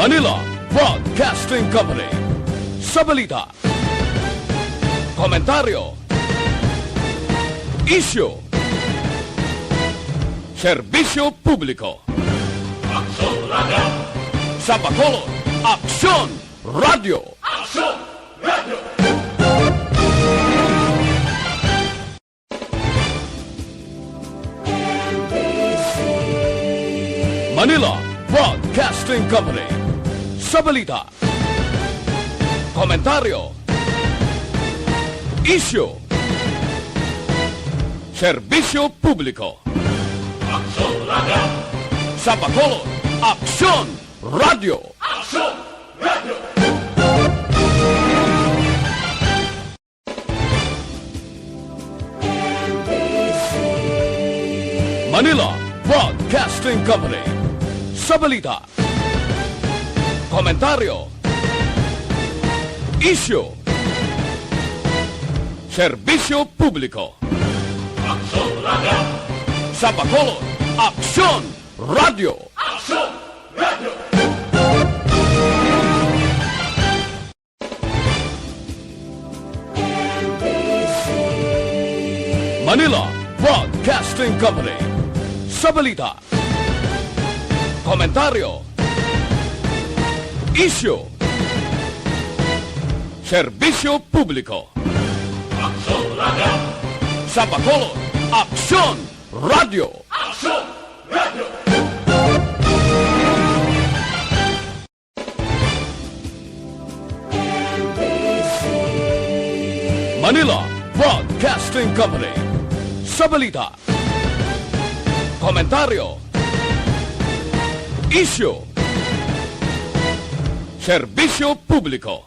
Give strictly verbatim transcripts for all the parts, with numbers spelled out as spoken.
Manila Broadcasting Company. Sa balita, komentaryo, isyu, serbisyo publiko. Aksyon Radio. Sa Bacolod, Aksyon Radio. Aksyon Radio. Manila Broadcasting Company. Sa balita, komentaryo, isyu, serbisyo publiko. Aksyon Radio. Sa Bacolod, Aksyon Radio. Aksyon Radio. Manila Broadcasting Company. Sa balita, komentaryo, isyu, serbisyo publiko. Aksyon Radio. Sa Bacolod, Aksyon Radio. Aksyon Radio. Manila Broadcasting Company. Sa balita, komentaryo, isyu, serbisyo publiko. Aksyon Radio. Sa Bacolod, Aksyon Radio. Aksyon Radio. Manila Broadcasting Company. Sa balita, komentaryo, isyu, serbisyo publiko.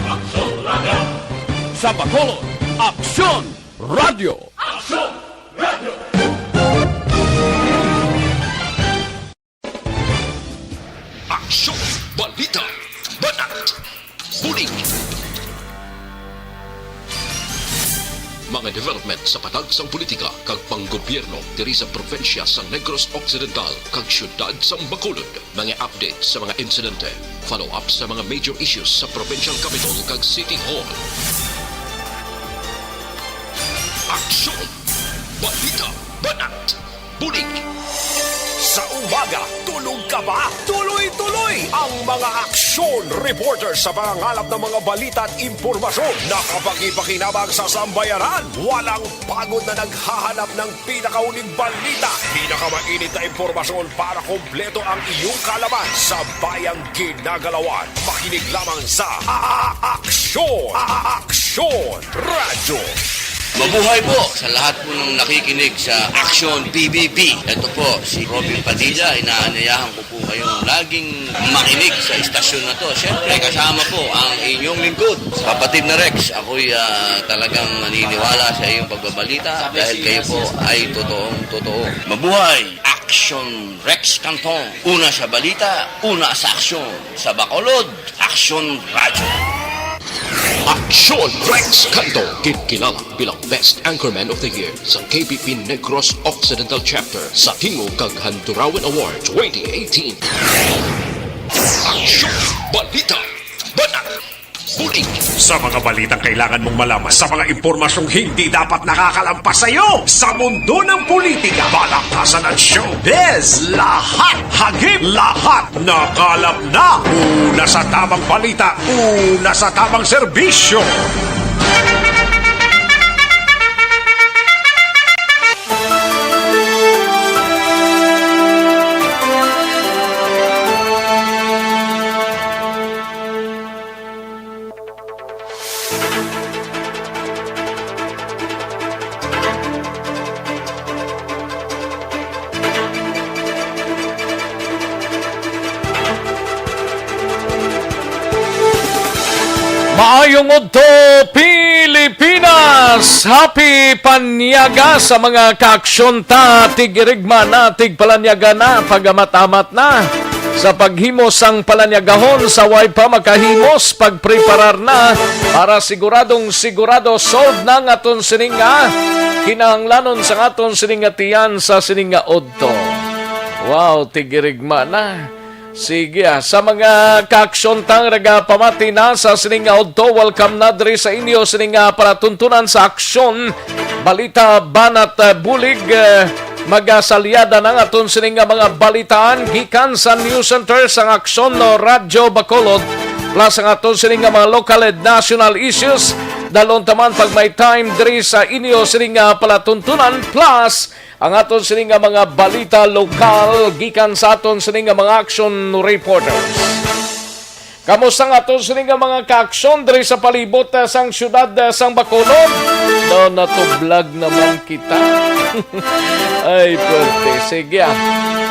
Aksyon Radio. Sa Bacolod, Aksyon Radio. Aksyon Radio. Aksyon, balita, banat, bulig. Mga development sa patag sang politika kag panggobyerno diri sa probinsya sa Negros Occidental kag siyudad sang Bacolod. Mga update sa mga insidente. Follow up sa mga major issues sa provincial capitol kag city hall. Aksyon, balita, banat, bulig. Sa umaga, tulog ka ba? Tuloy-tuloy ang mga aksyon reporter sa pangangalap ng mga balita at impormasyon. Nakapagpakinabang sa sambayanan. Walang pagod na naghahanap ng pinakauling balita. Pinakamainit na impormasyon para kompleto ang iyong kaalaman sa bayang ginagalawan. Makinig lamang sa A-, A-, Aksyon. A-, A-, Aksyon Radyo. Mabuhay po sa lahat po ng nakikinig sa Aksyon P B B. Ito po si Robin Padilla. Inaanyayahan ko po kayong laging makinig sa istasyon na to. Siyempre, kasama po ang inyong lingkod, kapatid na Rex. Ako'y, ah, talagang naniniwala sa iyong pagbabalita dahil kayo po ay totoong totoo. Mabuhay! Aksyon Rex Canton. Una sa balita, una sa aksyon. Sa Bacolod, Aksyon Radyo. Aksyon Rex Canto, ginkilala bilang Best Anchorman of the Year sa K B P Negros Occidental Chapter sa Tingog kag Handurawan Award twenty eighteen. Aksyon, balita, banat, bulig. Sa mga balitang kailangan mong malaman, sa mga impormasyong hindi dapat nakakalampas sa iyo, sa mundo ng politika, balaktasan at showbiz, lahat hagip, lahat nakalap na. Una sa tamang balita, una sa tamang serbisyo. Maayong udto, Pilipinas! Happy Panyaga sa mga kaaksyon ta, tig-irigma na, tigpalanyaga na, pag-amat-amat na sa paghimo sang palanyagahon, sa way pa makahimos, pagpreparar na para siguradong sigurado solve na ang aton sining nga kinahanglanon sa aton sining nga tiyan sa sining nga udto. Wow, tigirigma na. Sige, ah, sa mga kaaksyon tang nagapamati na sa sining nga udto, welcome na diri sa inyo sining nga palatuntunan sa aksyon, balita, banat, ah, bulig, ah, magasalyada na ang aton sining nga mga balitaan gikan sa News Center sang Aksyon no Radyo Bacolod, plus ang aton sining nga mga local and national issues. Dalon taman pag may time diri sa inyo sining nga palatuntunan, plus ang aton sini nga mga balita lokal gikan sa aton sini nga mga action reporters. Kamusta ang aton sini nga mga kaaksyon diri sa palibot, ah, sang siyudad, ah, sang Bacolod? No, natublag naman kita. Ay, pwerte. Sige, ah.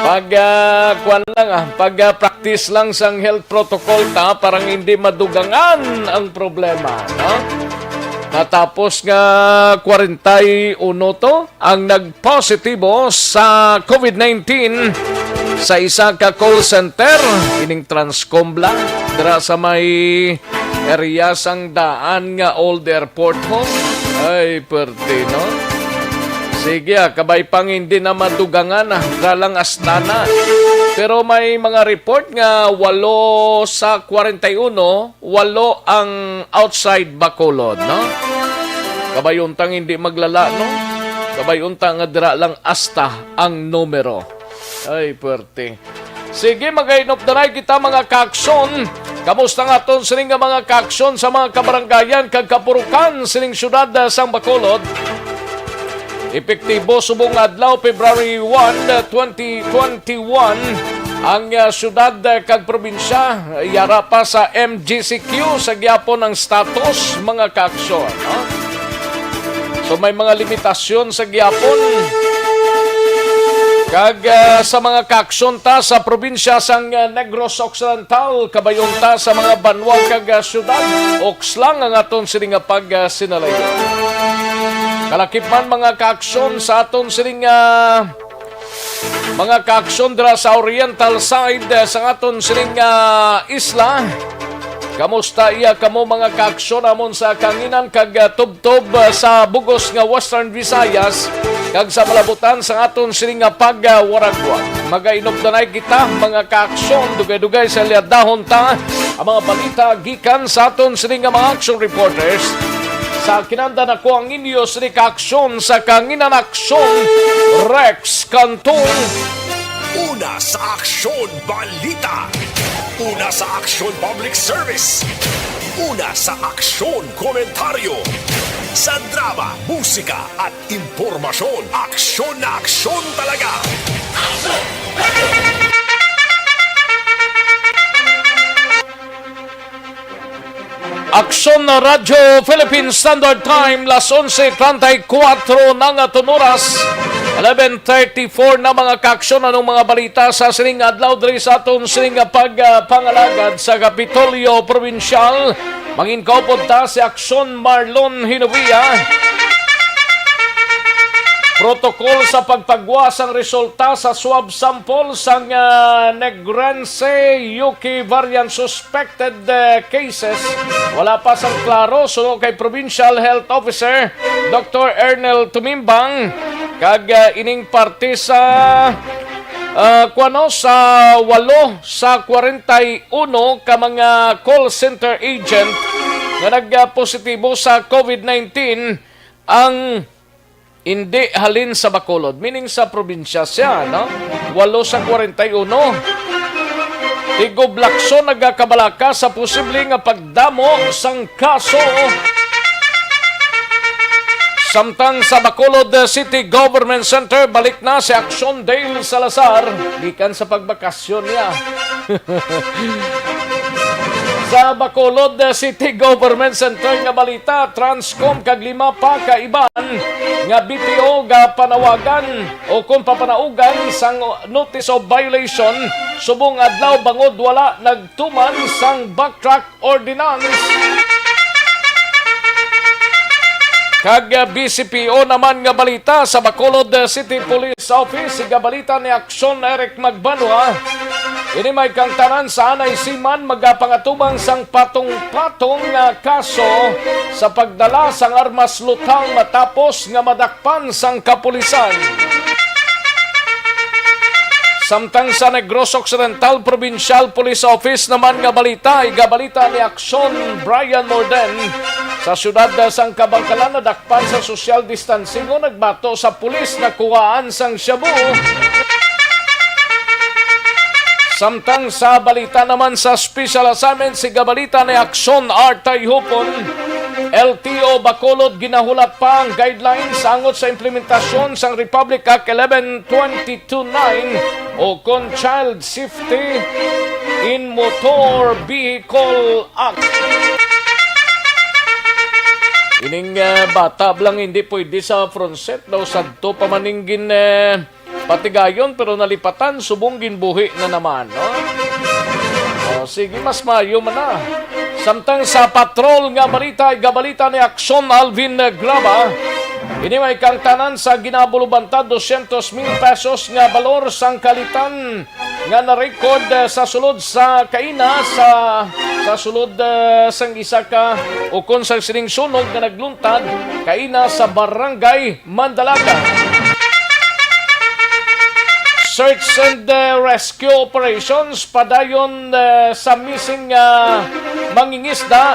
Pag, ah, kwan lang, ah. Pag, ah, practice lang sang health protocol ta, parang hindi madugangan ang problema, no? Natapos nga kwarenta y uno to ang nagpositibo sa covid nineteen sa isa ka call center, ining Transcom lang, dira sa may area sang daan nga old airport hall. Ay, pwerte, no? Sige, ah, kabay pang hindi na madugangan, ah, dira lang Astana. Pero may mga report nga walo sa kwarenta y uno, walo ang outside Bacolod, no? Kabay unta nga hindi maglala, no? Kabay unta nga dira lang Asta ang numero. Ay, pwerte. Sige, mag-ainop na kita, mga kaaksyon. Kamusta nga aton sining nga mga kaaksyon sa mga kabarangayan kag kapurukan sining siyudad, ah, sang Bacolod? Epektibo subong adlaw, February one, twenty twenty-one, ang, ah, siyudad, ah, kag probinsya, yara pa sa M G C Q sa gihapon ang status, mga kaaksyon, no? So, may mga limitasyon sa gihapon. Kag, ah, sa mga kaaksyon ta sa probinsya sang, ah, Negros Occidental, kabayon ta sa mga banwa kag, ah, syudad, oks lang ang aton sini nga pag, ah, sinalayo. Kalakip man, mga kaaksyon, sa aton sining, ah, mga kaaksyon dira sa oriental side, eh, sa aton sining, ah, isla. Kamusta iya kamo, mga kaaksyon, amon sa kanginan kag, ah, tubtob, ah, sa bugos nga Western Visayas kag sa malabutan sa aton sining nga pagwaragwag? Magainobdanay kita, mga kaaksyon, dugay-dugay sa liadahon ta ang mga balita gikan sa aton sining nga mga action reporters. Sa kinanda nako ang inyo sini ka aksyon sa Kanginan Aksyon, Rex Cantong. Una sa aksyon, balita. Una sa aksyon, public service. Una sa aksyon, komentaryo. Sa drama, musika, at impormasyon, aksyon na aksyon talaga. Aksyon na Radyo Philippine Standard Time, las onse treinta y cuatro na nga aton oras. Eleven thirty-four na, mga kaaksyon, anong mga balita sa sining adlaw diri sa aton sining nga pagpangalagad sa Kapitolyo Probinsyal. Mangin kaupod ta si Aksyon Marlon Hinovia. Protocol sa pagpagwa sang resulta sa swab sample sang, ah, Negrense Yuki variant suspected, eh, cases. Wala pa sang klaro, suno kay Provincial Health Officer Doctor Ernel Tumimbang. Kag, ah, ining parte sa, ah, kuwano, sa walo sa kwarenta y uno ka mga call center agent nga nagpositibo sa covid nineteen ang hindi halin sa Bacolod, meaning sa probinsya siya, no? Walo sa kwarenta y uno. Tig-Oblakson nagakabalaka sa posible nga pagdamo sang kaso. Samtang sa Bacolod City Government Center, balik na si Action Dale Salazar gikan sa pagbakasyon niya. Sa Bacolod City Government Center nga balita, Transcom kag lima pa ka iban nga B P O gapanawagan o kung papanaugan sang notice of violation subong adlaw bangod wala nagtuman sang backtrack ordinance. Kag, ah, B C P O naman nga balita, sa Bacolod, ah, City Police Office, igabalita ni Aksyon Eric Magbanwa. Ini may kangtanan sa anay siman magapangatubang sang patong-patong nga kaso sa pagdala sang armas lutang matapos nga madakpan sang kapulisan. Samtang sa Negros Occidental Provincial Police Office naman nga balita, igabalita ni Aksyon Brian Morden, sa siyudad sang Kabankalan nadakpan sa social distancing o nagbato sa pulis na kuhaan sang shabu. Samtang sa balita naman sa special assignment, igabalita ni Aksyon Artay Hupon, L T O Bacolod, ginahulat pa ang guidelines angot sa implementasyon sang Republic Act eleven twenty-two nine o kon Child Safety in Motor Vehicle Act. Ining, ah, bata lang hindi pwede sa front seat daw, sadto pa man ning gin, eh, patigayon, pero nalipatan, subong ginbuhi na naman, no? O, sige, mas maayo man na. Samtang sa patrol nga balita, igabalita ni Aksyon Alvin Graba, ini may kangtanan sa ginabulubanta dosyentos mil pesos nga balor sang kalitan nga na-record, eh, sa sulod sa kaina sa, sa sulod, eh, sang isa ka ukon sang sining sunog nga nagluntad kaina sa Barangay Mandalaga. Search and, eh, rescue operations padayon, eh, sa missing, ah, mangingisda.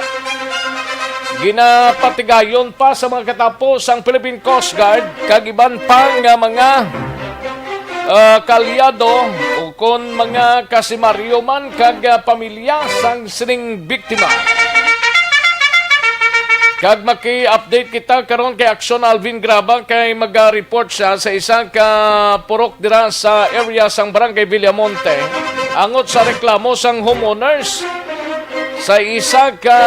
Ginapatigayon pa sa mga katapo sang Philippine Coast Guard kag iban pa nga mga, ah, kaalyado o kon mga kasimaryo man kag, ah, pamilya sang sining biktima. Kag maki-update kita karon kay Aksyon Alvin Graba, kay maga-report siya sa isa ka purok dira sa area sang Barangay Villamonte angot sa reklamo sang homeowners sa isa ka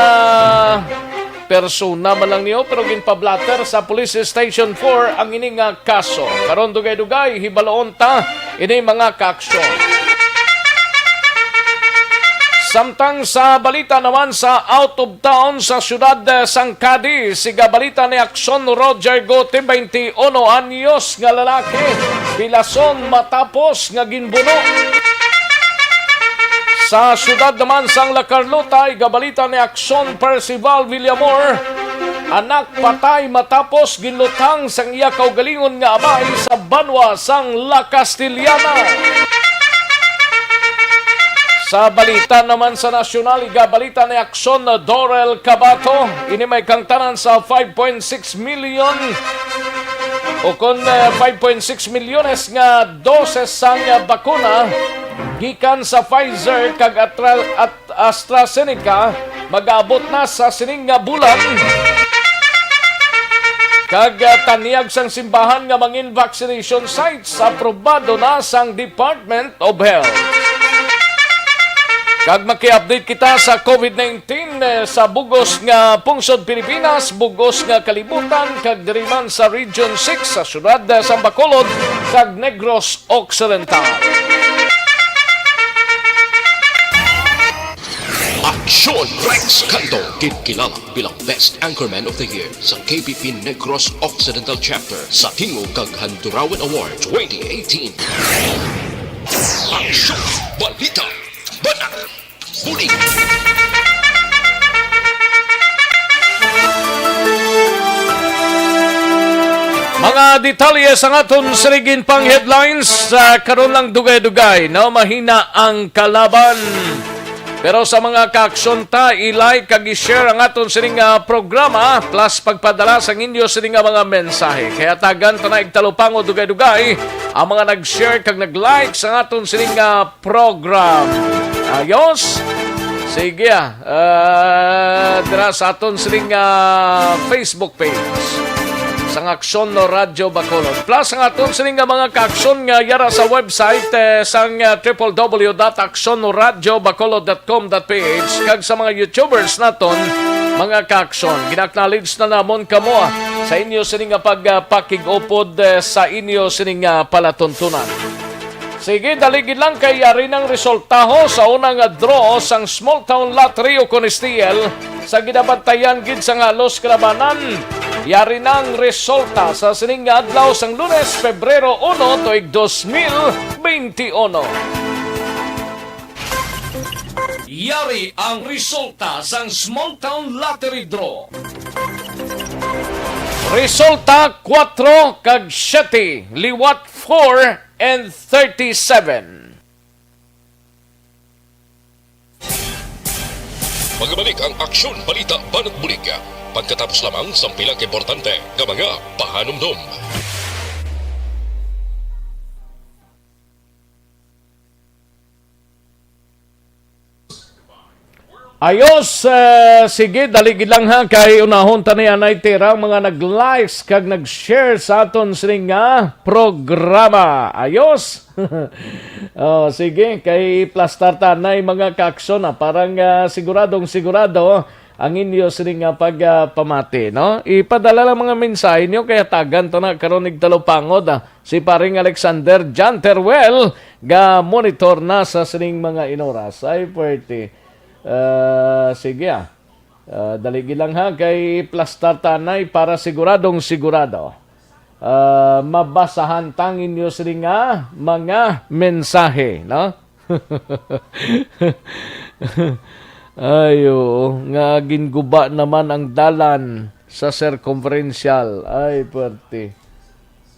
persona man lang niyo, pero ginpablatter sa Police Station four ang ini nga kaso. Karon, dugay-dugay, hibaloon ta ini, mga kaaksyon. Samtang sa balita naman sa out of town, sa siyudad, eh, sang Cadiz, siga balita ni Aksyon Roger Gote, twenty-one anyos nga lalaki, pilason matapos nga ginbuno. Sa siyudad naman sang La Carlota, igabalita ni Aksyon Percival Villamor, anak patay matapos ginluthang sang iya kaugalingon nga amay sa banwa sang La Castellana. Sa balita naman sa nasyonal, igabalita ni Aksyon Dorel Cabato, ini may kangtanan sa five point six million o kon, eh, five point six milyones nga doses sang bakuna gikan sa Pfizer kag Atra-, At-, AstraZeneca mag-aabot na sa sining nga bulan. Kag, ah, tanyag sang simbahan nga mangin vaccination sites aprobado na sang Department of Health. Kag maki-update kita sa COVID nineteen, eh, sa bugos nga pungsod Pilipinas, bugos nga kalibutan, kag diri man sa Region six, sa siyudad, eh, sang Bacolod kag Negros Occidental. Aksyon Rex Canto, ginkilala bilang Best Anchorman of the Year sa K P P Negros Occidental Chapter sa Tingog kag Handurawan Award twenty eighteen. Aksyon! Balita! Bana! Buli! Mga detalye sa aton sining pang headlines, ah, karon lang dugay-dugay, no? Mahina ang kalaban. Pero sa mga kaaksyon ta, i-like kag i-share ang aton sining, ah, programa, plus pagpadala sang inyo sining nga mga mensahe. Kay hatagan ta na og talupangod dugay-dugay ang mga nag-share kag nag-like sa aton sining, ah, program. Ayos? Sige, ah. Ah, dira sa aton sining, ah, Facebook page sang Aksyon Radyo Bacolod. Plus ang aton sining nga mga kaaksyon nga yara sa website, eh, sang, ah, triple W dot aksyon radyo bacolod dot com dot P H, kag sa mga YouTubers naton, mga kaaksyon. Gina-acknowledge na namon kamo, ah, sa inyo sining nga pag, ah, pakig-upod, eh, sa inyo sining nga palatuntunan. Sige, dali gid lang kay yari nang resultaho sa una nga draw sang Small Town Lottery o kon S T L sa ginabantayan gid sang halos kalabanan. Yari nang resulta sa sining nga adlaw sang Lunes, Pebrero uno, tuig dos mil benti uno. Yari ang resulta sang Small Town Lottery Draw. Resulta, kuwatro kag siyete, liwat four, and thirty-seven. Magbalik ang Aksyon Balita Banat Bulig. Pagkatapos lamang sang pila ka importante nga mga pahanumdom. Ayos, eh, sige, dali gid lang ha, kay unahon ta ni anay tira ang mga nag-likes kag nag-share sa aton sining nga programa. Ayos. Oh, sige, kay iplastar ta anay mga kaaksyon, ah, para nga siguradong sigurado ang inyo sining nga pagpamati, no? Ipadala lang mga mensahe niyo kay hatagan ta na karon nig talupangod, ah. Si Paring Alexander John Teruel ga monitor na sa sining mga inoras. Ay, puwerte. Ah, sige, ah. Ah, dali gid lang, ha, kay plastar ta anay para siguradong sigurado. Ah, mabasahan ta ang inyo sini nga mga mensahe, no? Ay, oo, nga ginguba naman ang dalan sa circumferential. Ay, puwerte.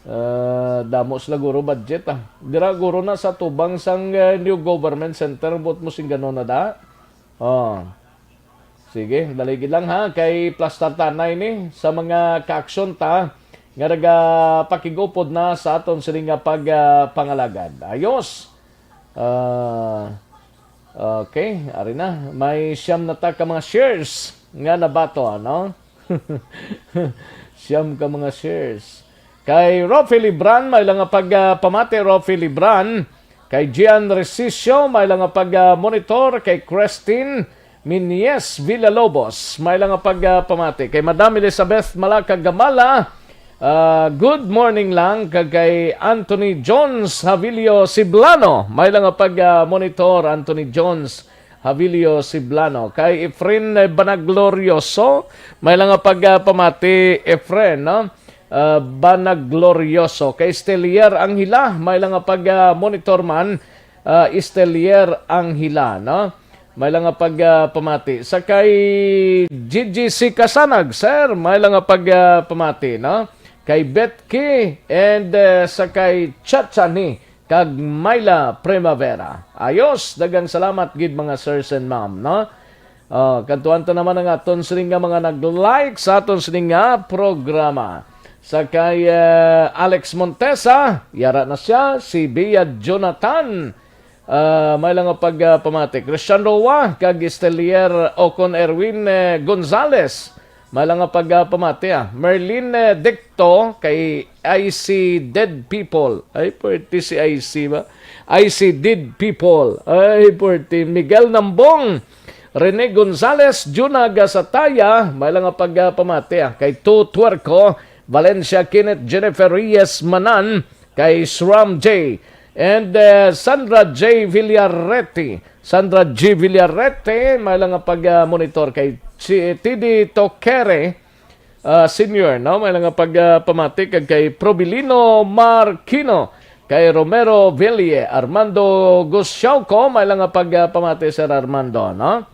Ah, damo sila guro budget, ah. Dira guro na sa tubang sang, eh, new government center, buot mo sing ganon na da. Oh. Sige, dali gid lang ha, kay plastar ta anay ni sa mga kaaksyon ta nga nagapakig-upod na sa aton sini nga pag, ah, pangalagad. Ayos. Ah, okay, ari na. May siyam na ta ka mga shares nga nabato, ano? Siyam ka mga shares. Kay Rofi Libran, may lang nga pag, ah, pamati, Rofi Libran. Kay Gian Resicio, may lang nga pag, ah, monitor. Kay Christine Minyes Villalobos, may lang nga pag, ah, pamati. Kay Madam Elizabeth Malaka Gamala, ah, good morning lang. Kag kay Anthony Jones Havilio Siblano, may lang nga pag, ah, monitor, Anthony Jones Havilio Siblano. Kay Efren Banaglorioso, may lang nga pag, ah, pamati, Efren, no? Ah, Banaglorioso. Kay Stelier Anghila, may lang nga pag, ah, monitor man, ah, Stelier Anghila, no? May lang nga pag, ah, pamati. Sa kay G G C Kasanag, sir, may lang nga pag, ah, pamati, no? Kay Betki and, ah, sa kay Chachani kag Myla Primavera. Ayos, daghang salamat gid, mga sirs and ma'am, no? Oh, kantuan ta naman ang aton sining nga mga nag-like sa aton sining nga programa. Sa kay, eh, Alex Montesa, yara na siya, si Bia Jonathan, ah, may lang nga pag, ah, pamati. Christian Roa, kag Estelier Ocon Erwin, eh, Gonzales, may lang nga pag, ah, pamati, ah. Merlin, eh, Dicto, kay I C Dead People. Ay, pwerte si I C ba? I C Dead People. Ay, pwerte. Miguel Nambong, Rene Gonzales, Juna Gasataya, may lang nga pag, ah, pamati, ah. Kay Tu Tuerco, Valencia Kenneth, Jennifer Reyes Manan, kay Sram J, and, eh, Sandra J Villarete. Sandra J Villarete, may lang nga pag, ah, monitor kay si T D Tokere, ah, Senior, no? May lang nga pag, ah, pamati kag kay Probilino Marquino, kay Romero Ville, Armando Gusiauco, may lang nga pag, ah, pamati, Sir Armando, no?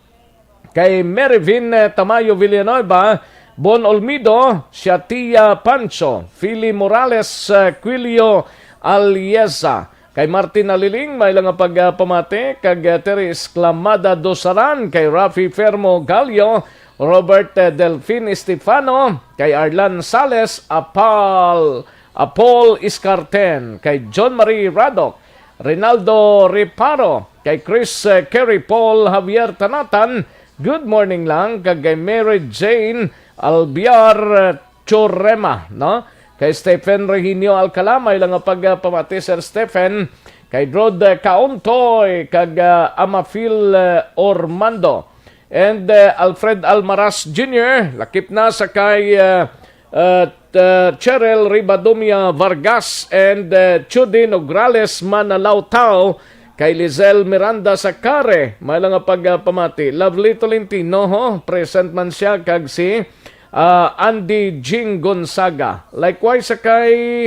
Kay Merivin, eh, Tamayo Villanueva, Bon Olmido, Shatia Pancho, Philly Morales, eh, Quilio Aliesa, kay Martin Aliling, may lang nga pag, ah, pamati, kag, eh, Terry Esclamada Dosaran, kay Rafi Fermo Gallo, Robert, eh, Delfin Estefano, kay Arlan Sales, Apal, Apol Iscarten, kay John Marie Radok, Rinaldo Reparo, kay Chris, eh, Kerry Paul Javier Tanatan, good morning lang, kag kay Mary Jane Albiar, eh, Chorema, no? Kay Stephen Reginio Alcala, may lang nga pag, ah, pamati, Sir Stephen, kay Drod, eh, Kauntoy, kag, ah, Amafil, eh, Ormando. And, uh, Alfred Almaraz Junior, lakip na sa kay, uh, uh, t-, uh, Cheryl Ribadumia Vargas and, uh, Judy Nograles Manalautao, kay Lizelle Miranda Sacare, may lang nga pag, uh, pamati. Lovely Tolentino, ho, present man siya, kag si, uh, Andy Jing Gonzaga. Likewise sa kay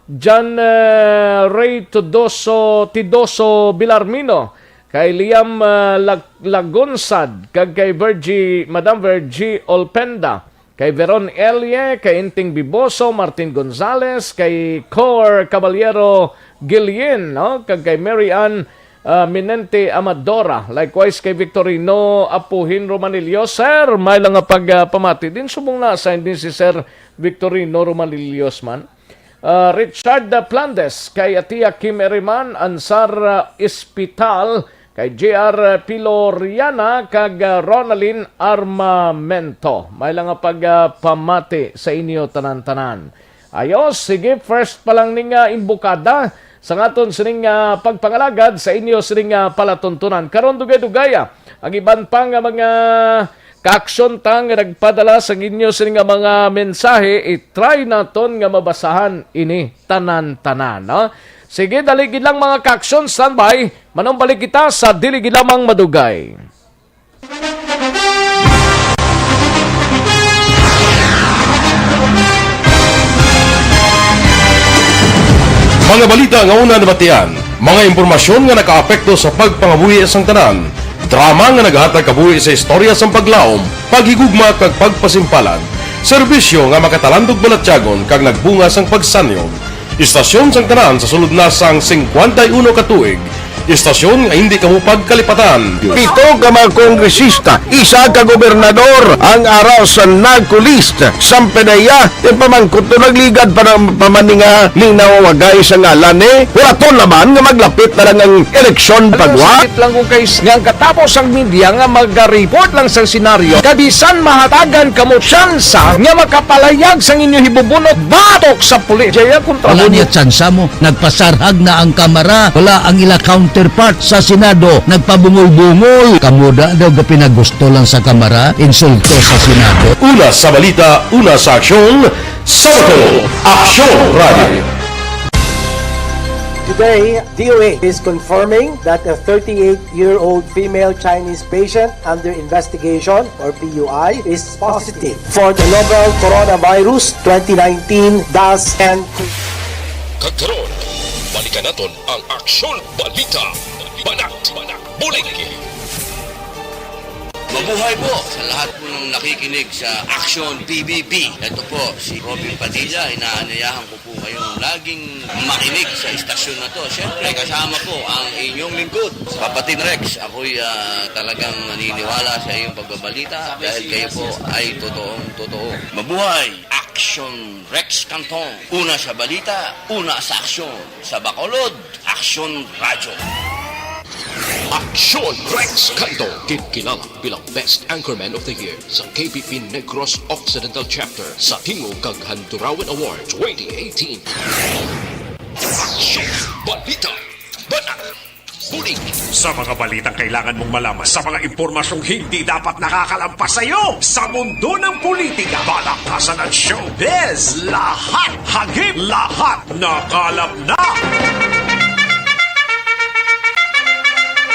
John, uh, Ray Tudoso, Tidoso Bilarmino, kay Liam, ah, Lag-, Lagonsad, kag kay Virgie, Madam Virgie Olpenda, kay Veron Elie, kay Inting Biboso, Martin Gonzales, kay Cor Caballero Guillen, no? Kag kay Mary Ann, ah, Minente Amadora. Likewise kay Victorino Apuhin Romanillo. Sir, may lang nga pagpamati din. Subong na sa hindi si Sir Victorino Romanillos man. Ah, Richard Plandes, kay Atia Kim Eriman, Ansar, ah, Espital, kay J R Piloriana, kag, ah, Ronaldin Armamento. May lang nga pagpamati sa inyo tanan-tanan. Ayos, sige, first pa lang ning, ah, imbukada sa ngaton sining, ah, pagpangalagad sa inyo sining, ah, palatuntunan. Karon, dugay-dugay, ah, ang iban pa nga mga kaaksyon ta nga nagpadala sang inyo sini nga mga mensahe, i-try naton nga mabasahan ini tanan-tanan, no? Sige, dali gid lang, mga kaaksyon, standby. Manumbalik kita sa dili gid lamang madugay. Mga balita nga una nabatian, mga impormasyon nga nakaapekto sa pagpangabuhi sang tanan, drama nga nagahatag kabuhi sa istorya sang paglaom, paghigugma kag pagpasimpalan, serbisyo nga makatalandog balatyagon kag nagbunga sang pagsanyog. Istasyon sang tanan sa sulod na sang singkwenta y uno ka tuig. Istasyon nga hindi kamo pagkalipatan. Pito ka mga kongresista, isa ka gobernador, ang ara sa NAGCO list. Sampe na iya, yung pamangkot to nagligad pa ng pamaninga ning nawawagay sa ngalan ni. Wala to naman nga maglapit na lang ang eleksyon pagwa. Sakit lang kung kay nga ang katapos ang media nga mag-report lang sa senaryo, kabisan mahatagan kamo tsansa nga makapalayag sang inyo hibubunot batok sa pulis. Jaya kontra Wala mo. Niya tsansa mo. Nagpasarhag na ang Kamara. Wala ang ila counterpart sa Senado. Nagpabungol-bungol. Kamo da daw ga pinagusto lang sa Kamara. Insulto sa Senado. Una sa balita, una sa aksyon, Sabado, Aksyon Radio. Today, D O A is confirming that a thirty-eight-year-old female Chinese patient under investigation, or P U I, is positive for the novel coronavirus twenty nineteen dash N. Kag karon, balikan naton ang Aksyon Balita. Banat, bulig. Mabuhay po sa lahat po ng nakikinig sa Aksyon P B B. Ito po si Robin Padilla. Inaanyayahan ko po kayong laging makinig sa istasyon na to. Siyempre, kasama po ang inyong lingkod, Papa Tin Rex. Ako'y, ah, talagang naniniwala sa iyong pagbabalita dahil kayo po ay totoong totoo. Mabuhay! Aksyon Rex Cantong. Una sa balita, una sa aksyon. Sa Bacolod, Aksyon Radyo. Aksyon Rex Cantong, kinkilala bilang Best Anchorman of the Year sa K P P Negros Occidental Chapter sa Tingog kag Handurawan Award twenty eighteen. Aksyon Balita. Banat. Bulig. Sa mga balitang kailangan mong malaman, sa mga impormasyong hindi dapat nakakalampas sa iyo, sa mundo ng politika, palakasan at showbiz, lahat hagip, lahat nakalap na.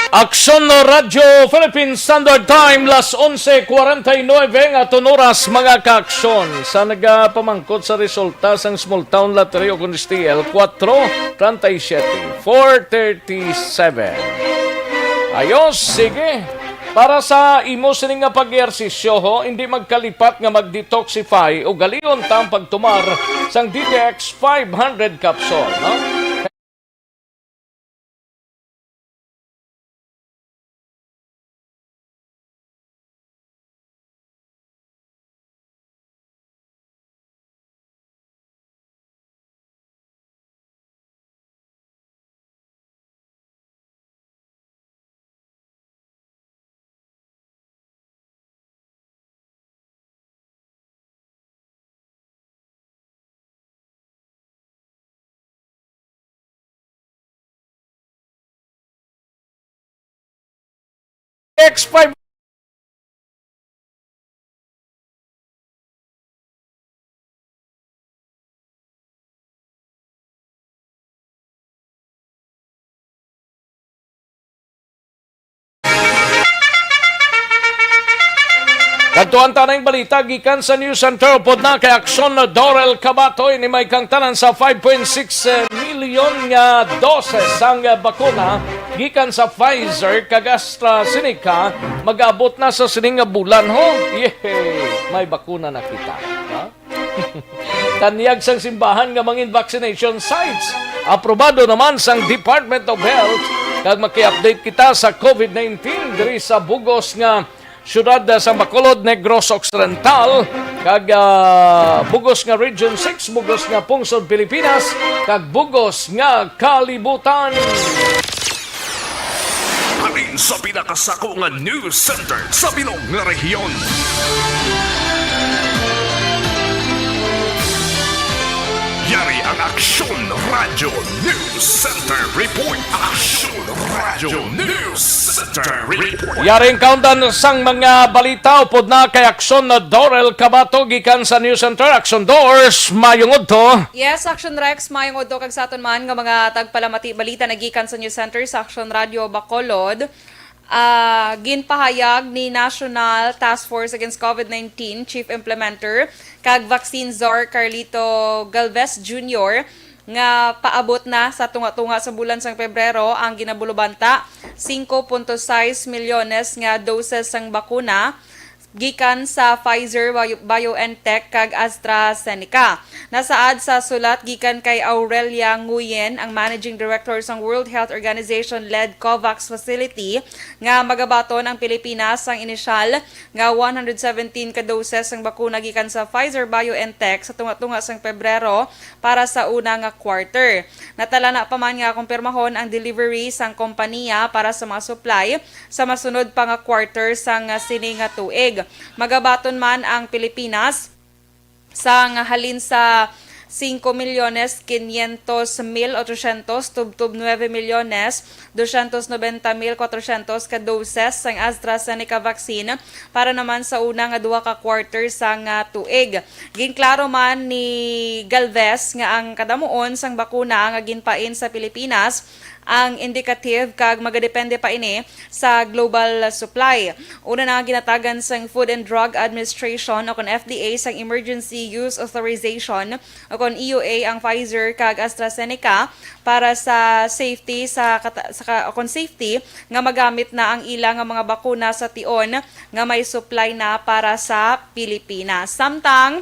Aksyon Radyo Philippine Standard Time, las onse cuarenta y nueve nga aton oras, mga kaaksyon. Sa nagapamangkot sa resulta sang Small Town Lottery o kun S T L, kuwatro treinta y siete, four thirty-seven. Ayos, sige. Para sa imo sini nga pag-ehersisyo, ho, hindi magkalipat nga mag-detoxify o galion ta ang pagtumar sang D T X five hundred capsule, no? X five. Kadtuan ta na ang balita gikan sa News Center upod na kay Aksyon Dorel Cabatoy ni may kangtanan sa five point six million Milyon nga doses sang bakuna gikan sa Pfizer kag AstraZeneca mag-abot na sa sining nga bulan, ho. Yehey! May bakuna na kita. Ha? Tanyag sang simbahan nga mangin vaccination sites. Aprobado naman sang Department of Health. Kag maki-update kita sa covid nineteen diri sa bugos nga siyudad sa Bacolod, Negros Occidental, kag, ah, bugos nga Region six, bugos nga pungsod Pilipinas, kag bugos nga kalibutan. Halin sa pinakasako nga news center sa bilog nga rehiyon. Yari ang Aksyon Radio News Center Report. Aksyon Radio News Center Report. Yari ang kaundan sang mga balita upod na kay Aksyon Dorel Cabato gikan sa News Center. Aksyon Dors, mayong udto. Yes, Aksyon Rex, mayong udto kag sa aton man nga mga tagpalamati balita nagikan sa News Center sa Aksyon Radio Bacolod. Ah, ginpahayag ni National Task Force Against covid nineteen Chief Implementer kag Vaccine Czar Carlito Galvez Junior nga paabot na sa tunga-tunga sa bulan sang Pebrero ang ginabulubanta singko punto sais milyones nga doses sang bakuna gikan sa Pfizer, Bio-, BioNTech kag AstraZeneca. Nasaad sa sulat gikan kay Aurelia Nguyen, ang Managing Director sang World Health Organization-led COVAX facility, nga magabaton ang Pilipinas sang inisyal nga one hundred seventeen ka doses sang bakuna gikan sa Pfizer-BioNTech sa tunga-tunga sang Pebrero para sa una nga quarter. Natalana pa man nga kumpirmahon ang delivery sang kompanya para sa mga supply sa masunod pa nga quarter sang sini nga tuig. Magabaton man ang Pilipinas sang halin sa singko milyones kinyentos mil otsosyentos tubtob nuebe milyones dosyentos nobenta mil kwatrosyentos ka doses sang AstraZeneca vaccine para naman sa una nga duha ka quarter sang, ah, tuig. Ginklaro man ni Galvez nga ang kadamuon sang bakuna nga ginpain sa Pilipinas ang indicative kag magadepende pa ini sa global supply. Una na nga ginatagan sang Food and Drug Administration o kon F D A sang Emergency Use Authorization o kon E U A ang Pfizer kag AstraZeneca para sa safety sa kata-, sa ka-, o kon safety nga magamit na ang ila nga mga bakuna sa tion nga may supply na para sa Pilipinas. Samtang,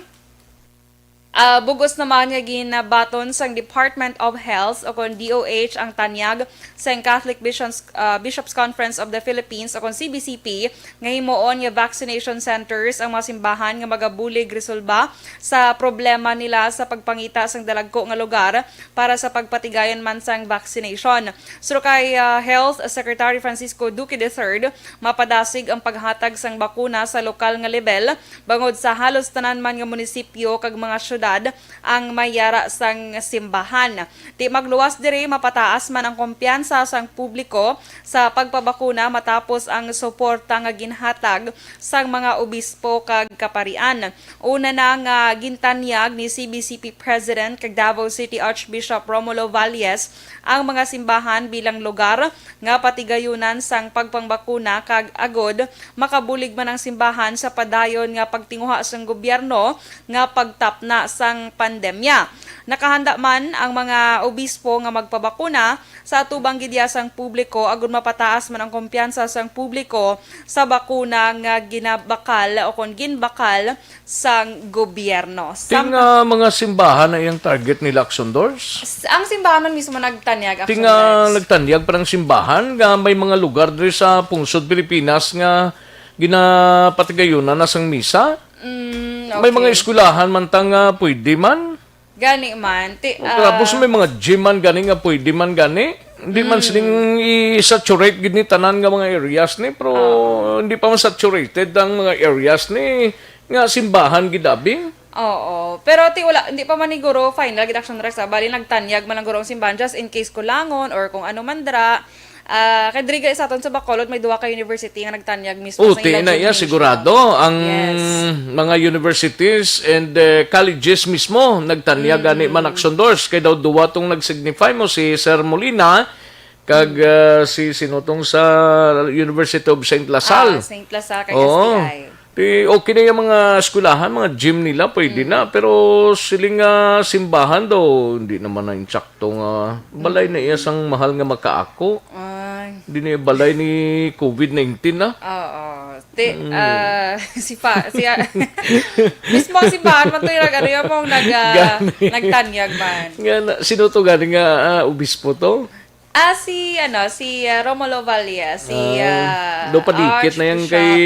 ah, bugos naman nga ginabaton sang Department of Health o kon D O H ang tanyag sang Catholic Bishops, ah, Bishops Conference of the Philippines o kon C B C P nga himuon nga vaccination centers ang mga simbahan nga magabulig resolba sa problema nila sa pagpangita sang dalagko nga lugar para sa pagpatigayon man sang vaccination. Suno kay, ah, Health Secretary Francisco Duque the third, mapadasig ang paghatag sang bakuna sa lokal nga lebel bangod sa halos tanan man nga munisipyo kag mga syudad ang may yara sang simbahan. Ti magluwas diri, mapataas man ang kumpiyansa sang publiko sa pagpabakuna matapos ang suporta nga ginhatag sang mga obispo kag kaparian. Una na nga gintanyag ni C B C P President kag Davao City Archbishop Romulo Valles ang mga simbahan bilang lugar nga patigayunan sang pagpangbakuna kag agod makabulig man ang simbahan sa padayon nga pagtinguha sang gobyerno nga pagtapna sang pandemya. Nakahanda man ang mga obispo nga magpabakuna sa atubang gid iya sang publiko agud mapataas man ang kumpiyansa sang publiko sa bakuna nga ginabakal o kon ginbakal sang gobyerno. Ti nga mga simbahan na iyang target nila, Aksyon Dors? S-, ang simbahan man mismo nagtanyag, Ti Aksyon nga Dors. Nagtanyag pa ng simbahan nga may mga lugar diri sa pungsod Pilipinas nga ginapatigayunan na sang misa. Mm, okay. May mga eskwelahan man ta nga pwede man. Gani man. Ti, O, tapos ah, may mga gym man gani nga pwede man gani. Hindi man Mm. sining i-saturate gid ni tanan nga mga areas ni, pero Oo. hindi pa man saturated ang mga areas ni nga simbahan gid abi. Oo. Pero ti wala, hindi pa man ni guro final gid, Aksyon Dors, ah. Bali, nagtanyag man lang guro ang simbahan just in case kulangon or kung ano man dira. Ah, kay diri gali sa aton sa Bacolod, may duha ka university nga nagtanyag mismo sa Uti ila na iya, gymnasium. Sigurado. Ang Yes. mga universities and, eh, colleges mismo, nagtanyag Mm. gani man, Aksyon Dors. Kay daw duwa tong nag-signify mo, si Sir Molina, kag, Mm. ah, si sinutong sa University of Saint La Salle. Ah, Saint La Salle, kag Oo. S T I. Ti, okay na yung mga eskwelahan, mga gym nila, pwede na. Pero siling nga simbahan daw, hindi naman na insakto nga balay na iya sang mahal nga makaako. Ay, Hindi na yung balay ni covid nineteen na. Oo. Ti, ah, si pa, si, ah, mismo ang simbahan man to yung nag-, ano yung mong nag, ah, Gani. nagtanyag man. Nga na, sino to gani nga, ah, obispo to? Ah, si, ano, si, ah, Romulo Valle, si, Ah, ah, do padikit na yan Archbishop kay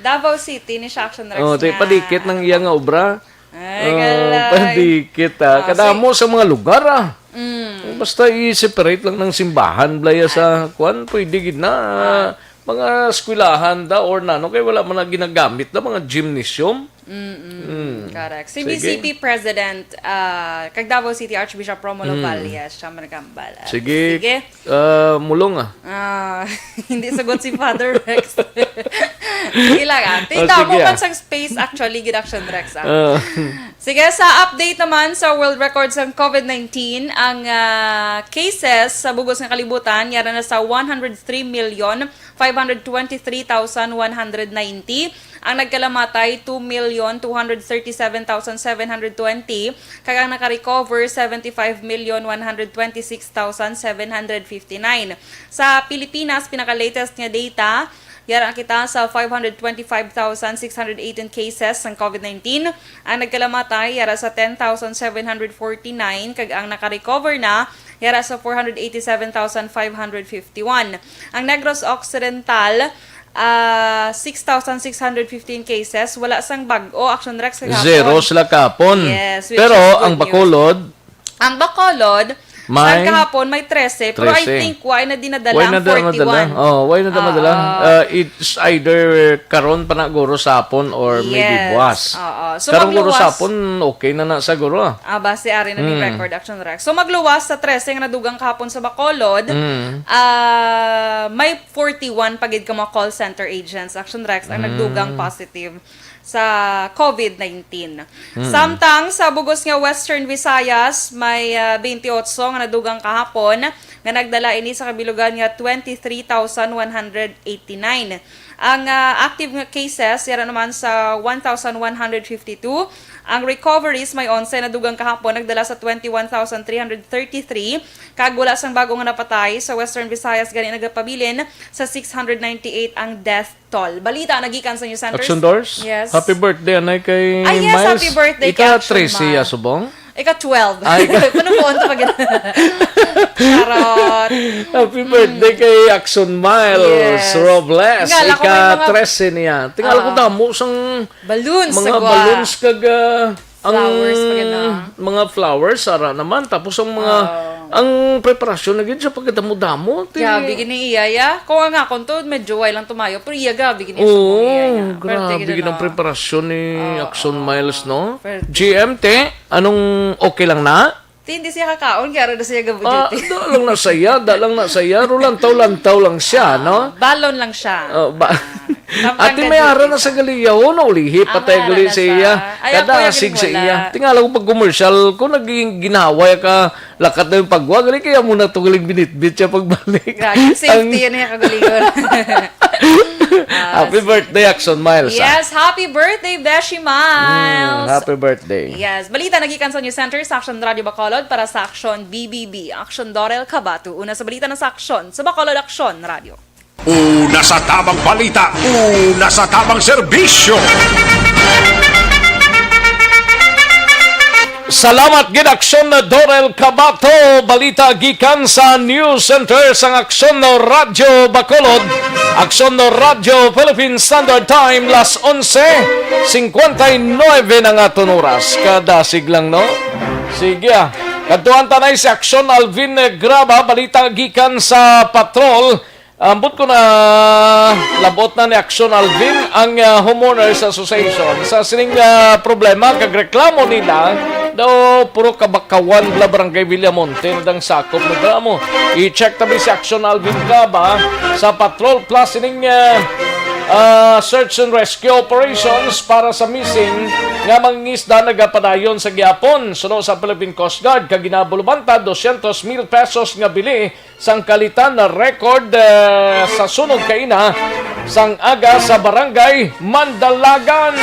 Davao City ni Shaction Rex Oh, ti, nga. padikit ng iya nga obra. Ay, Oh, kalay. Padikit, ah. Oh, Kadamo si sa mga lugar, ah. Mm. Basta i-separate lang ng simbahan, blaya sa kwan, pwede gid na. Ah. Mga eskwelahan da or nano, kay wala man na ginagamit na mga gymnasium. Mm-mm. Mm. Correct. Si Sige. B C P President, ah, kag Davao City Archbishop Romulo Mm. Valle, siya man nagambal. Ah, Sige. sige. Ah, mulong, ah. Ah, hindi sugot si Father Rex. Sige lang, ah. Oh, Tingnan sige, mo ah. man sang space, actually, gid Action Rex, ah. Ah. Sige, sa update naman sa world record sang covid nineteen, ang, ah, cases sa bugos nga kalibutan, yara na sa one hundred three million five hundred twenty-three thousand one hundred ninety. Ang nagkalamatay, two million two hundred thirty-seven thousand seven hundred twenty, kag ang nakarecover, seventy-five million one hundred twenty-six thousand seven hundred fifty-nine. Sa Pilipinas, pinaka-latest nga data, yara kita sa five hundred twenty-five thousand six hundred eighteen cases sang covid nineteen. Ang nagkalamatay, yara sa ten thousand seven hundred forty-nine, kag ang nakarecover na, yara sa four hundred eighty-seven thousand five hundred fifty-one. Ang Negros Occidental, ah, six thousand six hundred fifteen cases. Wala sang bag-o, Action Rex, kagahapon. Zero sila kahapon. Yes, which Pero is good ang news. Bacolod, Ang Bacolod, May sang kahapon may trese, pero I trese. think why na dinadala Why ang na da madala? forty-one? Oh, why na da madala? Oo. Uh, it's either karon pa na guro sa hapon or maybe Yes. buwas. Oo. So, Karong guro magluwas. sa hapon, okay na na sa guro, ah. Ah, base ari na ning Hmm. record, Action Rex. So, magluwas sa trese nga nadugang kahapon sa Bacolod, Hmm. ah, may forty-one pa gid ka mga call center agents, Action Rex, ang Hmm. nagdugang positive sa covid nineteen. Hmm. Samtang sa bugos nga Western Visayas, may, ah, twenty-eight nga nadugang kahapon nga nagdala ini sa kabilugan nga twenty-three thousand one hundred eighty-nine. Ang, ah, active nga cases, yara naman sa one thousand one hundred fifty-two. Ang recoveries, may onse nadugang kahapon, nagdala sa twenty-one thousand three hundred thirty-three. Kag wala sang bago nga napatay sa Western Visayas, gani nagapabilin sa six hundred ninety-eight ang death toll. Balita nagikan sa News Centers. Action Doors? Yes. Happy birthday, anay, kay Ah, yes, Miles. happy birthday kay Action Ika trese, Mile. ya, subong? Ika twelve. Ay, ika- Panubuon to pag Charot. Happy birthday kay Action Miles Yes. Robles. Nga, lako may mga Ika trese niya. Tingala ko Ah. damo sang Balloons, mga sagwa. balloons kag, ah, ang Flowers pa gid, ah. mga flowers, ara naman. Tapos ang mga, Oo. ang preparasyon na gid sa pagkadamo-damo, ti. Grabe gid ni iya, ya. Kung ang akon to, medyo way lang tumayo. Pero iya, grabe gid ni Oo, iya, ya. Perte grabe gid gid ang na. preparasyon ni Oo. Action Miles, no? Perte. G M T, anong okay lang na? Ti, hindi siya kakaon, kaya rin na siya Ah, gabudyuti. da lang na saya, da lang na saya. Ro lantaw-lantaw lang siya, Ah, no? balon lang siya. Oh, ba- Ah, samtang Ate, may ara na gadyuti sa siya. Galiyaw, no? Ulihi, Ah, patay may ara gali na sa siya. iya. Ay, ako Kada yung asig sa wala. iya. Tingala ko pag commercial ko, naging ginaway ka, lakat na yung pagwa. Gali, kaya mo na to galing binitbit siya pagbalik. Grabe, safety Ang yan, yung kagalingon. Ah, Happy birthday, Action Miles, ah. Yes, happy birthday, Beshi Miles. Mm, happy birthday. Yes, balita nagikan sa News Center sa Action Radio Bacolod para sa Action B B B. Action Dorel Cabato. Una sa balita na sa Action. Sa Bacolod Action Radio. Una sa tamang balita, una sa tamang serbisyo. Salamat gid, Aksyon Dorel Cabato. Balita gikan sa News Center sang Aksyon Radyo Bacolod. Aksyon Radyo Philippine Standard Time, las onse cincuenta y nueve na nga aton oras. Kadasig lang, no? Sige, ah. Kadtuan ta na si Aksyon Alvin Graba. Balita gikan sa patrol. Ambot ko na labot na ni Aksyon Alvin ang, ah, Homeowners Association sa sining, ah, problema kag reklamo nila daw puro kabakawan bla Barangay Villamonte na dang sakop ni Gramo. I-check tabi si Aksyon Alvin Graba sa Patrol Plus sining, ah, Ah, search and rescue operations para sa missing nga mangingisda nagapadayon sa gihapon. Suno sa Philippine Coast Guard, kag ginabulubanta dosyentos mil pesos nga bili sang kalitan na record, eh, sa sunog kaina sang aga sa Barangay Mandalagan.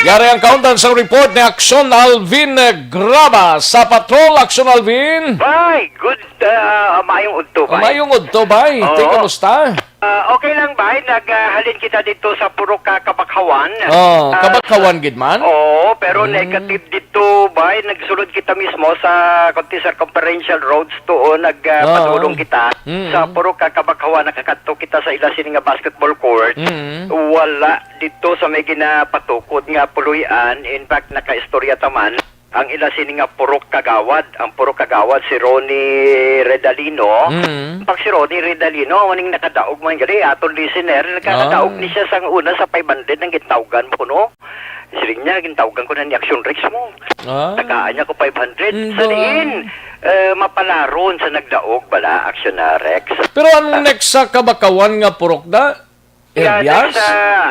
Yari ang kaundan sang report ni Action Alvin Graba sa Patrol. Action Alvin. Bye. Good, ah, maayong udto, bay. Maayong udto, bay. Oo. Ti, kamusta? Ah, okay lang, bay. Naghalin kita dito sa Purok, ah, Kabakhawan. Oh, Ah, Kabakhawan gid man? Oo, pero Mm. negative dito, bay. Nagsulod kita mismo sa, kunti, circumferential roads to, oh, nag, ah, Oo. padulong kita Mm. sa Purok, ah, Kabakhawan. Nakakadto kita sa ila sini nga basketball court. Mm. Wala dito sa may ginapatukod nga puloy-an. In fact, nakaistorya ta man. Ang ila sini nga purok kagawad, ang purok kagawad si Ronnie Redalino. Mm. Pag si Ronnie Redalino, amo ning nakadaog man gali, aton listener, nakadaog Ah. ni siya sang una sa five hundred ang gintawgan mo kuno. Siling niya, "Gintawgan ko na ni Action Rex mo." Ah. Tagaan niya ko five hundred. Mm, Sa do. diin, eh, mapalaron sa nagdaog bala, Action na Rex. Pero ang Ah. next sa Kabakhawan nga purok da, Herbias? Yeah, sa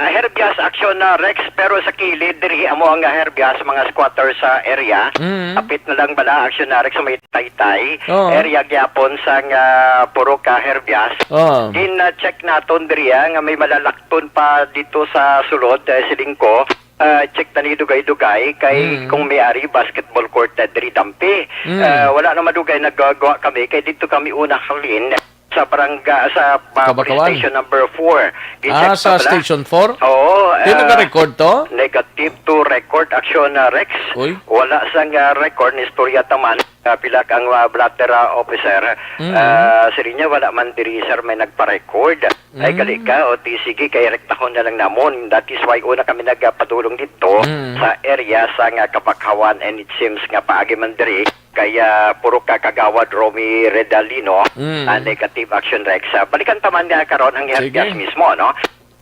Herbias, Action na Rex, pero sa kilid, diri amo ang Herbias, mga squatters sa area. Mm. Apit na lang bala, Action na Rex, sa may Taytay. Oo. Area gyapon sang, ah, Purok, ah, Herbias. Oo. Gin-check naton diri, ah, nga may malalakton pa dito sa sulod, eh, siling ko. Ah, check na ni dugay-dugay kay Mm. kung may ari basketball court na diri dampi. Mm. Ah, wala na madugay nagagawa kami kay dito kami una halin sa barangay, sa, ah, police Kabakhawan? station number four. Ah, Gi-check sa pa bala. station four? Oo, Di ah, naka-record to? Negative to record, Action na Rex. Uy. Wala sang, ah, record ni istorya taman. Ah, pila ka ang, ah, blotter, ah, officer. Mm. Ah, siling niya, wala man diri, sir, may nagpa-record. Ay, Mm. gali ka, o di sige, kay rektahon na lang namon. That is why una kami nagpadulong dito Mm. sa area sa nga Kabakhawan, and it seems nga paagi man diri, kaya puro ka kagawad Romy Redalino, Mm. ah, negative, Action Rex. Ah, balikan ta man nga karon ang Sige. Herbias mismo, no?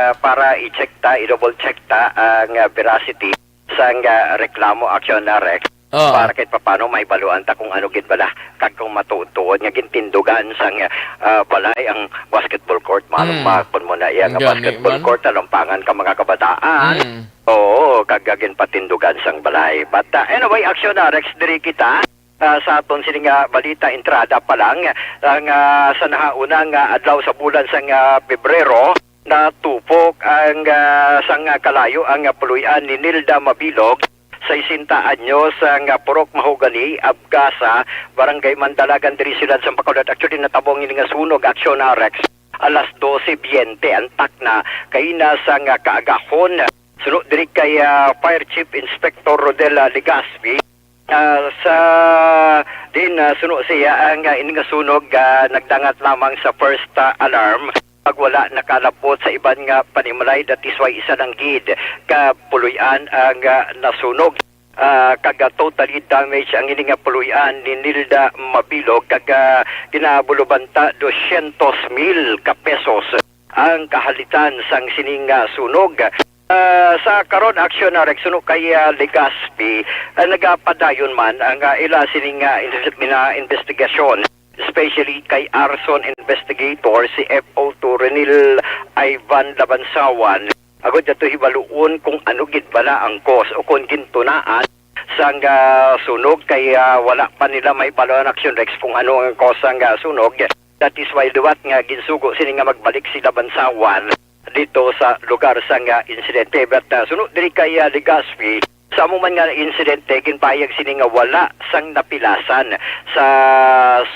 Ah, para i-check ta, i-double check ta ang, ah, veracity sang, ah, reklamo, Action na Rex. Oo. Para kahit papano may baluan ta kung ano gid bala, kag kung matuod-tuod nga gintindugan sang, ah, balay ang basketball court, malong Mm. bakon mo na iya nga Gani basketball man. court, nalampangan ka mga kabataan. Mm. Oo, kag ginpatindugan sang balay. But, ah, anyway, Action na Rex, diri kita, ah, sa aton sini nga balita, entrada pa lang, ang, ah, sa nahauna nga adlaw sa bulan sang, ah, Pebrero, natupok ang, ah, sang kalayo ang, ah, puloy-an ni Nilda Mabilog, sesenta anyos, ang, ah, Purok Mahogany, Abgasa, Barangay Mandalagan, diri sila sa Bacolod. Actually, natabo ang ini nga sunog, Action na Rex, alas doce veinte ang takna kaina sang, ah, kaagahon. Suno diri kay, ah, Fire Chief Inspector Rodel, ah, Legaspi, ah, sa din, ah, suno siya ang, ah, ini nga sunog, ah, nagdangat lamang sa first, ah, alarm. Pag wala nakalabot sa iban nga panimalay, that is why isa lang gid ka puloy-an ang, ah, nasunog. Ah, kag, ah, totally damage ang ini nga puloy-an ni Nilda Mabilog, kag, ah, ginabulubanta dosyentos mil ka pesos ang kahalitan sang sining, ah, sunog. Ah, sa karon, Action na Rex, suno kay, ah, Legazpi, ah, nagapadayon man ang, ah, ila sining, ah, in-, ina-, investigasyon, especially kay arson investigator si F O two Renil Ivan Labansawan. Agod ato hibaluon kung ano gid bala ang cause o kung gintunaan sang, ah, sunog, kay, ah, wala pa nila mahibalo ang Action Rex kung ano ang cause sang, ah, sunog. That is why liwat nga ginsugo sini nga magbalik si Labansawan dito sa lugar sang, ah, insidente. But, ah, suno diri kay, ah, Legazpi, sa amo man nga insidente, ginpahayag sini nga wala sang napilasan sa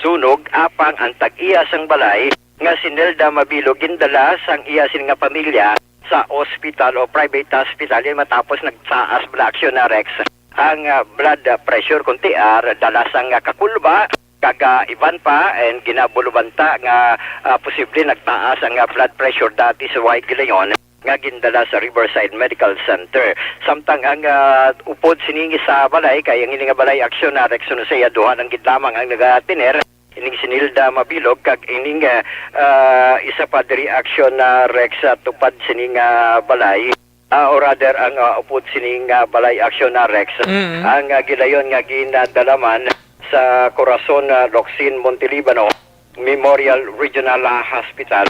sunog, apang ang tag-iya sang balay nga si Nelda Mabilo gindala sang iya sini nga pamilya sa ospital o private hospital, yan matapos nagtaas bala, Action na Rex, ang, ah, blood, ah, pressure, kung tiar, dala sang, ah, kakulba, kag, ah, iban pa, and ginabulubanta nga, ah, posible nagtaas ang, ah, blood pressure dati sa White Leon nga gindala sa Riverside Medical Center. Samtang ang, ah, upod sini sa balay, kay ang ini nga balay, Action na Rex, suno sa iya, duha lang gid lamang ang nagatiner. Ining si Nilda Mabilog kag ining, ah, ah, isa pa diri, Action na Rex, sa tupad sini nga balay, ah, or rather ang, ah, upod sini nga balay, Action na Rex, Mm. ang, ah, gilayon nga ginadalaman sa Corazon, ah, Locsin Montelibano Memorial Regional, ah, Hospital.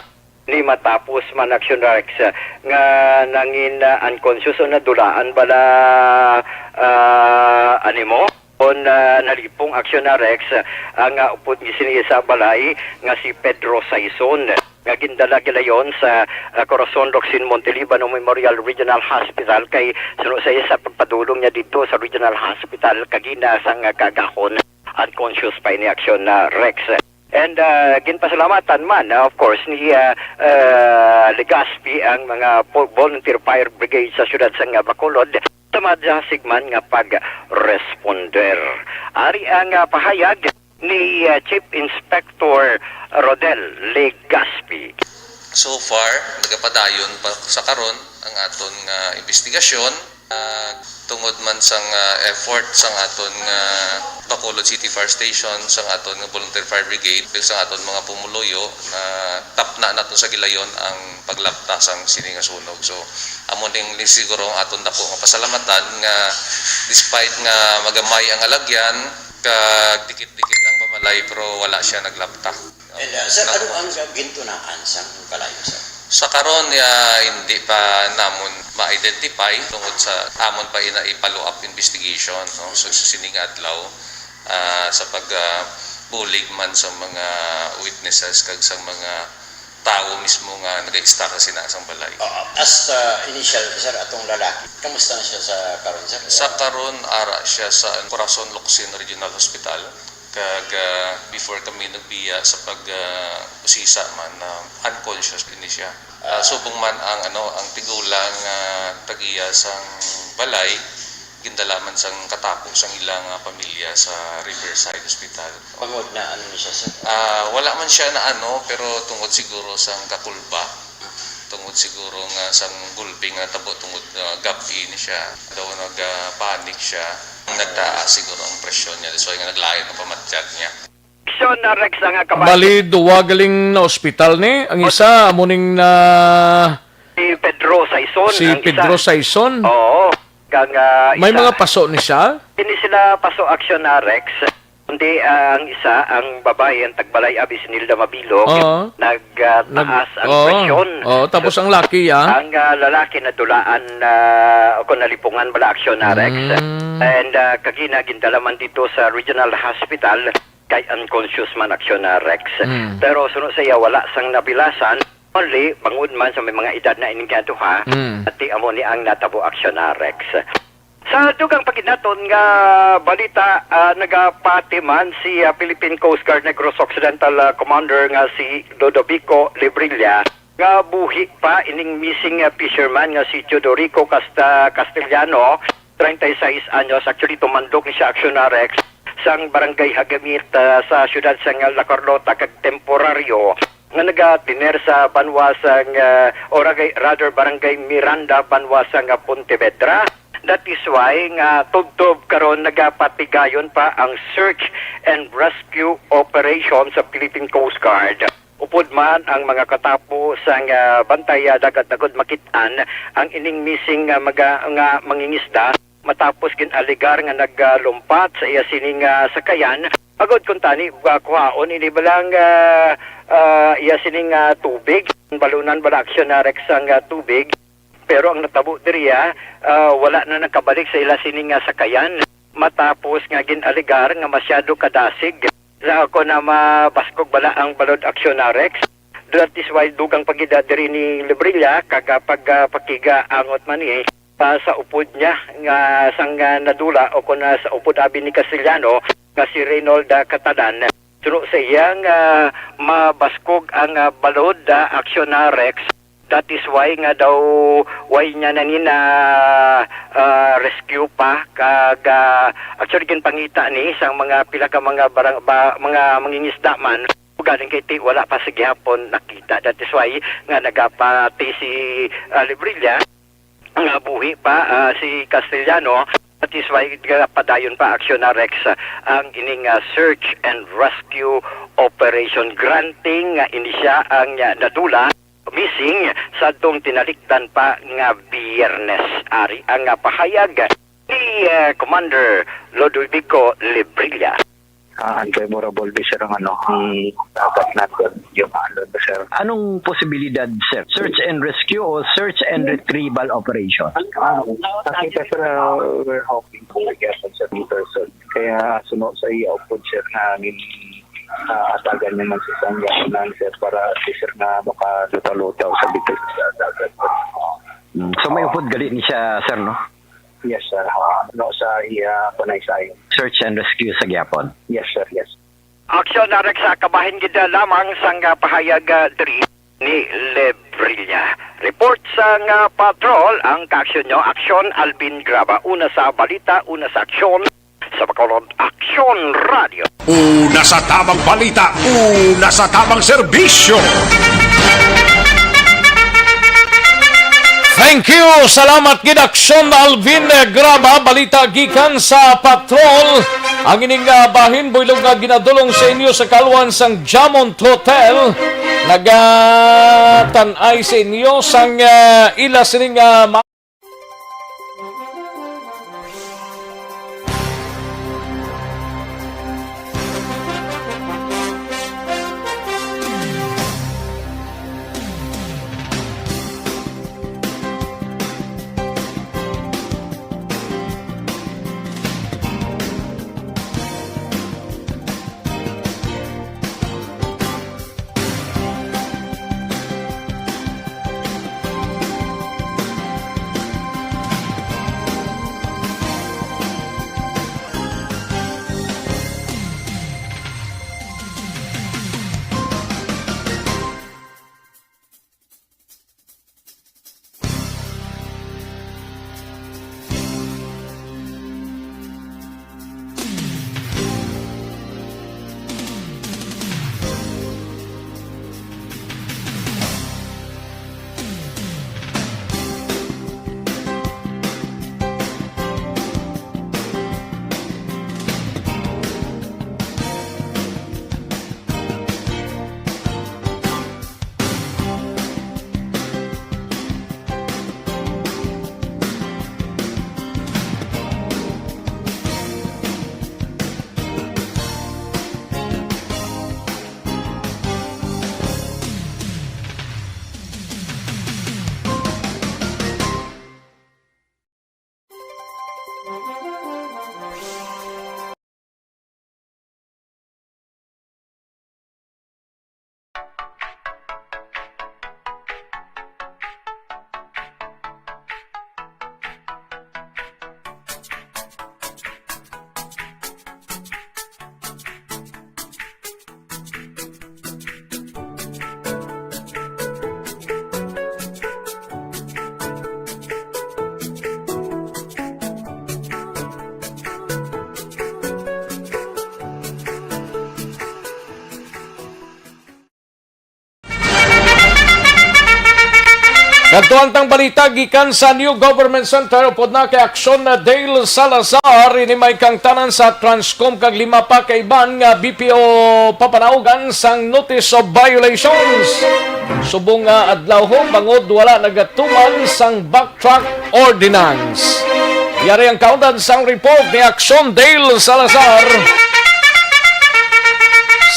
Ni matapos man, Action Rex, ah, nga nangin, ah, unconscious o nadulaan bala, ah, animo? O na nalipong, Action Rex, ah, ang, ah, upod ni sini sa balay nga si Pedro Saison, nga gindala gilayon sa, ah, Corazon Locsin Montelibano Memorial Regional Hospital kay suno sa iya sa pagpadulong niya dito sa Regional Hospital kagina sang, ah, kagahon, unconscious pa ini, Action, ah, Rex. And, ah, ginpasalamatan man, ah, of course, ni, ah, ah, Legazpi ang mga po-, volunteer fire brigade sa siyudad sang, ah, Bacolod sa madasig man nga pag-responder. Ari ang, ah, pahayag ni, ah, Chief Inspector Rodel Legazpi. So far, nagapadayon pa sa karon ang aton nga investigasyon. Ah, tungod man sang, ah, effort sang aton nga Bacolod City Fire Station, sang aton nga Volunteer Fire Brigade, kag sang aton mga pumuluyo, na tapna naton sa gilayon ang paglapta sang sini nga sunog. So, amo ning siguro ang aton dako nga pasalamatan nga despite nga magamay ang alagyan, kag dikit-dikit ang pamalay, pero wala siya naglapta. And, uh, sir, ano ang gintunaan sang kalayo, sir? Sa karon, ah, hindi pa namon ma-identify tungod sa amon pa ina i-follow up investigation, no? So, sa sining adlaw, ah, sa pag, ah, bulig man sa mga witnesses kag sa mga tawo mismo nga nagaistar sa sina sang balay. Ah, as, ah, initial, sir, atong lalaki, kamusta na siya sa karon, sir? Sa karon, ara siya sa Corazon Locsin Regional Hospital. Kag, ah, before kami nagbiya sa pag, ah, usisa man, ah, unconscious ini siya. Ah, subong man ang, ano, ang tigulang, ah, tag-iya sang balay, gindala man sang katapo sang ilang, ah, pamilya sa Riverside Hospital. Bangod na ano ni siya, sir? Ah, wala man siya na ano, pero tungod siguro sang kakulba, tungod siguro nga sang gulpi nga natabo tungod, ah, gab-i ni siya. Daw nag-panic siya. Nagtaas siguro ang presyon niya. That's why nga naglayo ang pamatyag niya. Action na, Rex, ang kabayan. Bali, duwa galing na ospital ni. Ang isa, amo ning na Si Pedro Saison, si ang Pedro isa. Saison. Oo. Kang, ah, May isa. Mga paso ni siya? Hindi sila paso, Action na, Rex. Kundi, ah, ang isa, ang babae, ang tagbalay, abi si Nilda Mabilog, Oo. nag, ah, Nag-, taas ang oo. presyon. Oo, tapos So, ang laki, ah? ang, ah, lalaki nadulaan na, o kung nalipungan bala, Action na, Rex. Mm. And, ah, kagina, gindala man dito sa Regional Hospital kay unconscious man, Action na, Rex. Mm. Pero suno sa iya, wala sang nabilasan, only bangod man sa may mga edad na ining duha, Mm. ati amo ni ang natabo, Action na, Rex. Sa dugang paginaton nga balita, ah, nagapati man si, ah, Philippine Coast Guard Negros Occidental, ah, Commander nga si Lodovico Librilla nga buhi pa ining missing, ah, fisherman nga si Teodorico Casta-, Castellano, treinta y seis anyos. Actually, tumandok ni siya, Action na, Rex, sang Barangay Hagamit, ah, sa siyudad sang La Carlota kag temporaryo nga nagatiner sa banwa sang, ah, o ragay-, rather, Barangay Miranda, banwa sang, ah, Pontevedra. That is why nga tubtob karon nagapatigayon pa ang search and rescue operation sa Philippine Coast Guard. Upod man ang mga katapo sang, ah, bantay, ah, dagat nagod makit-an ang ining missing, ah, maga-, nga mangingisda matapos gin-alegar nga nagalumpat sa iya sining, ah, sakayan, agod kuntani, ah, kuhaon ini balang, ah, ah, iya sining, ah, tubig. Balunan bala, Action na, Rex, ang, ah, tubig. Pero ang natabo diri, ah, ah, wala na nakabalik sa ila sining, ah, sakayan matapos nga gin-alegar nga masyado kadasig. Sa ako na mabaskog bala ang balod, Action na, Rex. That is why dugang pagida diri ni Librilla kag, ah, pag, ah, pakiga angot man ni pa sa upod niya nga sang, ah, nadula o kon, ah, sa upod abi ni Castellano nga si Reynold, ah, Catalan. Suno sa iya nga mabaskog ang, ah, balod, ah, Action na, Rex. That is why nga daw why niya na ni na, ah, rescue pa kag, ah, actually, ginpangita ni sang mga pila ka mga barang-, ba-, mga mangingisda man. Galing kay ti wala pa sa gihapon nakita. That is why nga nagapati si, ah, Librilla nga buhi pa, ah, si Castellano. That is why nga padayon pa, Action na, Rex, ah, ang ining, ah, search and rescue operation. Granting nga ini siya ang, ah, nadula, missing, sa tong tinalikdan pa nga Biyernes. Ari ang, ah, pahayag ni, ah, Commander Lodovico Librilla. Ah, unfavorable, sir, ang ano, ang dagat natin, yung alon, sir. Anong posibilidad, sir? Search and rescue o search and retrieval operation? Ah, kasi, sir, ah, we're hoping po, I guess, sir, in person. Kaya suno sa iya upod, sir, na gin-, ah, atagan niya man sa isang yanan, sir, para si sir na makaluta-luta sa bitis sa dagat, sir. Mm, so may upod gali ni siya, sir, no? Yes, sir. Ah, ano sa iya panaysayon? Search and rescue sa gihapon. Yes, sir. Yes. Aksyon na sa kabahin gid lamang sang, ah, pahayag, ah, diri ni Lebrilla. Report sang, ah, patrol ang kaaksyon nyo. Aksyon Alvin Graba. Una sa balita, una sa aksyon. Sa Bacolod, Aksyon Radio. Una sa tabang balita, una sa tabang serbisyo. Thank you. Salamat gid, Aksyon Alvin Graba. Balita gikan sa patrol. Ang ining, ah, bahin, buylog nga ginadulong sa inyo sa kalwan sang Jamont Hotel. Nagatan-ay sa inyo sang, ah, ila sining, ah, ma- Nagtuan tang balita gikan sa New Government Center upod na kay Aksyon Dale Salazar. Ini may kaangtanan sa Transcom kag lima pa ka iban nga B P O papanaugan sang notice of violations. Subong nga adlaw ho, bangod wala nagatuman sang backtrack ordinance. Yari ang kaundan sang report ni Aksyon Dale Salazar.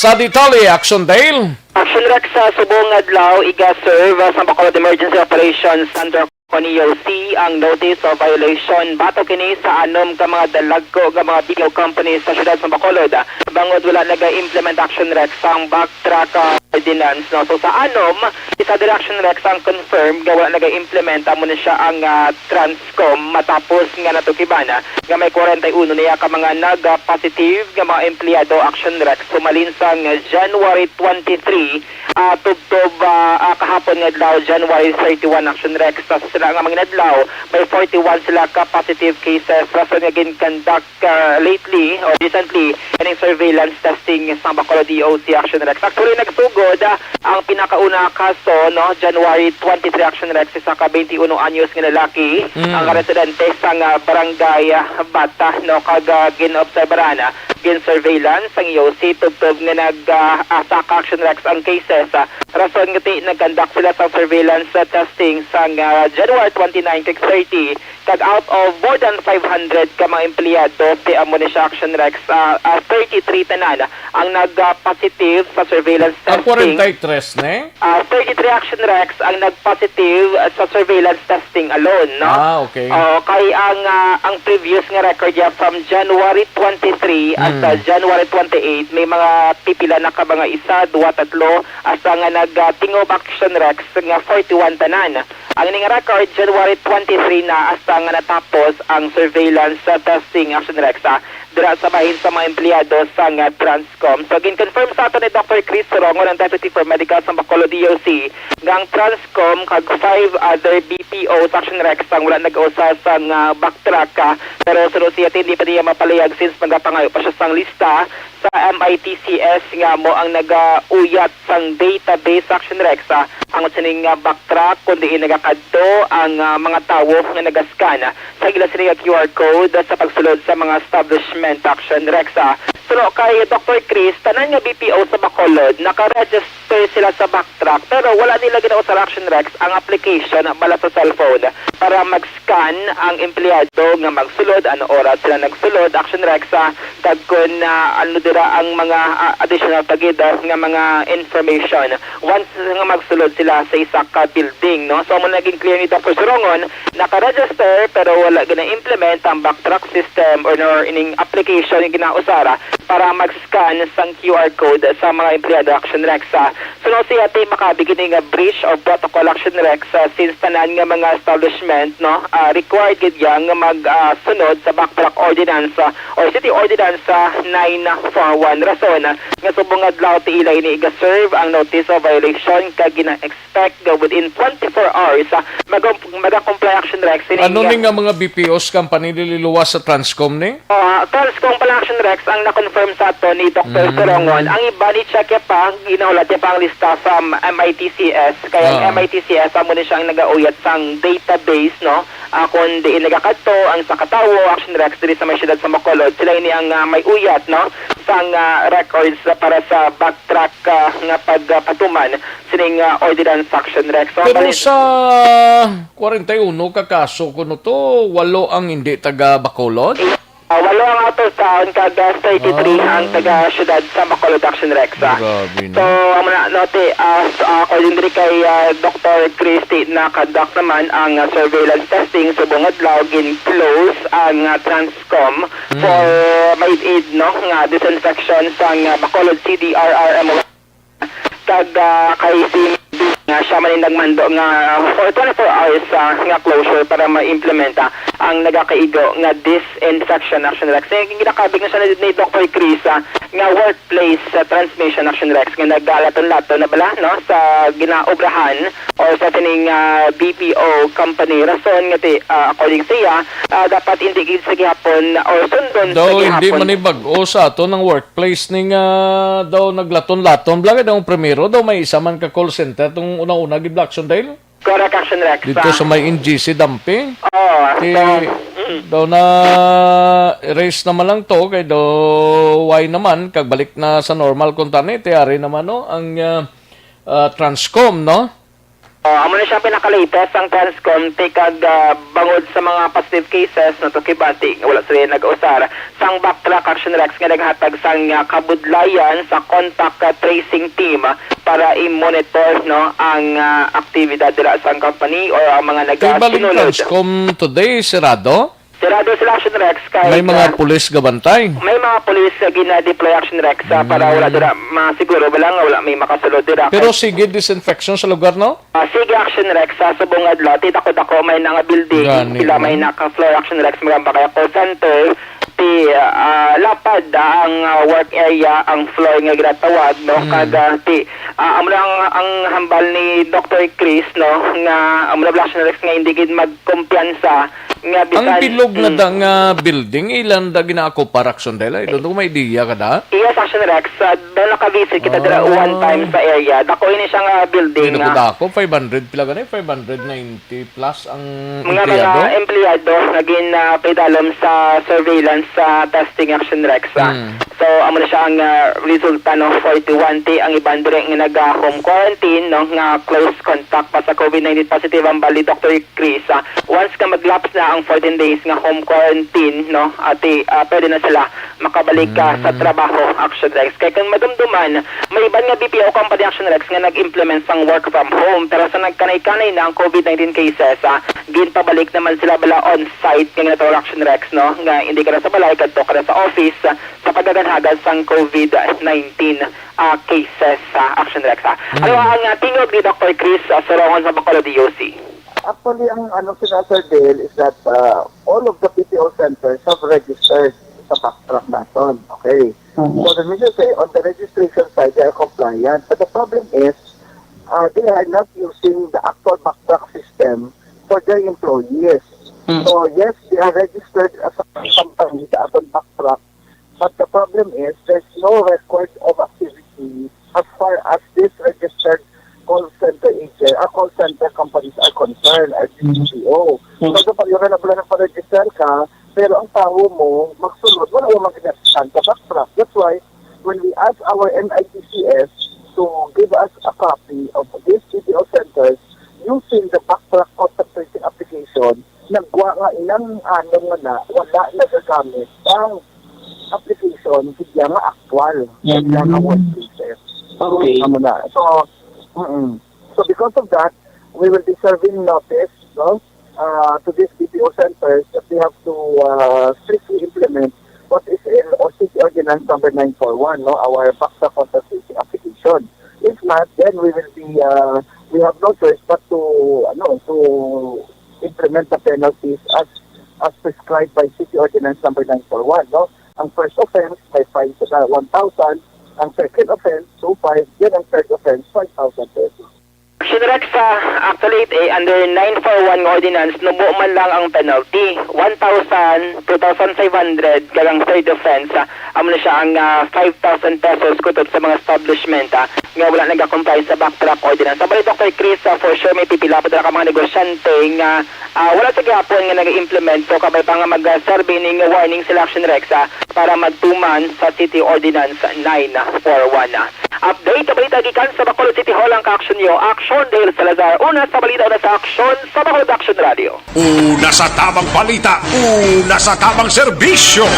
Sa detalye, Aksyon Dale. Action Rex, sa subong nga adlaw, iga-serve, ah, sa Bacolod Emergency Operations Center kon E O C ang notice of violation batok kini sa anom ka mga dalagko nga mga B P O companies sa siyudad sa Bacolod, ah, bangod wala naga-implement, Action Rex, ang backtrack, ah, ordinance, no? So, sa anom, isa diri, Action Rex, ang confirmed nga wala naga-implement, amo na siya ang, ah, Transcom, matapos nga natukiban, ah, nga may kwarenta y uno niya ka mga nag-positive nga mga empleyado, Action Rex, humalin sang January twenty-three, ah, tubtob, ah, ah, kahapon nga adlaw, January thirty-one, Action Rex. Sa sila nga mga inadlaw, may forty-one sila ka positive cases, rason nga gin-conduct, ah, lately or recently ining surveillance testing sa Bacolod E O C, Action Rex. Actually, nagsugod, ah, ang pinakauna nga kaso, no, January twenty-three, Action Rex, isa ka twenty-one anyos nga lalaki, mm, ang residente sa nga barangay, ah, Bata, no, kag, ah, gin-obserbaran, ah, gin-surveillance ang E O C tubtob nga nag, ah, ah, saka, Action Rex, ang cases, ah, rason nga ti nag-conduct sila sa surveillance, ah, testing sa nga January January twenty-nine kag thirty, kag out of more than five hundred ka mga empleyado, ti amo ni siya, Action Rex, ah, ah, thirty-three tanan ang nag-positive sa surveillance Ah, testing. Kwarenta y tres ne? Ah, thirty-three, Action Rex, ang nag-positive, ah, sa surveillance testing alone, no? Ah, okay. Oo, kay ang, ah, ang previous nga record niya from January twenty-three hasta Mm. January twenty-eight, may mga pipila na ka mga isa, duwa, tatlo, hasta nga nag, ah, tingob, Action Rex, nga forty-one tanan. Ang ining record, January twenty-three na hasta nga natapos ang surveillance, ah, testing, Action Rex, ah, dira sa bahin sa mga empleyado sang, ah, Transcom. So, gin-confirm sa ato ni Doctor Chris Sorongon, ang Deputy for Medical sa Bacolod D O C, nga ang Transcom kag five other B P Os, Action Rex, ang wala nag-usa sang, ah, backtrack, ah, pero suno siya, hindi pa niya mapalihag since magapangayo pa siya sang lista sa M I T C S nga amo ang nagauyat sang database, Action Rex, ah, ang sining, ah, backtrack, kun diin nagakadto ang, ah, mga tawo nga nagascan, ah, sa ila sini nga Q R code, ah, sa pagsulod sa mga establishment, Action Rex, ah. Suno kay Doctor Chris, tanan nga B P O sa Bacolod naka-register sila sa backtrack, pero wala nila ginausar, Action Rex, ang application bala sa cellphone para mag-scan ang empleyado nga magsulod, ano oras sila nagsulod, Action Rex, ah, kag kun, ah, ano dira ang mga, ah, additional pa gid, ah, nga mga information once nga magsulod sila sa isa ka building, no? So, amo naging clear ni Doctor Sorongon, naka-register pero wala gina-implement ang backtrack system or nor ining application nga ginausara para mag-scan sang Q R code sa mga empleyado, Action Rex, ah. Suno siya, ti makabi gid ni nga breach of protocol, Action Rex, ah, since tanan nga mga establishment, no, ah, required gid yang mag, ah, sunod sa backtrack ordinance, ah, or city ordinance, ah, nine four one. Rason, ah, nga subong adlaw ti ila ini iga-serve ang notice of violation kag gina-expect nga within twenty-four hours, ah, mag-, maga-comply, Action Rex, sining, Ano ah, ni nga mga B P Os company dili luwas sa Transcom ni? Ah, Transcom pala, Action Rex, ang na-confirm sa ato ni Doctor Mm. Sorongon. Ang iba ni check pa, ginahulat niya pa ang lista sa M I T C S. Kay ang Ah. M I T C S, amo ni siya ang nagauyat sang database, no? Ah, kung diin nagakadto ang sa katawo, Action Rex, diri sa may siyudad sa Bacolod. Sila ini ang, ah, may uyat, no? Sang, ah, records para sa backtrack, ah, nga pagpatuman sining, ah, ordinance, Action Rex. So, Pero bali- sa kwarenta y uno ka kaso kuno to, walo ang hindi taga Bacolod? Ah, walo ang out of town, kag, ah, thirty-three Ah. ang taga siyudad sa Bacolod, Action Rex, ah. Grabe, no? So, amo na, no, ti, ah, s-, ah, according diri kay, ah, Doctor Christy, na-conduct naman ang, ah, surveillance testing subong adlaw, gin-close ang, ah, Transcom Mm. for maid-id, no, nga disinfection sang, ah, Bacolod C D R R M one. Kag, ah, kay si nga siya man ang nagmando nga for twenty-four hours, ah, nga closure para ma-implementa ang nagakaigo nga disinfection, Action Rex. Kay ginakabig na siya ni, ni Doctor Chris, ah, nga workplace, ah, transmission, Action Rex, nga nagalaton-laton na bala, no, sa ginaobrahan or sa sining, ah, B P O company. Rason nga ti, ah, according sa iya, ah, dapat hindi gid sa gihapon or sundon sa Daw hindi gihapon. Man ni bag-o sa ato ng work place ning, ah, daw naglaton-laton. Bala kay daw primero, daw may isa man ka call center tong una-una gid, Blackson Dale. Correct, Action Rex. Dito Ah. sa may N G C Dampi. Oo, Ti, so, mm. daw na erase naman lang to, kay daw why naman, kagbalik na sa normal kung tani, ti ari naman, no, ang, ah, ah, Transcom, no? Oh, amo na siya pinaka-latest ang Transcom, ti kag, ah, bangod sa mga positive cases na to kibati nga wala sila nag-usar sang backtrack, Action Rex, nga naghatag sang, ah, kabudlayan sa contact, ah, tracing team para i-monitor, no, ang, ah, aktibidad dira sang company or ang mga Kay baling nagasinulod. Transcom today, sirado? Sirado sila, Action Rex, kay, May mga ah, pulis gabantay? May mga pulis nga gina-deploy, Action Rex, ah, para wala Mm. dira masiguro ba lang nga wala may makasulod dira. Pero Kay sige disinfection sa lugar, no? Ah, sige, Action Rex, sa subong adlaw, ti dako-dako may na nga building, Gani, sila may no? naka-floor, Action Rex, magamba kaya call center, ti, ah, lapad, ah, ang, ah, work area, ang floor nga ginatawag, no? Mm. Kag, ah, ti, ah, amo na ang, ang hambal ni Doctor Chris, no, nga amo na, Action Rex, nga hindi gid magkumpiyansa nga Ang bisan bilog nga mm. da nga building, ilan da ginaako para, Action Dale? I don't know, may idea ka da? Yes, Action Rex, ah, daw naka-visit kita dira Ah. one time sa area. Dako ini siya nga building, Hindi na ah. Ako, five hundred pila gani? Five hundred ninety plus ang Mga, empleyado? mga empleyado nga gin, ah, pidalom sa surveillance, sa testing, Action Rex, ah. Hmm. So, So, amo na siya ang, ah, resulta, no, forty-one ti ang iban diri nga naga-home quarantine, no, nga close contact pa sa COVID nineteen positive ang bali, Doctor Chris. Ah, once nga mag-lapse na ang fourteen days nga home quarantine, no, ati, ah, pwede na sila makabalik, ah, sa Mm. trabaho, Action Rex. Kay kung madumduman, may iban nga B P O company, Action Rex, nga nag-implement sang work from home. Pero sa nagkanay-kanay na ang COVID nineteen cases, ah, ginpabalik naman sila bala on-site nga ginatawag, Action Rex, no, nga hindi ka na sa balay, kadto ka na sa office, ah, sa paghaganhagan sang COVID nineteen, ah, cases sa Action Rex, ah. Mm. Ano ang, ah, tingog ni Doctor Chris, ah, Sorongon sa Bacolod D O C? Actually, ang ano, sinasadya is that, uh, all of the P T O centers have registered sa backtrack naton. Okay. Mhm. So, the meaning say, on the registration side, they are compliant. But the problem is, uh, they are not using the actual backtrack system for their employees. Mm. So, yes, they are registered as a company sa aton backtrack, but the problem is there's no record of activity as far as this registered call center agent, uh, call center companies are concerned, or Mm. B P O. Mm. So, kapag yun na pala nagpa-register ka, pero ang tawo mo, magsulod, wala mo mag-register sa backtrack. That's why, when we ask our M I T C S to give us a copy of these B P O centers using the backtrack contact tracing application, nagwa nga inang anom nga na, wala nagagamit ang application, hindi nga actual, hindi nga Mm. work cases. Okay. Amo na. So, mm-mm. So, because of that, we will be serving notice, no, uh, to these B P O centers that they have to, uh, strictly implement what is in O C C Ordinance number nine four one, no, our backtrack contact tracing application. If not, then we will be, uh, we have no choice but to, ano, to implement the penalties as, as prescribed by City Ordinance number nine four one, no? Ang first offense, may fine sa one thousand. Ang second offense, two five. Then ang third offense, five thousand pesos. Action Rex, ah, actually, eh, under nine four one nga ordinance, nubo man lang ang penalty, one thousand, two thousand five hundred, kag ang third offense, ah, amo na siya ang, ah, five thousand pesos kutob sa mga establishment, ah, nga wala nagakomply sa backtrack ordinance. Ang bali, Doctor Chris, ah, for sure, may pipila pa dira ka mga negosyante nga, ah, wala sa gihapon nga nag-implement. So, kabay pa nga mag-serve ini nga warning sila, Action Rex, ah, para magtuman sa City Ordinance nine four one. Update sa balita gikan sa Bacolod City Hall ang ka-action nyo, Action Dale Salazar. Una sa balita, una sa aksyon, sa Bacolod Action Radio. Una sa tamang balita, una sa tamang serbisyo.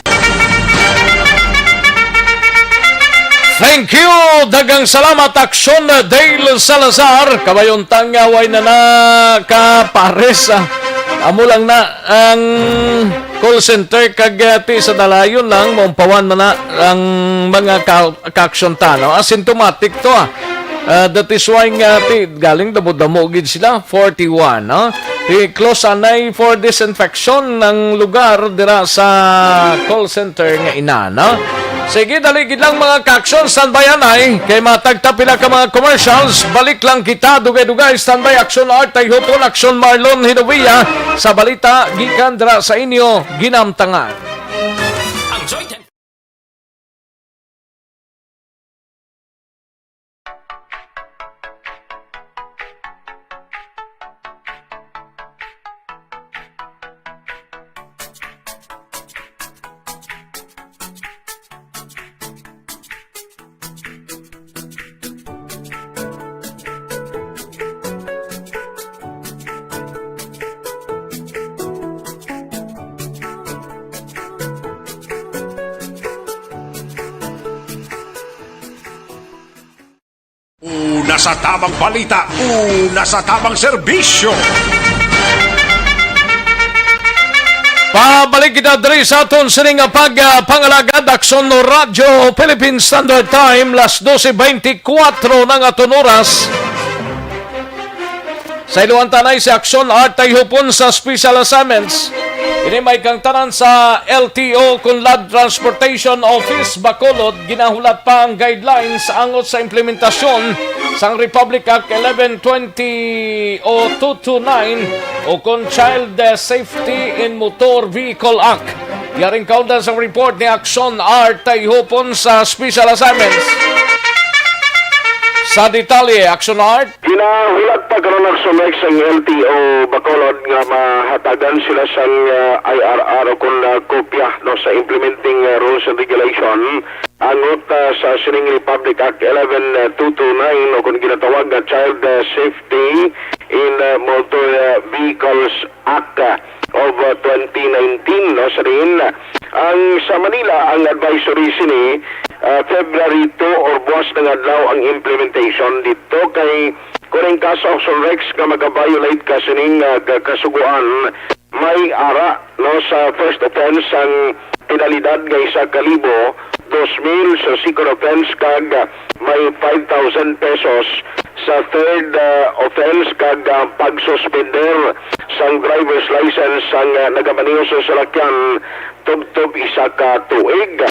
Thank you. Daghang salamat, Action Dale Salazar. Kabayon tang, ah, way na na ka pares, ah. Amo lang na ang call center kag, ah, ti sa dalayon lang, maumpawan man na ang mga ka-, ka-action ta, no? Asymptomatic to, ah. Ah, that is why nga, ti, galing damo-damo gid sila, forty-one, no? Ti, close anay for disinfection ang lugar dira sa call center nga ina, no? Sige, dali gid lang, mga ka-action, standby anay, kay matagta pila ka mga commercials, balik lang kita, dugay-dugay, standby, Action Art Tayhupon, Action Marlon Hinovia, sa balita gikan dira sa inyo ginamtangan. Ang Joy Una sa tamang balita, una sa tamang serbisyo. Pabalik kita diri sa aton sini nga pag, ah, pangalagad, Aksyon Radyo Philippine Standard Time, las dose beintikwatro na nga aton oras. Sa iluan tanay si Aksyon Art Tayhupon sa Special Assignments. Ini may kangtanan sa L T O kon Land Transportation Office Bacolod, ginahulat pa ang guidelines angot sa implementasyon sang Republic Act eleven twenty o two two nine o kon Child Safety in Motor Vehicle Act. Yaring kaundan sang report ni Aksyon Art Tayhupon sa Special Assignments. Sa detalye, Action Art. Ginahulat pa karon ang Sumex sang L T O Bacolod nga mahatagan sila sang, ah, I R R o kon, ah, kopya, no, sa implementing, ah, rules and regulation angot, ah, sa sining Republic Act eleven two two nine o kon ginatawag nga Child, ah, Safety in, ah, Motor, ah, Vehicles Act, ah, of, ah, twenty nineteen, no, sa diin ang sa Manila ang advisory sini, ah, February two or buwas na nga adlaw ang implementation didto kay kung ang kaso ang Sunrex nga maka-violate ka sining, ah, ka-, kasugoan, may ara, no, sa first offense ang penalidad nga isa ka libo, dos mil, sa second offense kag may five thousand pesos, sa third, ah, offense kag, ah, pagsuspender sang driver's license sang, ah, nagamaneho sa salakyan tubtob isa ka tuig.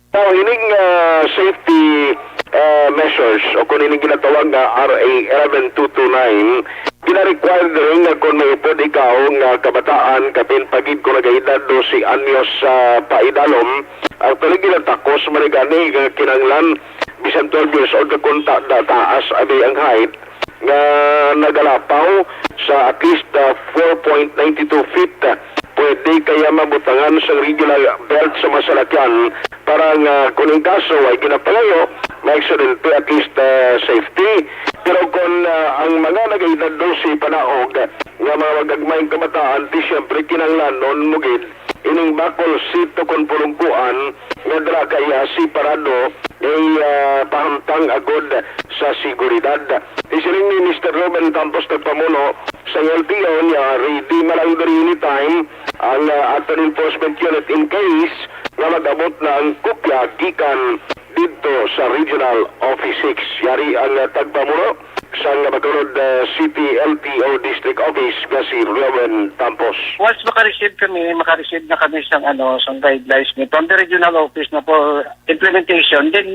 Now, ining, ah, safety, ah, measures o kung ining ginatawag nga R A eleven two two nine, gina-require diri nga kung may upod ikaw nga kabataan, kapin pa gid kung nagaedad dose anyos sa paidalom, actually, ginatakos man ni gani nga kinahanglan bisan twelve years old ka kung ta-, da-, taas abi ang height, nga nagalapaw sa at least, ah, four point nine two feet, ah, pwede kaya mabutangan sa regular belt sa mga salakyan para nga kung in kaso ay ginapangayo, may aksidente, at least, ah, safety. Pero kung, ah, ang mga nagaedad dose panaog nga mga magagmayng kabataan, di siyempre kinahanglanon mo gid ining buckle seat o kon pulungkuan nga dira kaya separado kay, ah, pahamtang agud sa seguridad. Isiling ni Mister Ruben Campos, nagpamuno sa L T O, niya ready man lang diri anytime ang, ah, aton enforcement unit in case nga mag-abot na ang kopya gikan didto sa Regional Office six. Yari ang, ah, tagpamuno sang Bacolod, ah, City L T O District Office nga si Ruben Campos. Once maka-receive kami, maka-receive na kami sang, ano, sang guidelines ni from the regional office na for implementation, then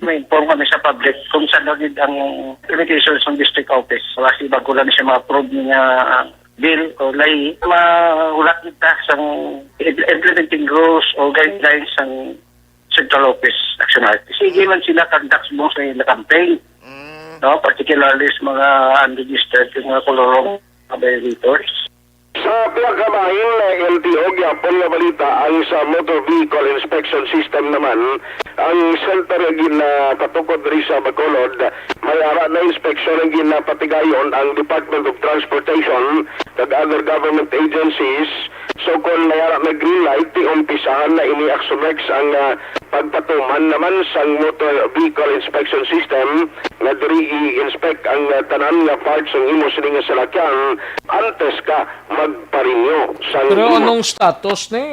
may inform kami sa public kung saan na gid ang implementation sa district office. Kasi bago lang siya ma-approve niya bill o lay, mahulat kita sang implementing rules o guidelines sang Central Office Action Artist. Sige man sila conduct mo sa ila campaign, Mm. no? Particularly sa mga unregistered, yung mga kolorong mga violators. Sa pihak ka bahin, L T O, gyapon nga balita ang sa Motor Vehicle Inspection System naman, ang center nga ginapatukod diri sa Bacolod. May ara na inspeksyon ang ginapatigayon ang Department of Transportation kag other government agencies. So, kung may ara na green light, ti umpisahan na ini Action Rex ang, ah, pagpatuman naman sang Motor Vehicle Inspection System nga diri i-inspect ang, ah, tanan nga parts sang imo sini nga salakyan antes ka magparenew sang Pero imo. Anong status ni,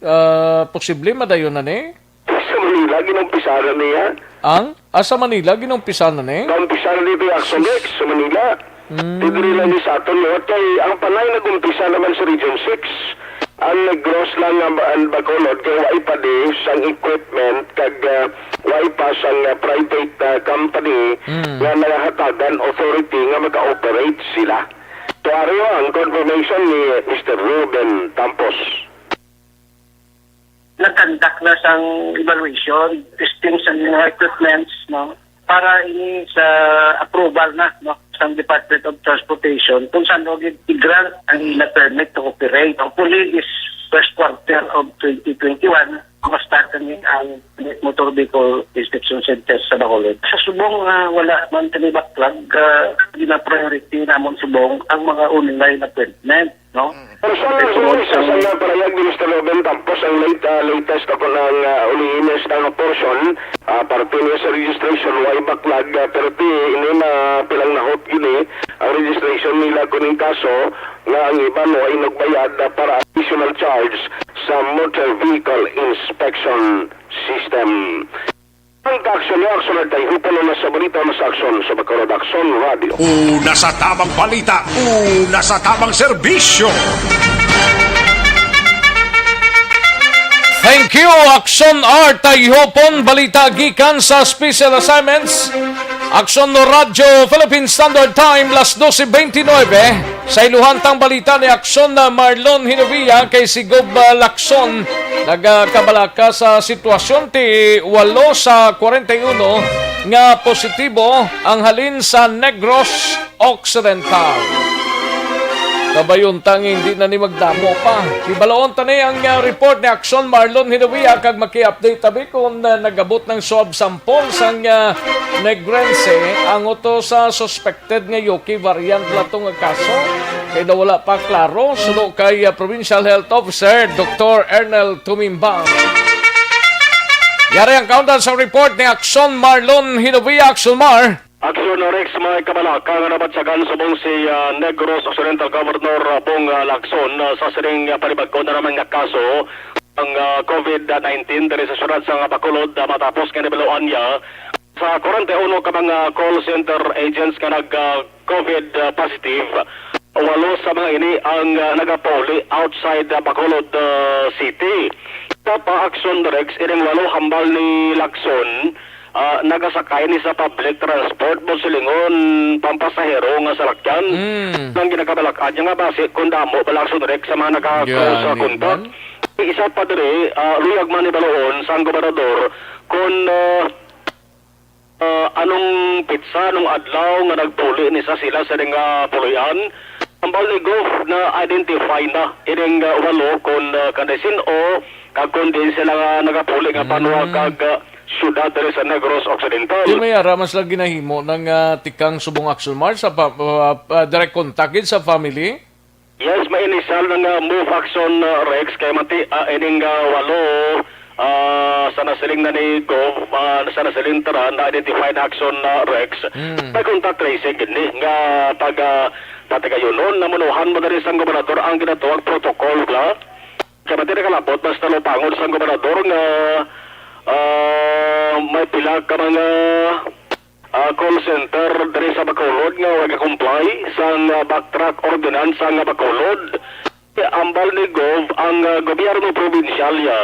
ah, posible madayon na ni? Sa Manila, ginumpisahan niya. Ang? Ah, sa Manila, ginumpisahan na ni? Ginumpisahan dito yung Action Rex sa Manila. Mm. Dito nila ni sa aton, no? Kay ang panay nagumpisa naman sa Region six. Ang Negros lang ang, ang Bacolod, kay wala pa di sang equipment, kag, ah, wala pa sang, ah, private, ah, company Mm. nga nangahatagan authority nga maka-operate sila. So, ari ang confirmation ni Mister Ruben Campos. Nag-conduct na sang evaluation, testing sa mga equipments, no? Para ini sa approval na, no, sang Department of Transportation kung saan o gid i-grant ang ila permit to operate. Hopefully is first quarter of twenty twenty-one, ma-start kami ang Motor Vehicle Inspection Center sa Bacolod. Sa subong, ah, wala man kami backlog, ah, gina-priority namon subong ang mga online appointment. No? Mm. Pero sa Ito mga sa ang mga parayag ni Mister Ruben Campos, ang late, ah, latest ako ng, ah, ulihin niya sa portion, ah, parte niya sa registration, way backlog, ah, pero ti, ini na pilang nahot gini, ang registration nila kuning kaso, nga ang iban way nagbayad, ah, para additional charge sa motor vehicle inspection system. Ang kaaksyon ni Action Artay, hupon na sa balita, na sa aksyon sa Bacolod Aksyon Radio. Una sa tamang balita, una sa tamang serbisyo. Thank you, Aksyon Artay. Hupon balita gikan sa Special Assignments. Aksyon Radyo Philippine Standard Time, las doce veintinueve. Sa iluhantang balita ni Aksyon na Marlon Hinovia kay si Gob, ah, Lacson nagakabalaka sa sitwasyon ti walo sa kwarenta y uno nga positibo ang halin sa Negros Occidental. Kabayon ta nga hindi na ni magdamo pa. Hibaloon ta ni ang, ah, report ni Action Marlon Hidawia kag maki-update tabi kung, ah, nagabot ng swab sample sang, ah, Negrense ang uto sa suspected nga U K variant lato nga kaso. Kay daw wala pa klaro, suno kay, ah, Provincial Health Officer Doktor Ernel Tumimbang. Yari ang kaundan sa report ni Action Marlon Hidawia. Action Mar. Action Rex, may kabalaka nga nabatyagan subong si, ah, Negros Occidental Governor, ah, Bong, ah, Lacson, ah, sa sining, ah, panibag-o na naman nga kaso ang, ah, COVID nineteen diri sa siyudad sa Bacolod, ah, matapos nga nabaluan niya sa kwarenta y uno ka mga call center agents nga nag, ah, COVID, ah, positive. Walo sa mga ini ang, ah, nagapauli outside, ah, Bacolod, ah, City. Sa pa Action Rex, ining walo hambal ni Lacson, ah, nagasakay ni sa public transport, busilingon, pampasahero nga salakyan. Mm. Ang ginakabalak-an niya nga basi kung damo ba, Lacson Rex, sa mga naka-close sa Gani kontak. Man. Isa pa diri, ah, luyag man ni baloon sang gobernador kung, ah, ah, anong pitsa, anong adlaw nga nagpuli ni sa sila sa nga pulian. Hambal ni Gov na identify na ining, ah, walo kon, ah, kanda sin-o kag kon diin sila nga nagapuli nga banwa Mm. kag, ah, syudad diri sa Negros Occidental. Di may ara mas lagi nahimo nang, ah, tikang subong Action March sa pa, pa, pa, direct contact gid sa family? Yes, may initial na nga move Action, ah, Rex, kay mati, ah, ining, ah, walo, ah, sa nasiling na ni Gov, ah, sa nasiling tanan na identified Action, ah, Rex. Mm. May contact tracing gid ni nga pag, ah, patigayunon, namunuhan mo na rin sang gobernador ang ginatawag protocol, bla. Kay mati nakalabot, basta lupangon sang gobernador nga, ah, may pila ka mga ah, call center diri sa Bacolod nga wala comply sang, ah, backtrack ordinance sang Bacolod. Ambal ni Gov ang, ah, gobyerno probinsyal ya,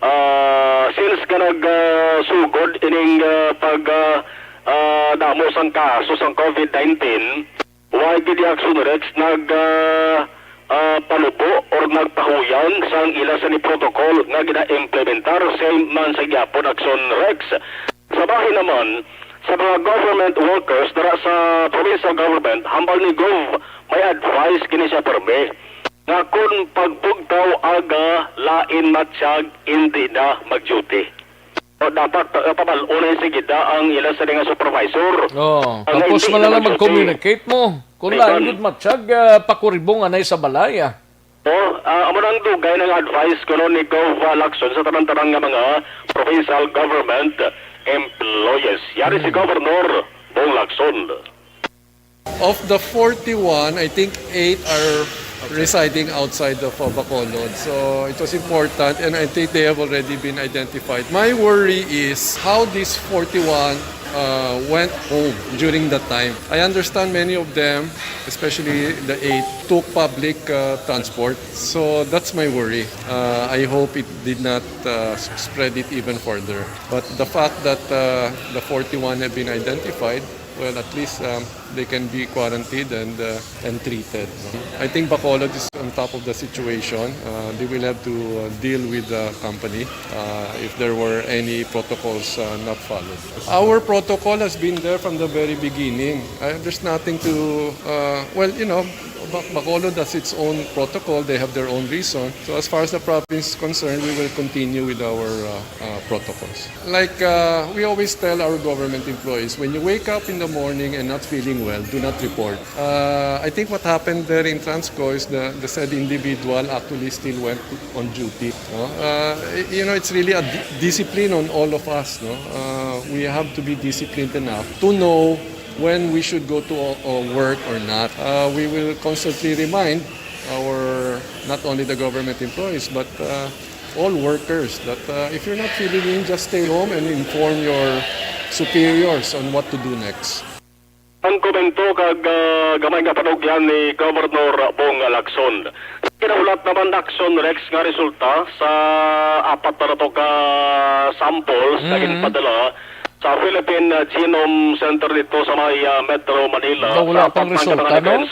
ah, since nga nag, ah, sugod ining, ah, pag, ah, ah, damo sang kaso sang COVID nineteen, why gid Action Rex nag, ah, ah, panubo or nagpahuyang sang ila sa ni protocol nga gina-implementar, same man sa gyapon Action Rex. Sa bahin naman, sa mga government workers dira sa provincial government, hambal ni Gov, may advice kini siya permi nga kon pagbugtaw aga lain matsyag, hindi na mag-duty. O dapat, uh, pabal-on na sige da ang ila sa nga supervisor. Oh, ang tapos hindi na malala mag-duty. Mag-communicate mo. Kung lain gud matsyag, ah, pakuribong anay sa balay, ah. Oh, ah, amo nang dugay nang advice kuno ni Gov, ah, Lacson sa tanan-tanan nga mga provincial government employees. Yari si Hmm. Governor Bong Lacson. Of the forty-one, I think eight are residing outside of, uh, Bacolod. So it was important, and I think they have already been identified. My worry is how these forty-one, uh, went home during that time. I understand many of them, especially the eight, took public, uh, transport. So that's my worry. Uh, I hope it did not, uh, s-, spread it even further. But the fact that, uh, the forty-one have been identified, well, at least, um, they can be quarantined and, uh, and treated, no? I think Bacolod is on top of the situation. Uh, they will have to, uh, deal with the company, uh, if there were any protocols, uh, not followed. Our protocol has been there from the very beginning. Uh, there's nothing to, uh, well, you know, Ba-, Bacolod has its own protocol. They have their own reason. So as far as the province is concerned, we will continue with our, uh, uh, protocols. Like, uh, we always tell our government employees, when you wake up in the morning and not feeling well, do not report. Uh, I think what happened there in Transco is the, the said individual actually still went on duty, no? Uh, y-, you know, it's really a di-, discipline on all of us, no? Uh, we have to be disciplined enough to know when we should go to, uh, work or not. Uh, we will constantly remind our, not only the government employees, but, uh, all workers that, uh, if you're not feeling in, just stay home and inform your superiors on what to do next. Ang komento kag, ah, gamay nga panugyan ni Governor Bong Lacson. Kinahulat naman Action Rex nga resulta sa apat na to ka samples nga Hmm. ginpadala sa Philippine, ah, Genome Center dito sa may, ah, Metro Manila. Wala pang resulta, no?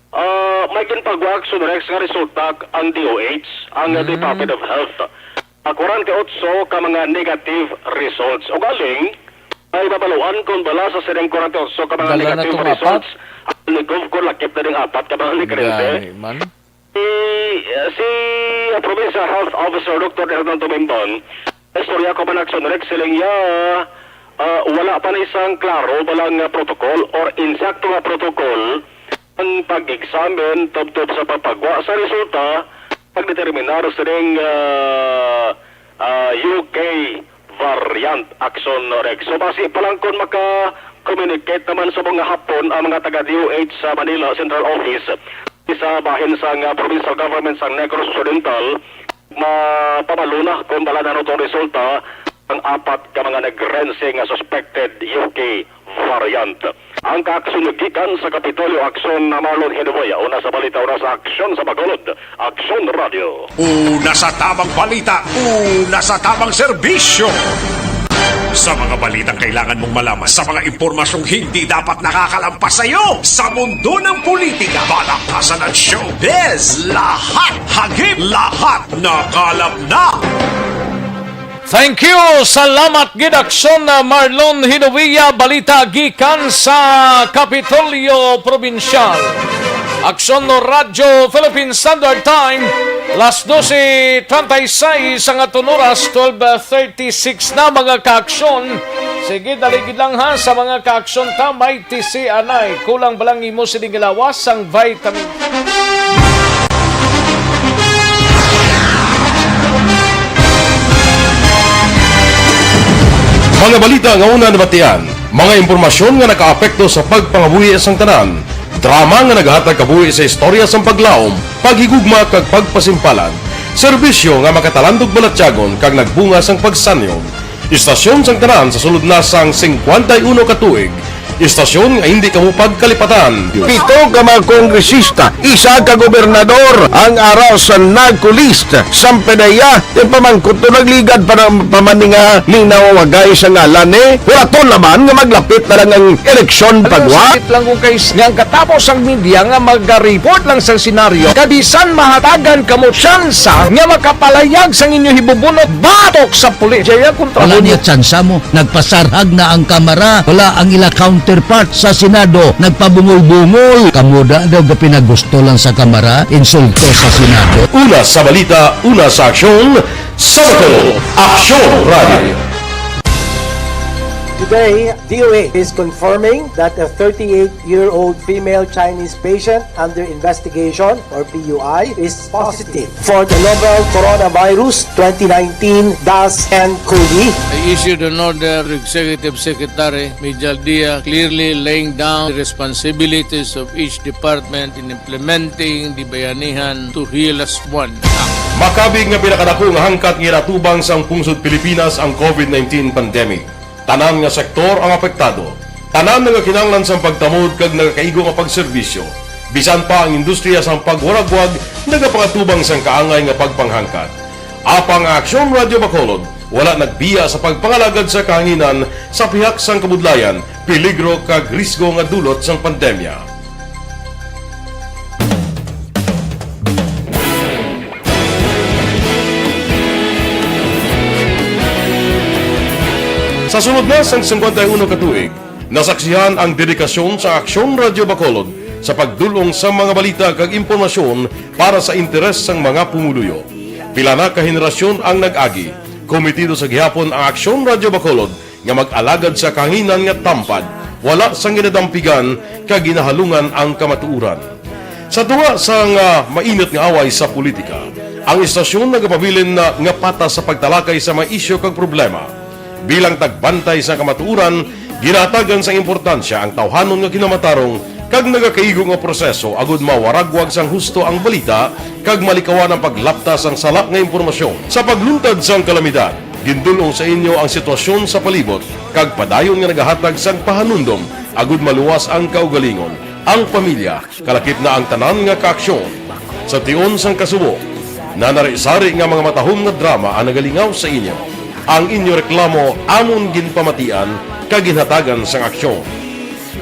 Ah, may ginpagwa Action Rex nga resulta ang D O H, ang Hmm. Department of Health. Ah, kwarenta y otso ka mga negative results. Ugaling, Ay, babaluan kon bala sa sining forty-eight ka mga Dala na negative tong results. Apat. Ang ni Gov ko lakip na ding apat ka mga negrente. Gani man. Si, si, uh, Provincial Health Officer Doctor Hernando Mimbon, istorya ko man, Aksyon Rex, siling niya, uh, wala pa na isang klaro balang, uh, protocol or insakto nga protocol ang pag-examine tubtob sa pagpagwa sa resulta, pagdeterminar sining, uh, uh, U K variant, Aksyon Rex. So, basi pa lang kung maka-communicate naman sa mga hapon ang mga taga D O H sa Manila Central Office, sa bahin sang, uh, provincial government sang Negros Occidental, mapabalo na kung bala na tong resulta ang apat ka mga negrense nga suspected U K variant. Ang kaaksyon gikan sa Kapitolyo, Aksyon na Marlon Hinuboya. Una sa balita, una sa aksyon sa Bacolod, Aksyon Radio. Una sa tamang balita, una sa tamang serbisyo. Sa mga balitang kailangan mong malaman, sa mga impormasyong hindi dapat nakakalampas sa iyo, sa mundo ng politika, balakasan at showbiz, lahat hagip, lahat nakalap na. Thank you. Salamat gid, Aksyon na Marlon Hinuwia. Balita gikan sa Kapitolyo Probinsyal. Aksyon no Radyo Philippine Standard Time, las doce treinta y seis ang aton oras, twelve thirty-six na, mga kaaksyon. Sige, dali gid lang ha, sa mga kaaksyon ta, may T C anay. Kulang ba lang imo sining lawas sang vitamin? Mga balita nga una nabatian, mga impormasyon nga nakaapekto sa pagpangabuhi sang tanan, drama nga naghatag kabuhi sa istorya sang paglaom, paghigugma kag pagpasimpalan, serbisyo nga makatalandog balatyagon kag nagbunga sang pagsanyog. Istasyon sang tanan sa sulod na sang singkwenta y uno ka tuig. Istasyon nga hindi kamo pagkalipatan. Pito ka mga kongresista, isa ka gobernador ang ara sa NAGCO list. Sang pinaya, yung pamangkot to nagligad pa ng pamaninga ni nawawagay sa ngalan ni. Wala to naman nga maglapit na lang ang eleksyon pagwa. Sakit lang kung kay nga ang katapos ang media nga magariport lang sa senaryo. Kabisan mahatagan kamo tsansa nga makapalayag sang inyo hibubunot batok sa pulis. Jaya kontra Wala mo niya tsansa mo. Nagpasarhag na ang Kamara. Wala ang ila counterpart sa Senado. Nagpabungol-bungol. Kamo da daw gapinagusto lang sa Kamara. Insulto sa Senado. Una sa balita, una sa aksyon, sa Bacolod, Aksyon Radio. Today, D O H is confirming that a thirty-eight-year-old female Chinese patient under investigation, or P U I, is positive for the novel coronavirus twenty nineteen dash N COVID. I issued an order to Executive Secretary Mijal Dia, clearly laying down the responsibilities of each department in implementing the Bayanihan to Heal Us One Act. Makabig nga pinakadako nga hangkat nga ginatubang sang pungsod Pilipinas ang COVID nineteen pandemic. Tanan nga sektor ang apektado. Tanan nga kinahanglan sang pagtamod kag nagakaigo nga pagserbisyo. Bisan pa ang industriya sang pagwaragwag nagapangatubang sang kaangay nga pagpanghangkat. Apang ang Aksyon Radio Bacolod wala nagbiya sa pagpangalagad sa kahanginan sa pihak sang kabudlayan, peligro kag risgo nga dulot sang pandemya. Sa sulod na sang singkwenta y uno ka tuig, nasaksihan ang dedikasyon sa Aksyon Radio Bacolod sa pagdul-ong sa mga balita kag impormasyon para sa interes sang mga pumuluyo. Pila na ka henerasyon ang nag-agi. Komitido sa gihapon ang Aksyon Radio Bacolod nga mag-alagad sa kahanginan nga tampad, wala sang ginadampigan kag ginahalungan ang kamatuoran. Sa tunga sang, ah, mainit nga away sa politika, ang istasyon nagapabilin na nga patas sa pagtalakay sa mga isyu kag problema. Bilang tagbantay sa kamatuoran, ginahatagan sang importansya ang tawhanon nga kinamatarong kag nagakaigo nga proseso agud mawaragwag sang husto ang balita kag malikawan ang paglapta sang sala nga impormasyon. Sa pagluntad sang kalamidad, gindul-ong sa inyo ang sitwasyon sa palibot kag padayon nga nagahatag sang pahanumdom agud maluwas ang kaugalingon, ang pamilya, kalakip na ang tanan nga kaaksyon. Sa tion sang kasubo, nanari-sari nga mga matahom nga drama ang nagalingaw sa inyo. Ang inyo reklamo amon ginpamatian kag ginhatagan sang aksyon.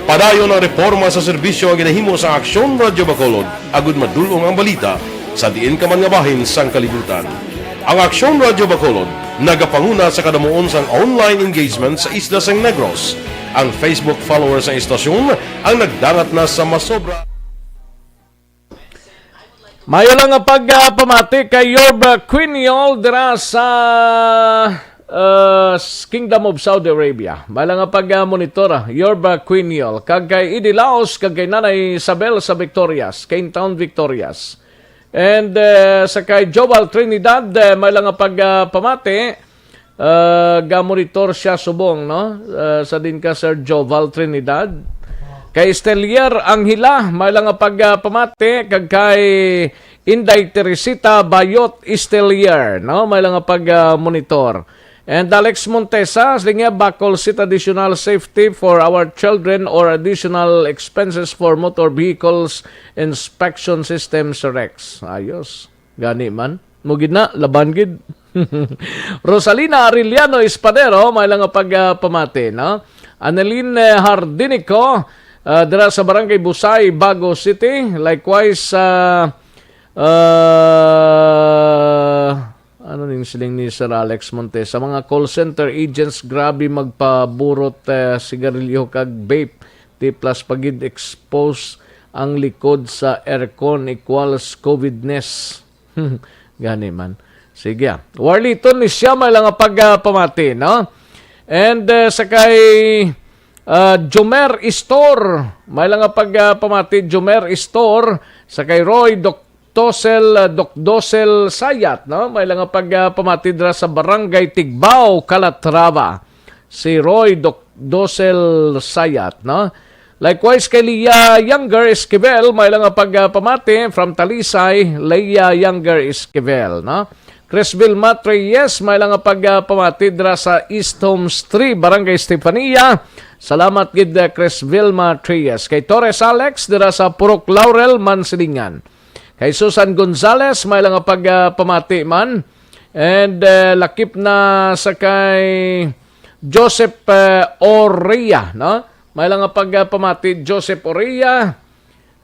Padayon ang reporma sa serbisyo nga ginahimo sa Aksyon Radyo Bacolod agud madul-ong ang balita sa diin ka man nga bahin sang kalibutan. Ang Aksyon Radyo Bacolod Nagapanguna sa kadamuon sang online engagement sa isla sang Negros. Ang Facebook followers sang istasyon ang nagdangat na sa masobra. Mayo lang nga pagpamati kay Yorba Quiniol dira sa, uh, s-, Kingdom of Saudi Arabia. Mayo lang nga pag-monitor, ah, Yorba Quiniol. Kag kay Idi Laos, kag kay Nanay Isabel sa Victorias, Kane Town, Victorias. And, uh, sa kay Joval Trinidad, uh, mayo lang nga pagpamati. Ah, gamonitor siya subong, no? Ah, sa din ka, Sir Joval Trinidad. Kay Estelier Anghila, mayo lang nga pagpamati, kag kay Inday Teresita Bayot Estelier, no? Mayo lang nga pagmonitor. And Alex Montesa, siling niya, Bacol City, additional safety for our children or additional expenses for motor vehicles inspection system, Sir Rex. Ayos. Gani man. Mo gid na, laban gid. Rosalina Arellano Espadero, mayo lang nga pagpamati, no? Annalyn, eh, Hardinico, ah, dira sa Barangay Busay, Bago City. Likewise, sa, ah, ano ning siling ni Sir Alex Montes? Sa mga call center agents, grabe magpaburot, eh, sigarilyo kag vape. Di plus pa gid expose ang likod sa aircon equals covidness. Gani man. Sige, ah. Warliton ni siya, mayo lang nga pagpamati, no? And, eh, sa kay, ah, Jomer Istor, mayo lang nga pagpamati, Jomer Istor, sa kay Roy Doc Tosel, ah, Doc Dosel Sayat, no? Mayo lang nga pagpamati dira sa Barangay Tigbao, Calatrava. Si Roy Doc Dosel Sayat, no? Likewise, kay Leah Younger Esquivel, mayo lang nga pagpamati from Talisay, Leah Younger Esquivel, no? Chris Vilma Treyes, mayo lang nga pagpamati dira sa East Homes three, Barangay Estefania. Salamat gid, uh, Chris Vilma Treyes. Kay Torres Alex, dira sa Purok Laurel, Mansilingan. Kay Susan Gonzales, mayo lang nga pagpamati man. And, uh, lakip na sa kay Joseph, uh, Orea, no? Mayo lang nga pagpamati, Joseph Orea.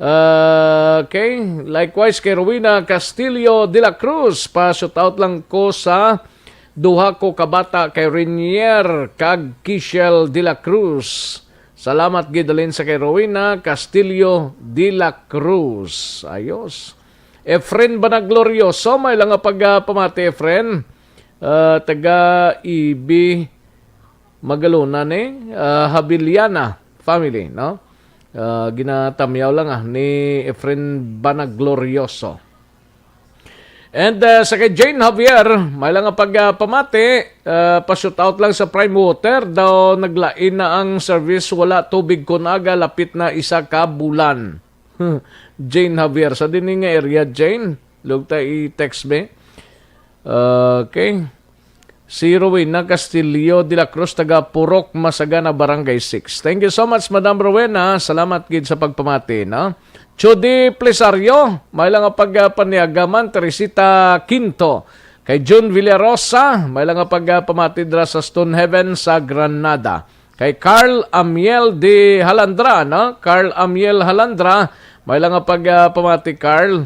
Ah, okay. Likewise, kay Rowena Castillo de la Cruz, pa-shout out lang ko sa duha ko ka bata, kay Renier kag Kishel de la Cruz. Salamat gid halin sa kay Rowena Castillo de la Cruz. Ayos. Efren Banaglorioso, mayo lang nga pagpamati, Efren. Ah, taga Ibi, Magalona ni, ah, Habiliana family, no? Ah, ginatamyaw lang, ah, ni Efren Banaglorioso. And, ah, sa kay Jane Javier, mayo lang nga pagpamati, ah, pa-shout out lang sa Prime Water, daw naglain na ang service, wala tubig kon aga, lapit na isa ka bulan. Jane Javier, sa din nga area, Jane, lugta i-text me. Okay. Si Rowena Castillo de la Cruz, taga Purok Masagana, Barangay six. Thank you so much, Madam Rowena. Salamat gid sa pagpamati, no? Chudi Plesario, mayo lang nga pagpaniagaman, Teresita Quinto. Kay June Villarosa, mayo lang nga pagpamati dira sa Stonehaven sa Granada. Kay Carl Amiel de Halandra, no? Carl Amiel Halandra, mayo lang nga pagpamati, Carl.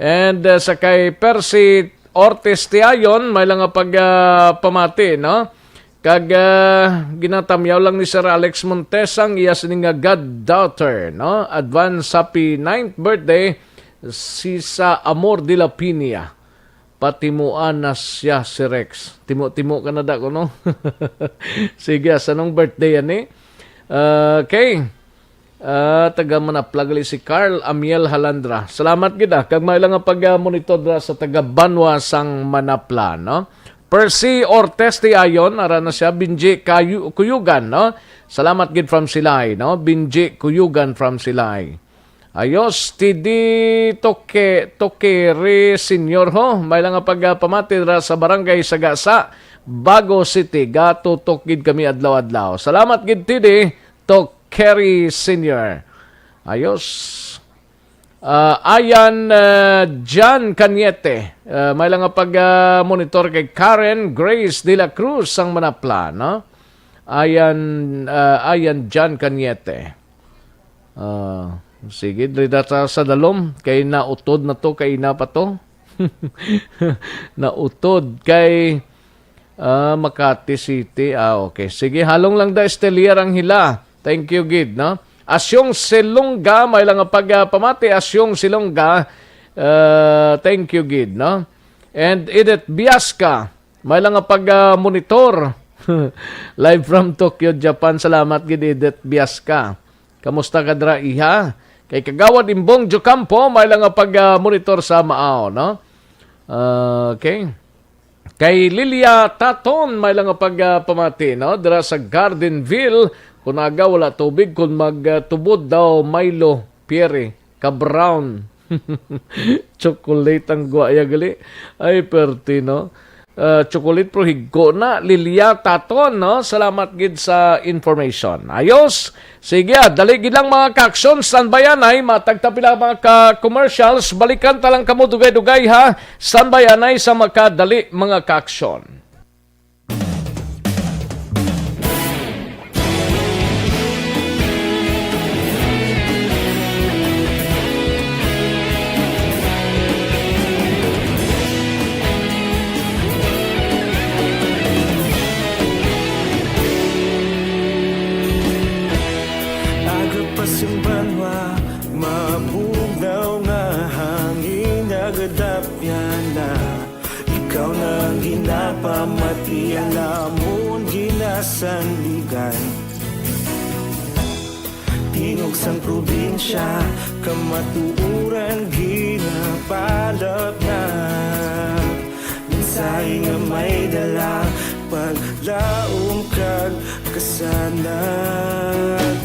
And, uh, sa kay Percy Ortiz Tiayon, mayo lang nga pagpamati, no? Kag, ah, ginatamyaw lang ni Sir Alex Montes ang iya sini nga goddaughter, no? Advance happy ninth birthday, si sa Amor de la Piña. Patimuan na siya si Rex. Timo-timo ka na da ko, no? Sige, ah, sa nung birthday yan, eh? Okay. Ah, taga Manapla gali si Carl Amiel Halandra. Salamat gid, ah, kag mayo lang nga pag-, ah, monitor dira sa taga Banwa sang Manapla, no? Percy Ortes Tiayon, ara na siya, Binji Kayu-, Kuyugan, no? Salamat gid from Silay, no? Binji Kuyugan from Silay. Ayos, T D Toke-, Tokere Senior ho. Mayo lang nga pag-, ah, pamati dira sa Barangay Sagasa, Bago City. Gatutok gid kami adlaw-adlaw. Salamat gid, T D Tok-, Kerry Senior. Ayos. Ah, Ayan, ah, John Cañete. Ah, mayo lang nga pag, ah, monitor kay Karen Grace de la Cruz sang Manapla, no? Ayan, ah, Ayan John Cañete. Ah, sige, diri ta sa dalom. Kay nautod na to, kay ina pa to. Nautod kay Ah, Makati City. Ah, okay. Sige, halong lang da, Estelier Anghila. Thank you, gid, no? Asyong Silongga, may lang nga pagpamati. Asyong Silongga, ah, thank you, gid, no? And Edith Biasca, may lang nga pag, ah, monitor. Live from Tokyo, Japan. Salamat, gid, Edith Biasca. Kamusta ka dira, iha? Kay Kagawad Imbong Jocampo, may lang nga pag, ah, monitor sa Maaw, no? Ah, okay. Kay Lilia Taton, may lang nga pag, ah, pamati, no? Dira sa Gardenville, kung aga wala tubig, kung magtubod daw Milo Pierre ka brown. Chocolate ang guwaya gali. Ay, perti, no? Ah, chocolate, pero higko na. Lilia Taton, no? Salamat gid sa information. Ayos. Sige, ah, dali gid lang, mga ka-aksyon. Standby anay, matag ta pila mga ka-commercials. Balikan ta lang kamo dugay-dugay, ha. Standby anay sa makadali, mga ka-aksyon. Aga pa sing banwa, mabugnaw nga hangin, nagadapyan na. Ikaw na ang ginapamati, alamon ginasandigan. Tingog sang probinsya, kamatuoran ginapalapnag. Mensahe nga may dala, paglaom kag kasanag.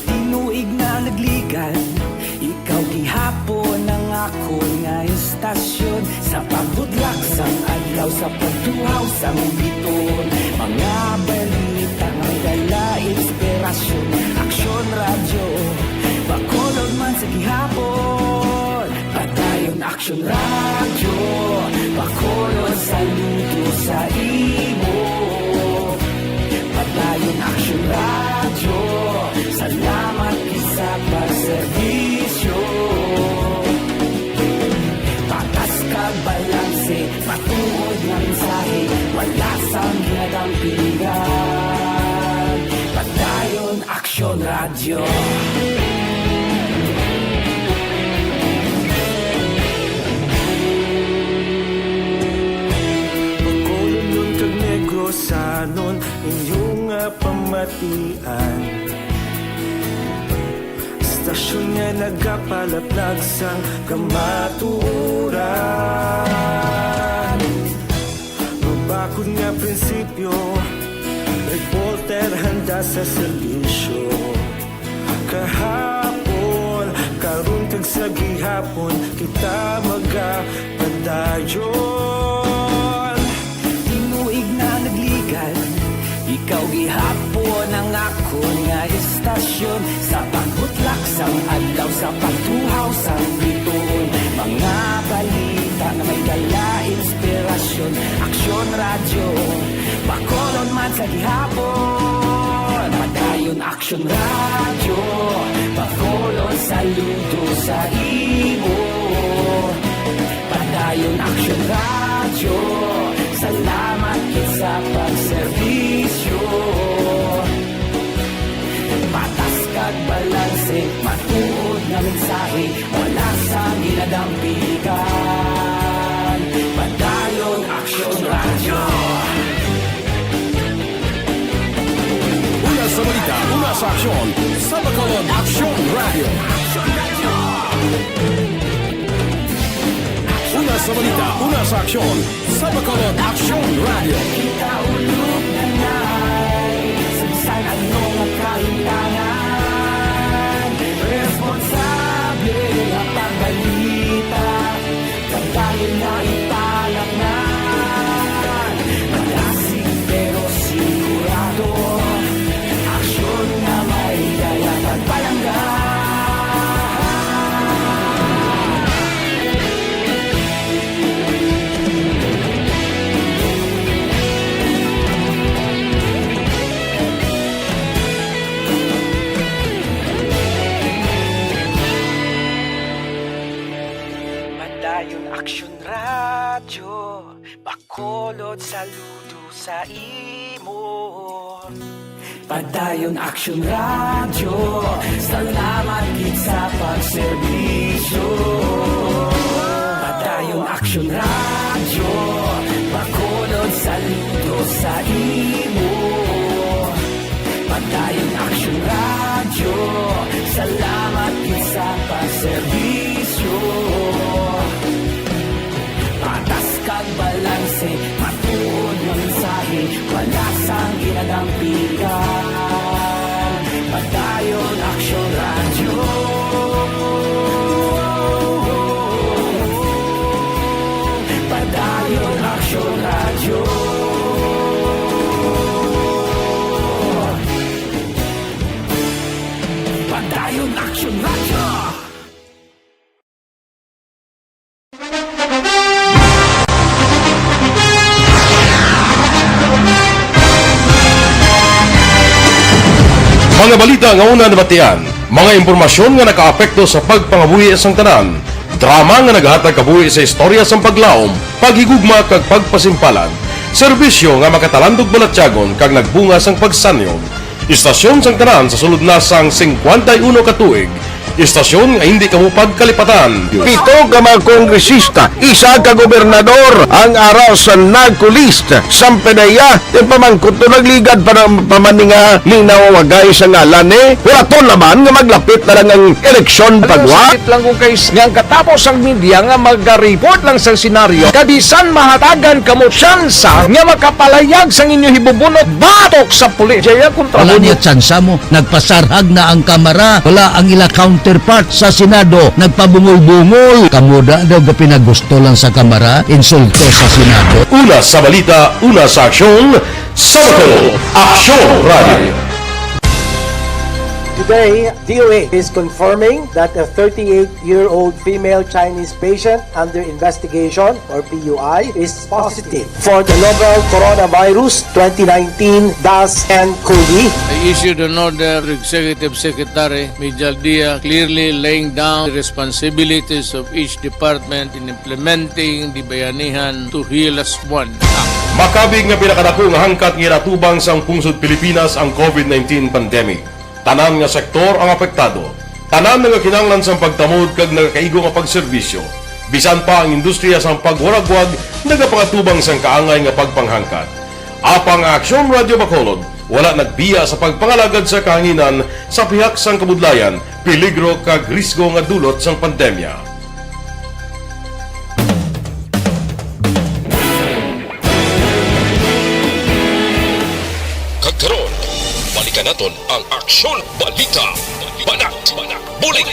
Tinuig na nagligan, ikaw gihapon ang akon nga istasyon. Sa pagbudlak sang adlaw, sa pagtuhaw sang bituon, mga balita nga may dala inspirasyon. Aksyon Radyo, Bacolod man sa gihapon. Padayon Aksyon Radyo, Bacolod, saludo sa imo. Padayon Aksyon Radyo, salamat gid sa pagserbisyo. Patas kag balanse, matuod nga mensahe, wala sang ginadampigan. Padayon Aksyon Radyo. Bacolodnon kag Negrosanon, inyo nga pamatian. Istasyon nga nagapalaplag sang kamatuoran. Mabakod nga prinsipyo, reporter handa sa serbisyo. Kahapon, karon kag sa gihapon, kita magapadayon. Tinuig na nagligan, ikaw gihapon ang akon nga istasyon. Sa pagbutlak sang adlaw, sa pagtuhaw sang bituon, mga balita nga may dala inspirasyon. Aksyon Radyo, Bacolod man sa gihapon. Padayon Aksyon Radyo, Bacolod, saludo sa imo. Padayon Aksyon Radyo, salamat gid sa pagserbisyo. Patas kag balanse, matuod nga mensahe, wala sang ginadampigan. Padayon Aksyon Radyo. Una sa balita, una sa aksyon, sa Bacolod Aksyon Radyo. Una sa balita, una sa aksyon, sa Bacolod Aksyon Radyo. Kita ulog na nai sa bisan ano nga kahintangan. Responsable nga pagbalita, pagdayon na ipalaknan. Malasig pero sigurado, aksyon nga may dala pagpalangga. Padayon Aksyon Radyo, Bacolod, saludo sa imo. Padayon Aksyon Radyo, salamat gid sa pagserbisyo. Padayon Aksyon Radyo, Bacolod, saludo sa imo. Padayon Aksyon Radyo, salamat gid sa pagserbisyo. Patas kag balanse, matuod nga mensahe, wala sang ginadampigan. Padayon Aksyon Radyo. Padayon Aksyon Radyo. Padayon Aksyon Radyo. Mga balita nga una nabatian, mga impormasyon nga nakaapekto sa pagpangabuhi sang tanan, drama nga nagahatag kabuhi sa istorya sang paglaom, paghigugma kag pagpasimpalan, serbisyo nga makatalandog balatyagon kag nagbunga sang pagsanyon. Istasyon sang tanan sa sulod na sang singkwenta y uno ka tuig. Istasyon nga hindi kamo pagkalipatan. Pito ka mga kongresista, isa ka gobernador ang ara sa NAGCO list. Sang pinaya, ti pamangkot to nagligad pa na, pa man ni nga linawagay sa ngalan ni. Hulaton naman nga maglapit na lang ang eleksyon. Alam mo, pagwa. Sakit lang kung kay s-, nga ang katapos ang media nga magariport lang sa senaryo, kabisan mahatagan kamo tsansa nga makapalayag sang inyo hibubunot batok sa pulis. Jaya kontra. Wala mo niya tsansa mo. Nagpasarhag na ang Kamara. Wala ang ila counterpart sa Senado. Nagpabungol-bungol. Kamo da daw gapinagusto lang sa Kamara. Insulto sa Senado. Una sa balita, una sa aksyon, sa Bacolod, Aksyon Radio. Today, D O H is confirming that a thirty-eight-year-old female Chinese patient under investigation, or P U I, is positive for the novel coronavirus twenty nineteen dash N COVID. I issued an order to Executive Secretary Mijal Dia, clearly laying down the responsibilities of each department in implementing the Bayanihan to Heal Us One Act. Makabig nga pinakadako nga hangkat nga ginatubang sang pungsod Pilipinas ang COVID nineteen pandemic. Tanan nga sektor ang apektado. Tanan nagakinahanglan sang pagtamod kag nagakaigo nga pagserbisyo. Bisan pa ang industriya sang pagwaragwag nagapangatubang sang kaangay nga pagpanghangkat. Apang ang Aksyon Radio Bacolod wala nagbiya sa pagpangalagad sa kahanginan sa pihak sang kabudlayan, peligro kag risgo nga dulot sang pandemya. Kag karon, balikan naton ang Aksyon Balita. Banat, Bulig.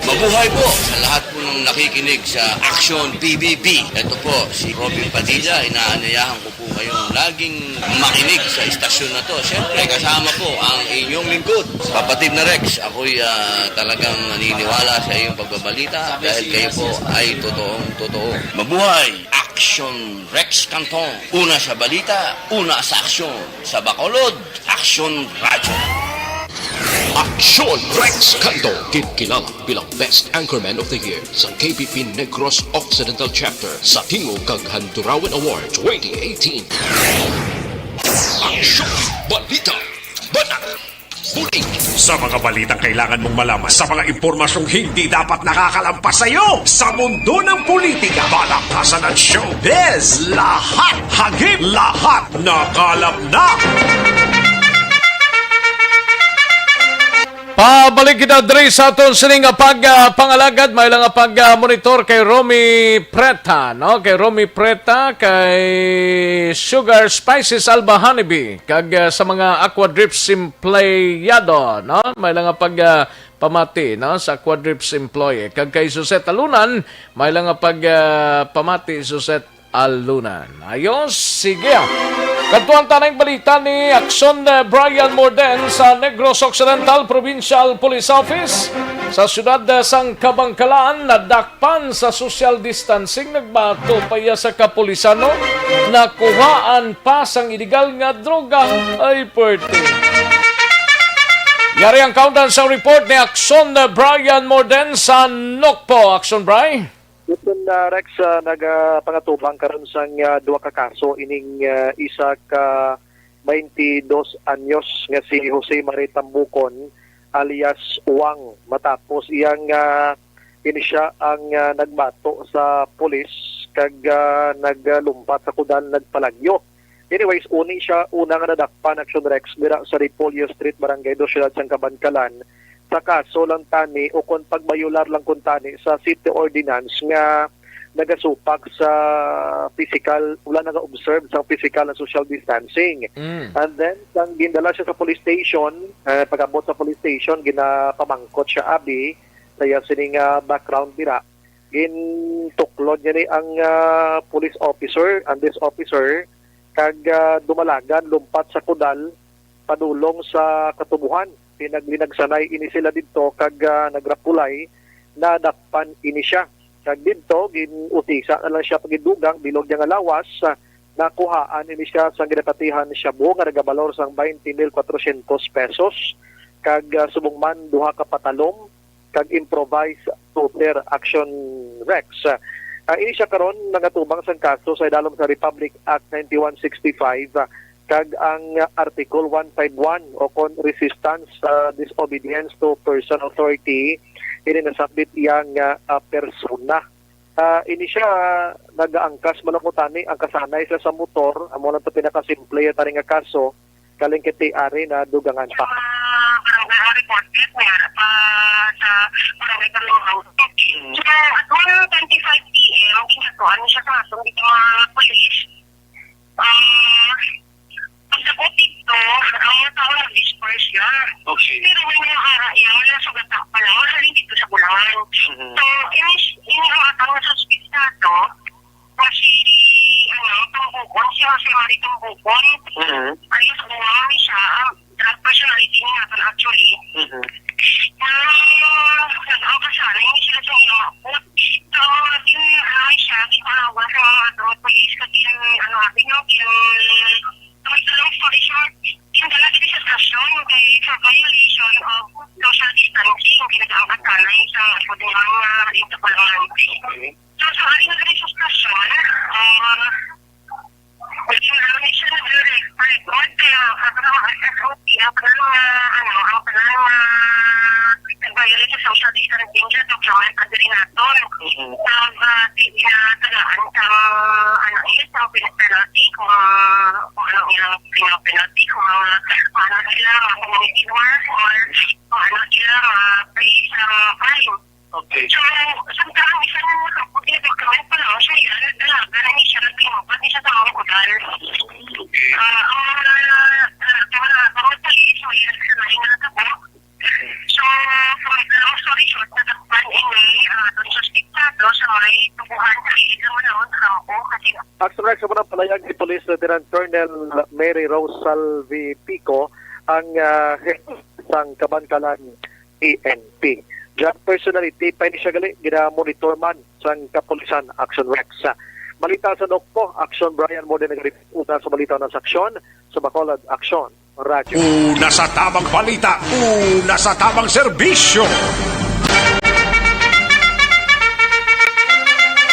Mabuhay po sa lahat po ng nakikinig sa Aksyon P B B. Ito po si Robin Padilla. Inaanyayahan ko po kayong laging makinig sa istasyon na to. Siyempre, kasama po ang inyong lingkod, Kapatid na Rex. Ako'y, ah, talagang naniniwala sa iyong pagbabalita dahil kayo po ay totoong totoo. Mabuhay! Aksyon Rex Canton. Una sa balita, una sa aksyon. Sa Bacolod, Aksyon Radyo. Aksyon Rex Canton, kinkilala bilang Best Anchorman of the Year sa K P P Negros Occidental Chapter sa Tingog kag Handurawan Award twenty eighteen. Aksyon Balita. Banat. Bulig. Sa mga balitang kailangan mong malaman, sa mga impormasyong hindi dapat nakakalampas sa iyo, sa mundo ng politika, balakasan at showbiz, lahat hagip, lahat nakalap na. Pabalik kita diri sa aton sining nga pag, ah, pangalagad. May lang nga pag, ah, monitor kay Romy Preta, no? Kay Romy Preta, kay Sugar Spices Alba Honeybee, kag, ah, sa mga Aqua Drips employado, no? May lang nga pag, ah, pamati, no? Sa Aqua Drips employee. Kag kay Suzette Alunan, may lang nga pag, ah, pamati, Suzette Alunan. Ayos, sige. Kadtuan ta na ang balita ni Aksyon, eh, Brian Morden sa Negros Occidental Provincial Police Office. Sa siyudad, eh, sang Kabangkalan, nadakpan sa social distancing, nagbato pa iya sa kapulisan, no? Nakuhaan pa sang iligal nga droga. Ay, pwerte. Yari ang kaundan sa report ni Aksyon, eh, Brian Morden sa Nokpo. Aksyon, Bri? Gutod Sa Rex, ah, nagapangatubang karon sang, ah, duha ka kaso ining, ah, isa ka twenty-dos anyos nga si Jose Marie Tambucon alias Wang, matapos iyang, ah, ini siya ang, ah, nagbato sa pulis kag, ah, naglumpat sa kudal, nagpalagyo. Anyways, uni siya una nga nadakpan, Action Rex, dira sa Repollo Street, Barangay Dos, Siyudad sang Kabankalan, sa kaso lang tani o kon pagbayular lang kun tani sa city ordinance nga nagasupak sa physical, wala nag-observe sa physical and social distancing. Mm. And then, sang gindala siya sa police station, eh, pag-abot sa police station, ginapamangkot siya, abi, sa iya sining, ah, background dira. Gintuklod niya ni ang, ah, police officer, and this officer, kag, ah, dumalagan lumpat sa kudal padulong sa katubohan. Pinaglinagsanay ini sila didto kag, ah, nagrapulay, nadakpan ini siya. Kag didto, gin-usisa na lang siya pagidugang, bilog niya nga lawas, ah, nakuhaan ini siya sang ginapatihan shabu nga nagabalor sang twenty mil kwatrocientos pesos, kag, ah, subong man duha ka patalom, kag improvised shooter, Action Rex. Ah, ini siya karon nangatubang sang kaso sa idalom sa Republic Act ninety-one sixty-five, ah, kag ang Article one five one o kon resistance, ah, disobedience to person authority, ini nasabit iya nga, ah, persona. Ah, ini siya nagaangkas man lang kuntani, angkasanay sila sa motor, amo lang to pinakasimple tani nga kaso, kaling kay ari na dugangan pa. Sa mga barangay ang reported, may ara pa sa barangay Carlongaw. So, at one twenty-five P M, ginatuan siya sa atong dito mga police. Ah, pagkabot dito, ang mga tao nag-disperse siya. Okay. Pero may mga ara yan, wala sugata pa lang, mahalin dito sa Bulangan. Mhm. So, ini, ini ang atang nasuspek sa ato, nga si, ano, Tumbukon, si Jose Mari Tumbukon. Mhm. Alias Bulangan ni siya, ah, drug personality ni natin actually. Mhm. Nang nag-angkasan, hindi sila sa iya maabot. So, naging, ano, siya, gitawag sa mga, ano, police, kasi yung, ano, abi, no, yung, so, long story short, yung dala din sa stasyon, kay for violation of social distancing, yung pinag-aangkasan, sa, sa, sa, sa, sa, sa, sa, sa, So, sa ating administrasyon, ah, hindi namin siya nagre-record. Kaya, ah, sa mga S O P, ang tanan nga, ano, ang tanan nga nag-violate sa social distancing, siya document ang diri naton. Mm. Sa, ah, di, na tagaan sa, ano, eh, sa penalty, kung, kung ano ilang penalty, kung, kung ano sila, mga community work, or kung ano sila, ah, pay sa fine. Okay. So, samtang ang isa nga nakapot nga document pa lang siya, yan, dalaga na ni siya, nagpinupad ni siya sa mga kudal. Okay. Ah, ang mga, ah, mga, mga pulis, may isa na rin nakatabo. So, from the long story short, nadakpan ini, ah, itong suspektado sa may tubuhan sa iligang manahon sa kampo, kasi Action Rex, sa unang palayag ni Police Lieutenant Colonel Mary Rose Salvi Pico, ang, ah, hepe sang Kabankalan P N P. Drug personality pa ini siya gali, gina-monitor man sang kapulisan, Action Rex. Balita sa Nokpo, Action Brian Mode nagareport. Una sa balita na sa aksyon, sa Bacolod, Action Radyo. Una sa tamang balita, una sa tamang serbisyo.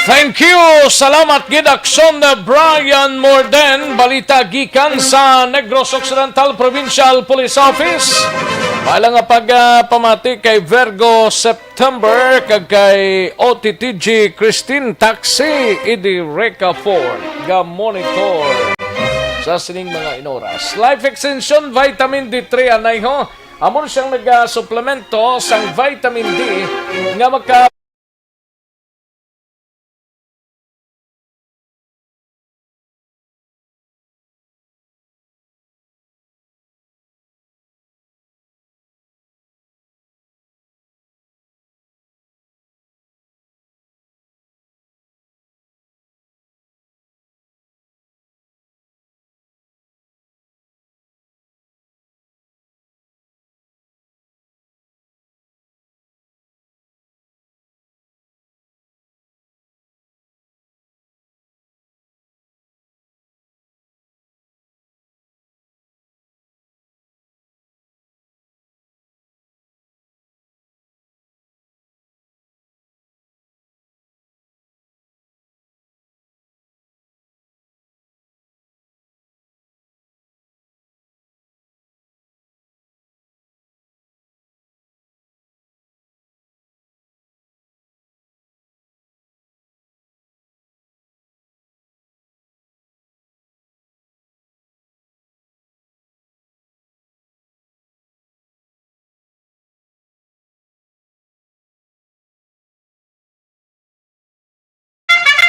Thank you. Salamat gid, Action Brian Morden. Balita gikan sa Negros Occidental Provincial Police Office. May lang nga pagpamati kay Virgo September kag kay O T T G Christine Taxi Idirica Ford nga monitor sa sining mga inoras. Life Extension Vitamin D three anay ho. Amo siyang nagasuplemento sang vitamin D nga maka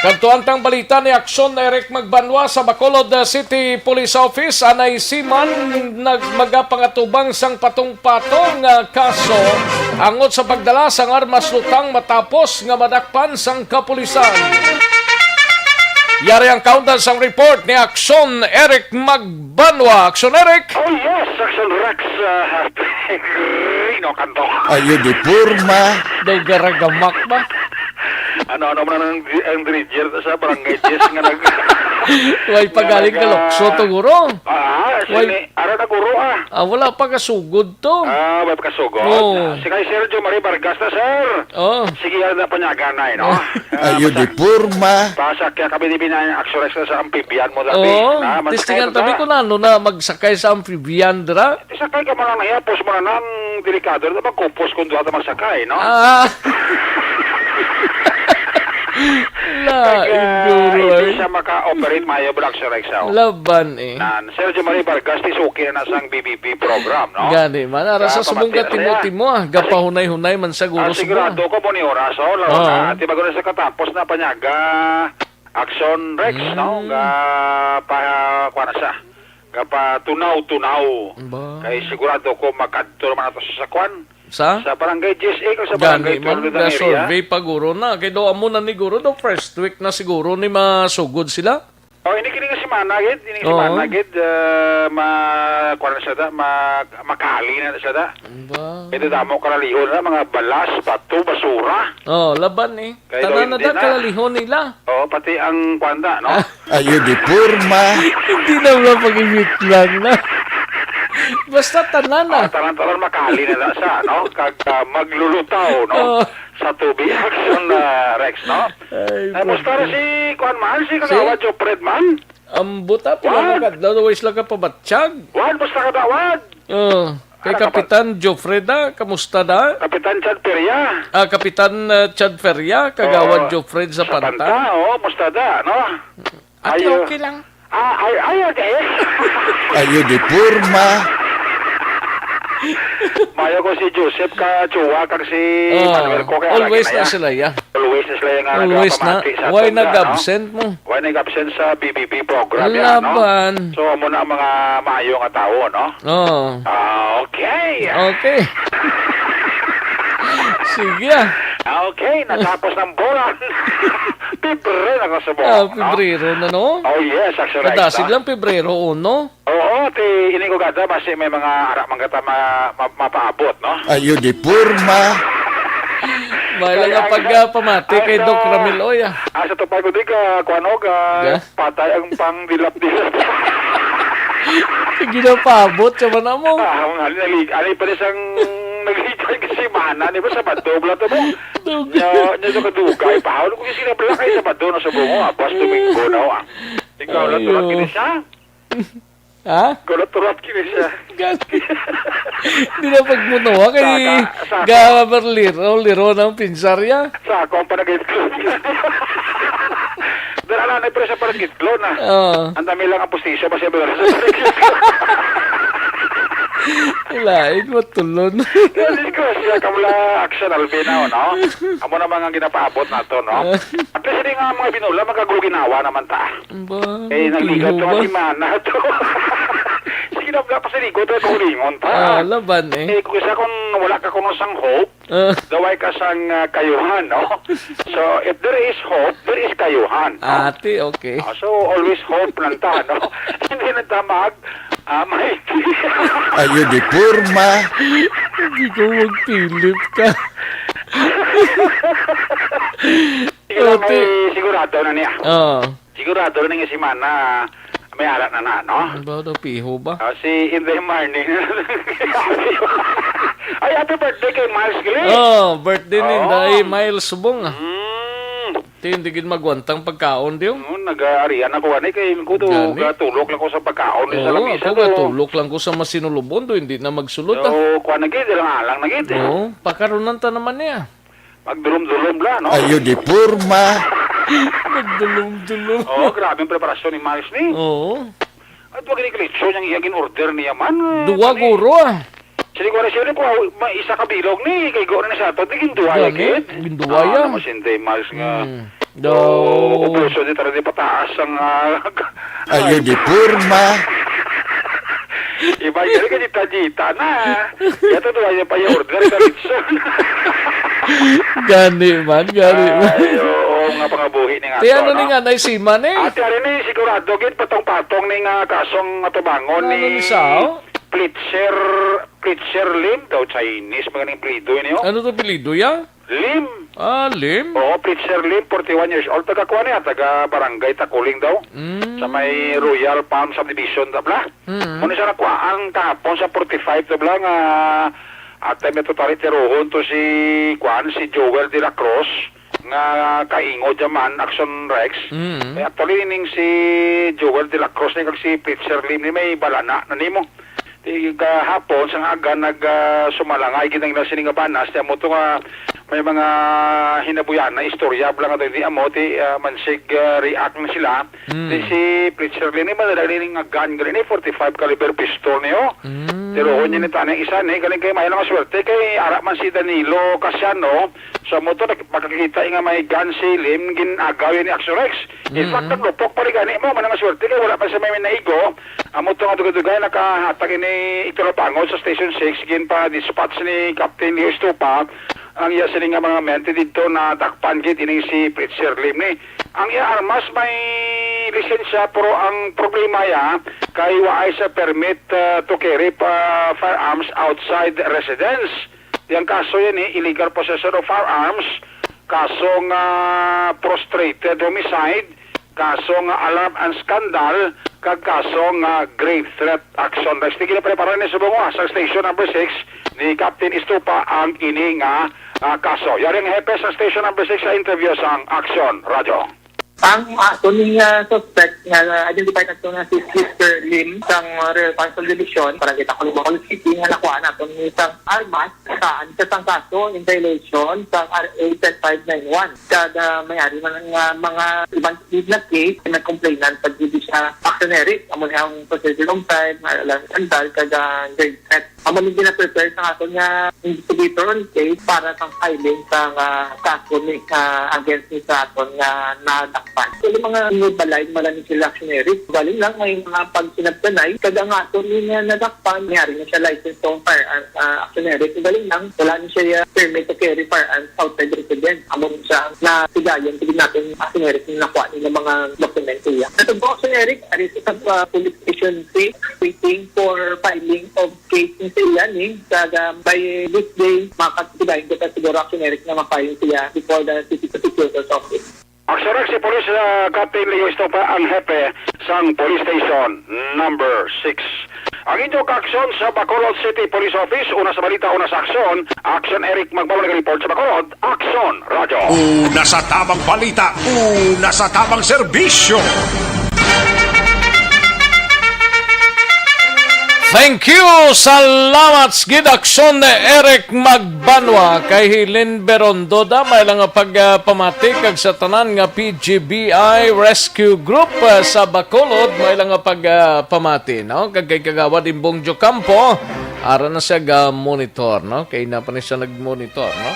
Adto ang tang balita ni Aksyon Eric Magbanwa sa Bacolod City Police Office. Anay seaman nagmagapangatubang sang patong-patong nga kaso angot sa pagdala sang armas lutang matapos nga madakpan sang kapulisan. Yari ang kaundan sang report ni Aksyon Eric Magbanwa. Aksyon Eric! Oh yes, Aksyon Rex, uh, Rino Kanto. Ayo di porma. Daw garagamak ba? Ano, ano man ang, ang Diriger sa Barangay Diez nga nag- Way pagaling nga ka nag-, Lukso to, guro. Ah, Way sini, ara na, guro, ah. Ah, wala pa kasugod to. Ah, way pa kasugod. Oo. Ah, si kay Sergio Marie Vargas na, sir. Oh. Sige, ara na panyaganay, no? Ah, Ayo di basta porma. Pasakya kami ni Binay Aksyon Rex sa amphibian mo dati. Oo. Na, man Testingan sakay tabi ta. Kung ano na magsakay sa amphibian, dra. Sakay ka man lang nahiya, pos mo na nang delikado na magkupos kung duha ta magsakay, no? Ah. La, Kag, ah, iguro, hindi ay. Siya maka-operate mayo, Black Shark, so. Laban, eh. Nan, Sergio Marie Vargas, ti suki na na sang B B B program, no? Gani man, ara sa Sa subong ka pamati na siya. Timo-timo, ah. Gapahunay-hunay man sa guro Ah, subong. Sigurado ko, mo ni oras, oh, lalo Oo. Na. Ati bago na sa katapos na panyaga, Action Rex, no? Mm. Ga pa, kuha na siya. Ga pa tunaw-tunaw. Ba? Kay sigurado ko makadto naman ato sa sakwan. Sa? Sa Barangay G S A kag sa Barangay Gani man, twelve Rodan area. Survey pa guro na. Kay daw amo na ni guro, daw first week na siguro ni masugod sila. Oh, ini kini nga semana gid, ini nga Oo. Semana gid, ah, ma-, kuwan na siya da, ma-, makali na siya da. Ba? Ito damo kalalihon na, mga balas, bato, basura. Oh, laban eh. Kay daw Tanan na hindi da na. Kalalihon nila. Oo, pati ang kwanda, no? Ah. Ayo di porma. Hindi na ba pag-imit lang na? Basta tanan na. Ah, tanan-tanan makali na lang sa, no? Kag, ah, maglulutaw, no? Oh. Sa tubig action, ah, Rex, no? Ay, Eh, musta na si, kuwan man, si Kagawad Jopred man? Ang buta, pila Wan. Na kadlaw, daw sila kapabatsyag. Wan, musta ka, Kagawad? Oh, kay Ano ka pa? Kapitan Jofreda, kamusta da? Kapitan Chad Peria. Ah, Kapitan, uh, Chad Feria, Kagawad Oo, Jofred sa Panta. Panta, oo, musta da, no? Ate, Ayo. Okay lang. Ah, ay, ay, okay. Ayo di porma. Mayo ko si Joseph ka Chua kag si Oh, Manuel ko kay always alagi na na ya. Sila, ya. Always na sila yung, ah, Always na. Nagpapamati sa Why aton na, no? Nag-absent mo? Why nag-absent sa B B B program yan, no? Laban. So, amo na ang mga maayo nga tawo, no? Oo. Ah, okay. Okay. Sige, ah. Ah, okay, natapos ng bola. Pibre na ko sa bola, Ah, no? Pebrero na, no? Oh, yes, actually, Kadasig no? Lang, Pebrero uno. Oo, ti, ini ko gada, basi may mga ara man gata ma-, ma-, mapaabot, no? Ayo di porma. May lang Kaya nga ang pagpamati ang kay sa, Doc Ramil, oy, ah. Ang sa tupad ko di ka, kuwan, og, ah, Yeah. Patay ang pangdilap-dilap. Ginapaabot siya man amo. Ah, ang ali, ali, ali pa rin siyang naglitan kasi mana, di ba, Sabado, bala to mo? Dugay. Nya, nya, sa kadugay, pa, ano ko yung sinabla kay Sabado na sa bungo, ah, pas Domingo na, ah. Ikaw lang, Ayo. Tulad kini siya? Ha? Gulat-gulat kini siya. Gani. Di na pagmunawa kay Saka, saka. Gabarliro, liro ng pinsarya. Sa ako ang panagay-clone. Dala na, na, pero sa panagay-clone, ah. Oo. Ang dami lang ang postisyo, basta meron sa panagay-clone. Ilain mo, tulon. Yan, disgrasya, kamula action, Alvin, oh, no? Amo na mga ginapaabot nato, no? Ah. At least, hindi nga mga binula, magkaguginawa naman ta. Ba, Eh, nagligat napiho ka ba? Nga si Mana to. Sige na, wala pa sa ligot, ay, kahulingon pa. Ah, laban eh. Eh, kung isa kung wala ka kuno sang hope, Ah. Daway ka sang, ah, kayuhan, no? So, if there is hope, there is kayuhan, no? Ate, okay. Ah, so, always hope lang ta, no? Hindi lang ta mag, ah, may Ayo di porma. Hindi ko magpilip ka. Sige lang, Ate. May sigurado na niya. Oo. Sigurado na nga si Mana, may ara na na, no? Ang ba daw piho ba? Ah, si Inday Marnie. Ay, happy birthday kay Miles Gili. Oh, birthday ni Oh. Inday Miles Subong, ah. Mm. Ti, hindi gid magwantang pagkaon, di, oh. Mm, nag-aarian ako, ani, kay ko do, Gani. Gatulok lang ko sa pagkaon, sa Oo, lamisa, ako do. Gatulok lang ko sa masinulubon, do, hindi na magsulod, ah. So, kuha na gid, ilang alang na gid. Oo, pakarunan ta naman niya. Magdulom-dulom la, no? Ayo di porma. Magdulom-dulom. Oo, grabe ang preparasyon ni Miles ni. Oo. At wag ni klitso niyang iyang in-order niya man, eh, Duwa kani. Guro, ah. Sige ko na siya, ko, ma-, isa ka bilog ni, kay go na siya to, di ginduwaya, Gani, gid. Ginduwaya. Ah, naman si Inday Miles nga. Hmm. No. Ubuson di talaga di pataas ang, ah, Ay, uniforma. Iba, yun ka jita-jita na. Yato, duwa niya pa yung order ka, Ritson. Gani man, gani man. Ay, oo, nga pangabuhi ni nga Ti to, ano ni no? Nga, naisiman eh? Ate, ano ni, sigurado, gid, patong-patong ni nga kasong atubangon Ano ni ni sao? Plitzer, Plitzer Lim, daw Chinese, mga ning apelyido niyo. Ano to apelyido, ya? Lim. Ah, Lim? Oo, Plitzer Lim, forty-one years old. Taga kuan niya, taga Barangay Takuling daw. Mm. Sa may Royal Palm Subdivision, tabla. Mm. Muna siya nakuhaan kahapon sa forty-five, tabla, nga atay may totally tiruhon to si, kuan, si Joel de la Cruz, nga kaingo dyan man, Action Rex. Mm. Eh, actually, ning si Joel de la Cruz ni kag si Plitzer Lim ni may balana na nimo. Ti gahapon, sang aga, nag, ah, sumalangay gid ang ila sini nga banas. Ti amo to nga may mga hinabuyan na istorya, bala nga di amo, ti, ah, mansig, ah, react na sila. Mm. Ti si Plitzer Lim ni, madala ni nga gun, gali ni, forty-five caliber pistol niyo. Mm. Tiruhon niya ni tani isa ni, galing kay may lang swerte, kay ara man si Danilo Casiano, sa motor, nag-, makakita nga may gun si Lim, gin-agaw ni Action Rex. In fact, Mm. naglupok pa rin gani mo, manang swerte, kay wala pa sa may naigo. Amo to nga dugay-dugay nakahatag ini igtulabangon sa Station six, ginpa-dispatch ni Captain Leo Estupa ang iya sini nga mga mente didto, nadakpan gid ini si Fritz Sherlim ni. Ang iya armas may lisensya, pero ang problema ya kay waay sa permit, uh, to carry pa firearms outside residence. Yang kaso yan eh, illegal possession of firearms, kaso nga frustrated homicide, kaso nga alarm and scandal, kag kaso nga grave threat. Action Rex. Tigil na preparan ni subong sa station number six ni Captain Estupa ang ini nga, ah, kaso. Yari ang hepe sa station number six sa interview sang Action Radio. Ang ato ni, ah, suspect nga, ah, identified nato nga si Sister Lim sang, ah, Real Council Division, Barangay Taculing, Bacolod City, nga nakuha nato ni sang armas sa, sa sang kaso in violation sang R A ten five nine one. Kada may-ari man nga mga ibang lead na case, nag-complainant pag hindi siya actionary. Amo ni ang procedure of time, nga alam, sandal, kada grade set. Amo ni gina-prepare sa aton nga investigator on case para sa filing sa, ah, kaso ni, ah, against ni sa aton nga nadakpan. So, yung mga new balay, marami sila actionary. Galing lang, may mga pagsinabtanay. Kag ang aton ni nga nadakpan, may-ari na siya license to firearms, ah, actionary. So, galing lang, wala ni siya, ah, permit to carry firearms outside residence. Amo ni siya na sigayan, sige natin, actionary, kung nakuha nila mga dokumento niya. Sa Tubo, actionary, ari sa, ah, police station three, waiting for filing of case ni sa iya ni, sa, ah, by this day, makatibayan kita siguro, Action Eric, na ma-file siya before the city prosecutor's office. Action Eric, si Police, ah, Captain Leo Estopa ang hepe sang Police Station number six. Ang inyo kaaksyon sa Bacolod City Police Office, una sa balita, una sa aksyon, Action Eric Magbalo nag-report sa Bacolod, Action Radio. Una sa tamang balita, una sa tamang serbisyo. Thank you. Salamat gid, Aksyon ni Eric Magbanwa, kay Helen Berondoda, may lang nga pagpamati, kag sa tanan nga P G B I Rescue Group, ah, sa Bacolod, may lang nga pagpamati, no? Kag kay Kagawad Imbong Jocampo, ara na siya ga monitor, no? Kay na pa ni siya nag-monitor, no?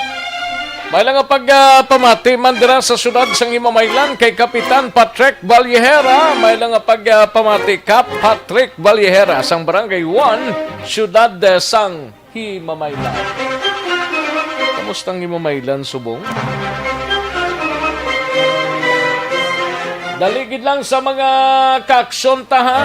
May lang nga pag, ah, pamati man dira sa siyudad sang Himamaylan kay Kapitan Patrick Vallejera. May lang nga pag, ah, pamati, Kap Patrick Vallejera sang Barangay One, siyudad, eh, sang Himamaylan. Kamusta ang Himamaylan, subong? Dali gid lang sa mga kaaksyon ta, ha?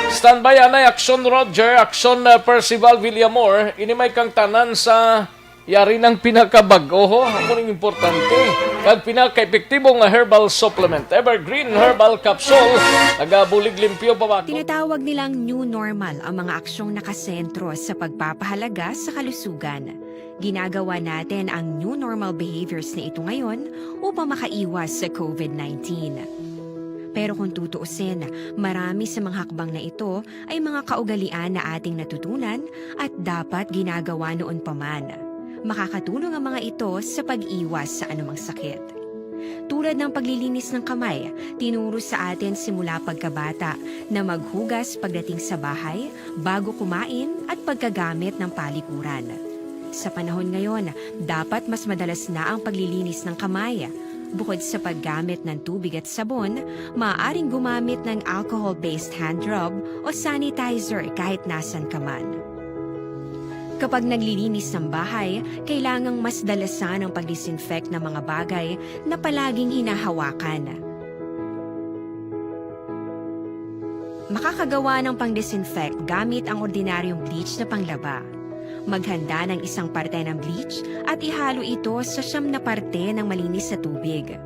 Standby, anay, Aksyon Roger, Aksyon, ah, Percival Villamor. Ini may kang tanan sa Yari nang pinakabag-o, ho. Amo ning importante. Kag pinaka-epektibo nga herbal supplement, Evergreen Herbal Capsule. Nagabulig limpyo pa ba? Tinatawag nilang new normal ang mga aksyong nakasentro sa pagpapahalaga sa kalusugan. Ginagawa natin ang new normal behaviors na ito ngayon upang makaiwas sa covid nineteen. Pero kung tutuusin, marami sa mga hakbang na ito ay mga kaugalian na ating natutunan at dapat ginagawa noon pa man. Makakatulong ang mga ito sa pag-iwas sa anumang sakit. Tulad ng paglilinis ng kamay, tinuro sa atin simula pagkabata na maghugas pagdating sa bahay, bago kumain, at pagkagamit ng palikuran. Sa panahon ngayon, dapat mas madalas na ang paglilinis ng kamay. Bukod sa paggamit ng tubig at sabon, maaaring gumamit ng alcohol-based hand rub o sanitizer kahit nasan ka man. Kapag naglilinis ng bahay, kailangang mas dalasan ang pag-disinfect ng mga bagay na palaging hinahawakan. Makakagawa ng pang-disinfect gamit ang ordinaryong bleach na panglaba. Maghanda ng isang parte ng bleach at ihalo ito sa siyam na parte ng malinis na tubig.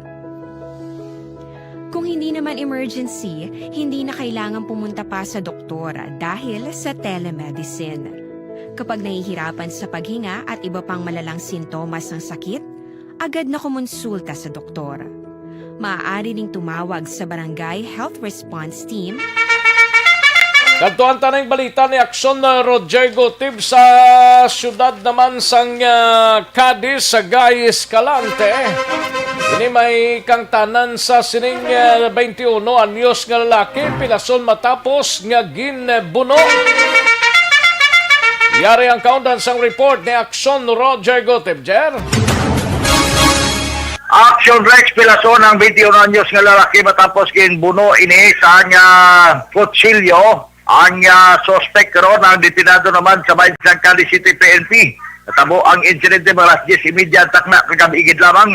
Kung hindi naman emergency, hindi na kailangan pumunta pa sa doktor dahil sa telemedicine. Kapag nahihirapan sa paghinga at iba pang malalang sintomas ng sakit, agad na kumonsulta sa doktor. Maaari ring tumawag sa Barangay Health Response Team. Kadtuan ta ning balita ni Aksyon, uh, Roger Gutib sa siyudad naman sang, uh, Cadiz, sa Guy Escalante. Ini may kangtanan sa sining, uh, twenty-one anyos nga lalaki, pilason matapos nga ginbuno. Yari ang kaundan sang report ni Aksyon, Roger Gutib. Jer? Action Rex, pilason ang twenty-one anyos nga lalaki matapos ginbuno ini sa anya kutsilyo. Ang, ah, suspek karon ang detenado naman sa bahin sang Cadiz City P N P. Natabo ang insidente mga alas diyes y media ang takna kagabi gid lamang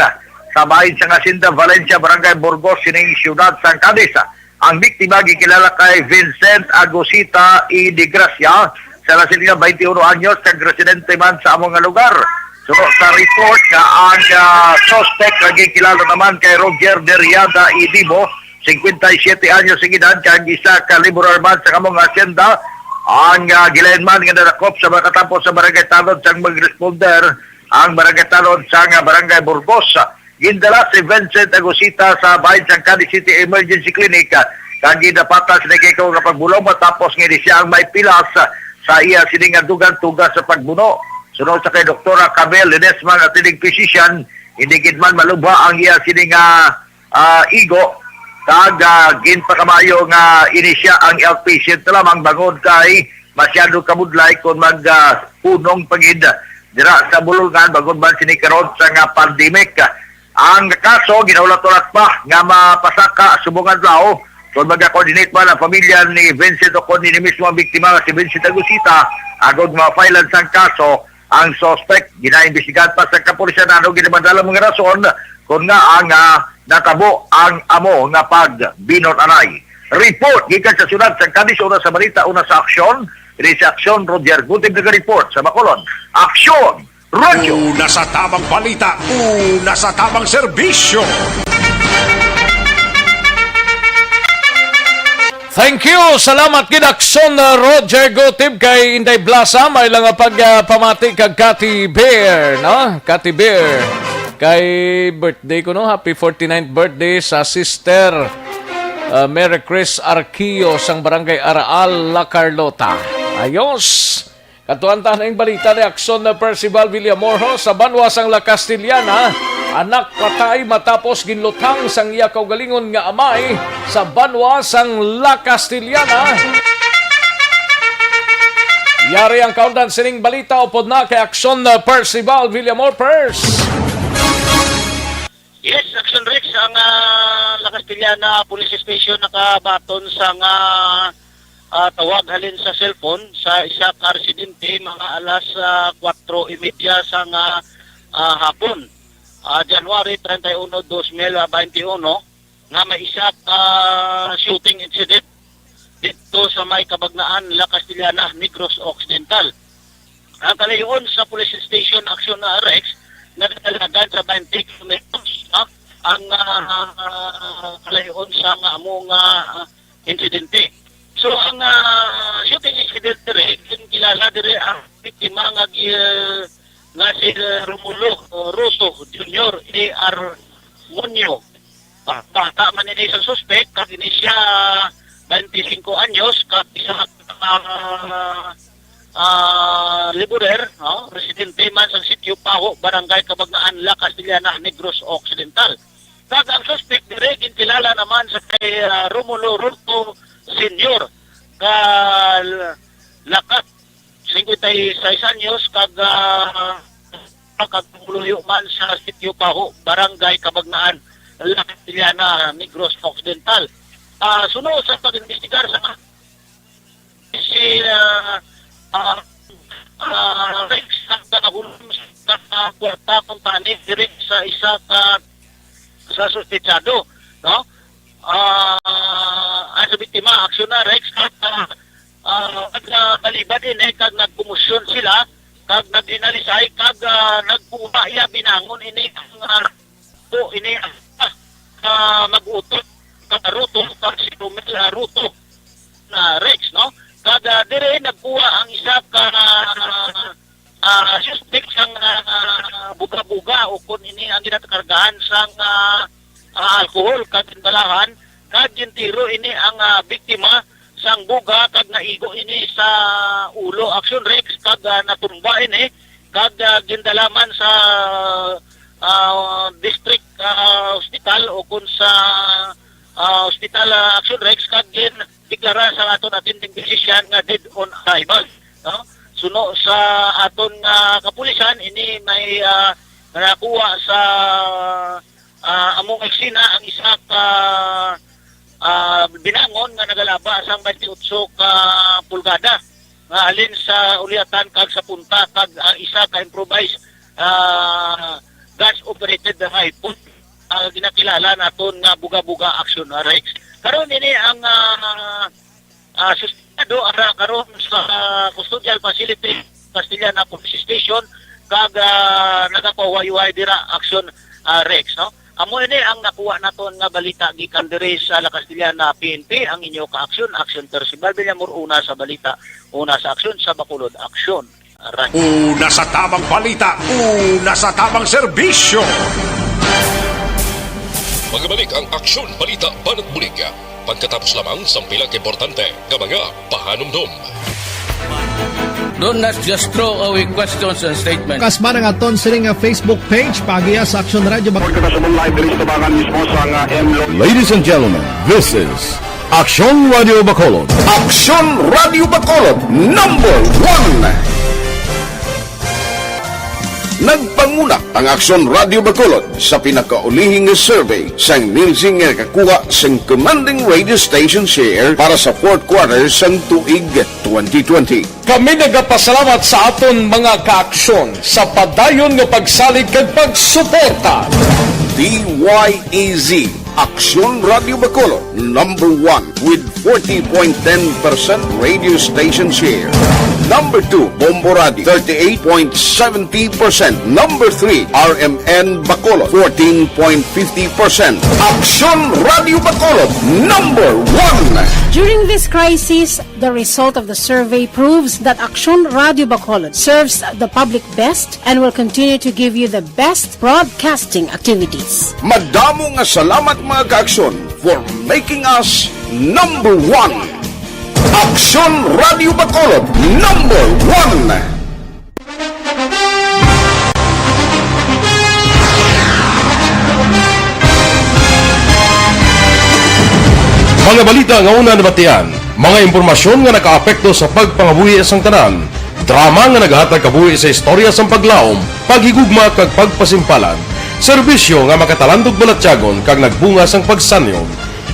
sa bahin sang Hacienda Valencia, Barangay Burgos, sining siyudad sang Cadiz. Ang biktima gikilala kay Vincent Agusita E. De Gracia, sa nasilingan twenty-one anyos, kag residente man sa amo nga lugar. Suno sa report nga ang, ah, suspek nga gikilala naman kay Roger Deriada Idibo, singkwenta y siyete anyos ang edad, kag isa ka laborer man sa amo nga asyenda. Ang, ah, gilain man nga nadakop sa makatapos sa barangay tanod sang mag-responder ang barangay tanod sang, ah, barangay Burgos. Gindala si Vincent Agusita sa bahin sang Cadiz City Emergency Clinic, ah, kag gindapatan sini kay nga pagbulong matapos nga ini siya ang may pilas, ah, sa iya sini nga dugang tuga sa pagbuno. Sunod sa kay Doktora Camille Ledesma nga attending physician, hindi gid man malubha ang iya sini nga, ah, igo, kag, ah, ginpakamayo nga ini siya ang outpatient na lamang bangod kay masyado kabudlay kon mag, ah, hunong pa gid dira sa bulungan bangod man sini karon sa nga pandemic. Ang kaso ginahulat-hulat pa nga mapasaka subong adlaw kon maga-coordinate man ang pamilya ni Vincent o kon ini mismo ang biktima nga si Vincent Agusita agod ma-filean sang kaso ang suspect. Ginaimbestigahan pa sa kapulisan ano ginamadala mga rason kon nga ang, ah, natabo ang amo nga pagbinot anay. Report gikan sa siyudad sa Cadiz, una sa balita, una sa aksyon. Ini sa aksyon, Roger Gutib naga-report sa Bacolod. Aksyon! Radyo! Una sa tamang balita, una sa tamang serbisyo. Thank you. Salamat gid, Aksyon, uh, Roger Gutib kay Inday Blasa. May lang nga pagpamati kag Cathy Bear, no? Cathy Bear. Kay birthday ko, no? Happy forty-ninth birthday sa sister, uh, Mary Chris Arquio sang Barangay Araal, La Carlota. Ayos. Katuan ta na ning balita ni Aksyon na Percival Villamorho sa banwa sang La Castellana. Anak patay matapos ginlutang sang iya kaugalingon nga amay sa banwa sang La Castellana. Yari ang kaundan sining balita upod na kay Aksyon na Percival Villamor Pers. Yes, Action Rex, ang, ah, La Castellana Police Station nakabaton sa nga, ah, tawag halin sa cellphone sa isa ka residente mga alas, ah, kwatro y media sa nga, ah, hapon, ah, January treinta y uno, dos mil veintiuno, nga may isa ka shooting incident dito sa may Kabagnaan, La Castellana, Negros Occidental. Ang kalayoon sa police station action na Rex, nadalagan sa twenty kilometers, no? Ang, ah, kalayoon sa nga amo nga, ah, insidente. So, ang, ah, shooting incident dire, kilala dire ang biktima nga gi-, nga si Romulo Roto Junior A R Monyo. Ba-, bata man ini sa suspek, kag ini siya twenty-cinco anyos, kag isa ka, ah, ah, laborer, no? Residente man sa sitio Paho, Barangay Kabagnaan, La Castellana, Negros Occidental. Kag ang suspek dire ginkilala naman sa kay, ah, Romulo Roto Senior, ka l-, lakat, singkwenta y seis anyos, kag, ah, kag pumuluyo man sa sitio Paho, Barangay Kabagnaan, La Castellana, Negros Occidental. Ah, suno sa pag-imbestigar sa si, ah, ah, ah, Rex ang nahulog sa kwarta kumpani diri sa isa ka sa suspetsado, no? Ah, ang sa biktima, aksyon na, Rex, at, ah, ah, nagbalibad ini kag nagkomosyon sila kag naghinalisay kag, ah, nagkuha iya binangon ini ang, ah, to ini ang, ah, mag-utot ka Ruto kag si Romel, ah, Ruto na Rex, no? Kag, ah, diri nagkuha ang isa ka, ah, suspect sang, ah, buga-buga o kon ini ang ginakargahan sang, ah, ah, alcohol kag ginbalahan kag gintiro ini ang, ah, biktima sang buga kag naigo ini sa ulo, aksyon, Rex, kag, ah, natumba ini kag, ah, gindala man sa, ah, district, ah, hospital o kon sa, ah, hospital, ah, aksyon, Rex, kag gindeklara sa aton attending physician nga dead on arrival, no? Suno sa aton nga kapulisan, ini may, ah, nakuha sa, ah, among eksena ang isa ka, ah, binangon nga nagalaba sang twenty-eight ka pulgada nga halin sa uliatan kag sa punta kag ang isa ka improvised, ah, gas-operated rifle, ah, ginakilala naton nga buga-buga action, ah, Rex. Karon ini ang, ah, ah, suspendado ara karon sa custodial facility, Castellana Police Station, kag, ah, nagapahuway-huway dira action, ah, Rex, no? Amo ini ang nakuha naton nga balita gikan diri sa La Castellana P N P, ang inyo ka-aksyon, Action Percival Villamor, una sa balita, una sa aksyon, sa Bacolod, aksyon. Aray. Una sa tamang balita, una sa tamang serbisyo. Magbalik ang Aksyon Balita Banat Bulig, pagkatapos lamang sang pila ka importante nga mga pahanumdom. Do not just throw away questions and statements. Kasba ang aton sini nga Facebook page, paagiha sa Aksyon Radio Bacolod. Report kita sa live diri sa Tabangan mismo sa nga M Lo- Ladies and gentlemen, this is Aksyon Radio Bacolod. Aksyon Radio Bacolod, number one. Nagpangunak ang Aksyon Radio Bacolod sa pinakaulihing nga survey sang Nielsen nga nakakuha sang commanding radio station share para sa fourth quarter sang tuig twenty twenty. Kami nagapasalamat sa aton mga kaaksyon sa padayon nga pagsalig kag pagsuporta. D Y E Z, Aksyon Radio Bacolod, number one with forty point ten percent radio station share. Number two, Bombo Radio, thirty-eight point seventy percent. Number three, R M N Bacolod, fourteen point fifty percent. Aksyon Radio Bacolod, number one. During this crisis, the result of the survey proves that Aksyon Radio Bacolod serves the public best and will continue to give you the best broadcasting activities. Madamo nga salamat, mga kaaksyon, for making us number one. Aksyon Radio Bacolod, number one. Mga balita nga una nabatian, mga impormasyon nga nakaapekto sa pagpangabuhi sang tanan, drama nga nagahatag kabuhi sa istorya sang paglaom, paghigugma kag pagpasimpalan, serbisyo nga makatalandog balatyagon kag nagbunga sang pagsanyog.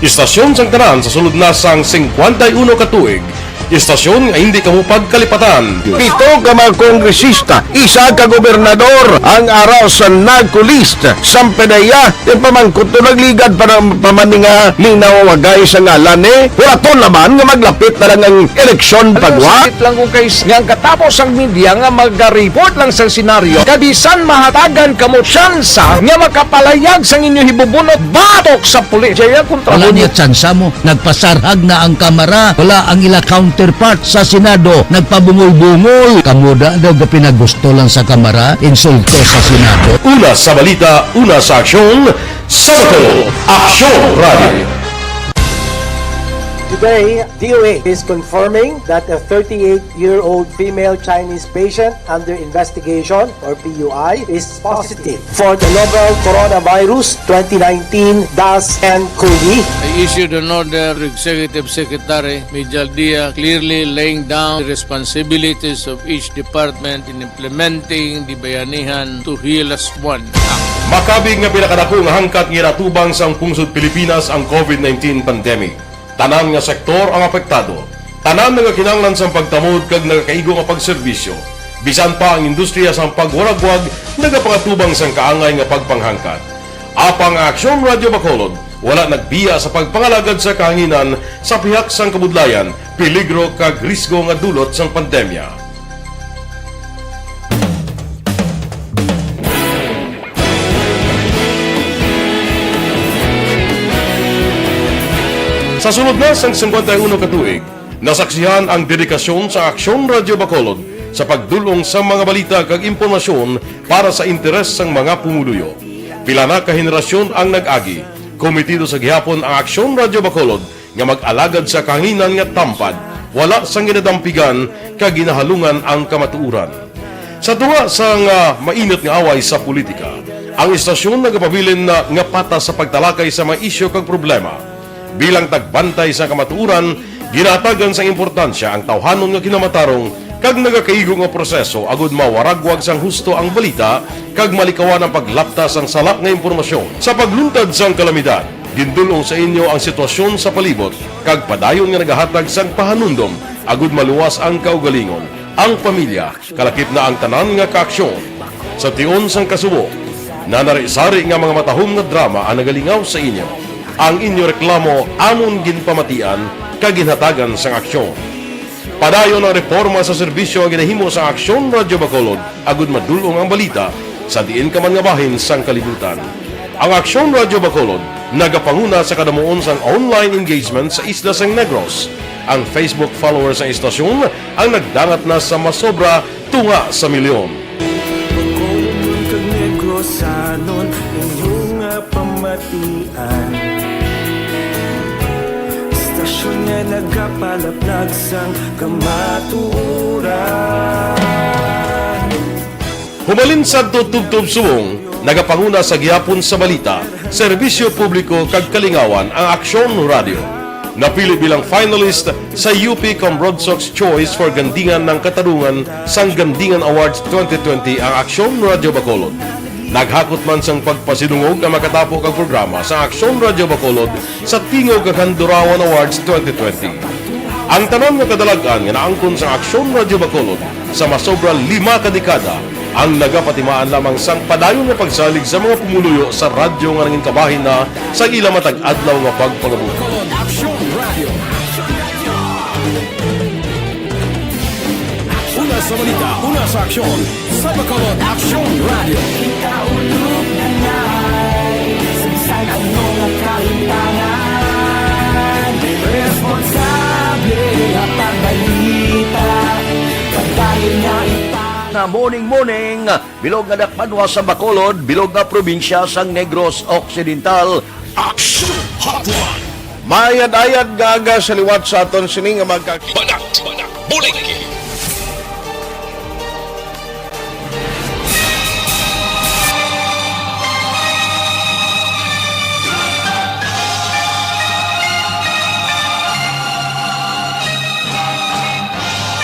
Istasyon sang tanan sa sulod na sang singkwenta y uno ka tuig. Istasyon nga hindi kamo pagkalipatan. Pito ka mga kongresista, isa ka gobernador ang ara sa NAGCO list. Sampanaya, ipamangkot to nagligad para pamani nga linawagay sa ngalan ni Horaton naman nga maglapit na lang ang eleksyon pagwa. Sakit lang kung kay nga ang katapos ang media nga maga-report lang sa senaryo, kabisan mahatagan kamo tsansa nga makapalayag sang inyo hibubunot batok sa pulis. Jaya kontra Wala mo. Niya tsansa mo. Nagpasarhag na ang kamara. Wala ang ila counterpart sa Senado. Nagpabungol-bungol. Kamo da daw gapinagusto lang sa kamara. Insulto sa Senado. Una sa balita, una sa aksyon, sa Bacolod, Aksyon Radio. Today, D O H is confirming that a thirty-eight-year-old female Chinese patient under investigation, or P U I, is positive for the novel Coronavirus twenty nineteen dash N COVID. I issued an order to Executive Secretary Mijal Dia, clearly laying down the responsibilities of each department in implementing the Bayanihan to Hilas One Act. Makabig nga pinakadako nga hangkat nga ginatubang sang pungsod Pilipinas ang covid nineteen pandemic. Tanan nga sektor ang apektado. Tanan nagakinahanglan sang pagtamod kag nagakaigo nga pagserbisyo. Bisan pa ang industriya sang pagwaragwag nagapangatubang sang kaangay nga pagpanghangkat. Apang ang Aksyon Radyo Bacolod wala nagbiya sa pagpangalagad sa kahanginan sa pihak sang kabudlayan, peligro kag risgo nga dulot sang pandemya. Sa sulod na sang singkwenta y uno ka tuig, nasaksihan ang dedikasyon sa Aksyon Radyo Bacolod sa pagdul-ong sa mga balita kag impormasyon para sa interes sang mga pumuluyo. Pila na ka henerasyon ang nag-agi. Kometido sa gihapon ang Aksyon Radyo Bacolod nga mag-alagad sa kahanginan nga tampad, wala sang ginadampigan kag ginahalungan ang kamatuoran. Sa tunga sang, ah, mainit nga away sa politika, ang istasyon nagapabilin na nga patas sa pagtalakay sa mga isyu kag problema. Bilang tagbantay sa kamatuoran, ginahatagan sang importansya ang tawhanon nga kinamatarong kag nagakaigo nga proseso agud mawaragwag sang husto ang balita kag malikawan ang paglapta sang sala nga impormasyon. Sa pagluntad sang kalamidad, gindul-ong sa inyo ang sitwasyon sa palibot kag padayon nga nagahatag sang pahanumdom agud maluwas ang kaugalingon, ang pamilya, kalakip na ang tanan nga kaaksyon. Sa tion sang kasubo, nanari-sari nga mga matahom nga drama ang nagalingaw sa inyo. Ang inyo reklamo amon ginpamatian kag ginhatagan sang aksyon. Padayon ang reporma sa serbisyo nga ginahimo sang Aksyon Radyo Bacolod agud madul-ong ang balita sa diin ka man nga bahin sang kalibutan. Ang Aksyon Radyo Bacolod nagapanguna sa kadamuon sang online engagement sa isla sang Negros. Ang Facebook followers sang istasyon ang nagdangat na sa masobra tunga sa milyon. Bacolodnon kag Negrosanon, inyo nga pamatian. Istasyon nga nagapalaplag sang kamatuoran. Humalin sadto tubtob subong, nagapanguna sa gihapon sa balita, serbisyo publiko kag kalingawan ang Aksyon Radyo. Napili bilang finalist sa U P Cambronsox Choice for Gandingan ng Katarungan sang Gandingan Awards twenty twenty ang Aksyon Radyo Bacolod. Naghakot man sang pagpasidungog ang makatapo kag programa sa Aksyon Radyo Bacolod sa Tingog kag Handurawan Awards twenty twenty. Ang tanan nga kadalag-an nga naangkon sang Aksyon Radyo Bacolod sa masobra lima ka dekada ang nagapatimaan lamang sang padayon nga pagsalig sa mga pumuluyo sa radyo nga nangin kabahin na sa ila matag adlaw nga pagpangabuhi. Aksyon Radio. Una sa balita, una sa aksyon, sa Bacolod Aksyon Radio. Ikaulog na ngay, sa bisan ano nga kalimtangan, responsable nga pagbalita, pagdayon nga ipa- Na morning, morning. Bilog nga dakbanwa sa Bacolod, bilog nga probinsya sang Negros Occidental. Action Hotline. Maayad-ayad nga aga sa liwat sa aton sini nga magka- Banat, banat, bulig.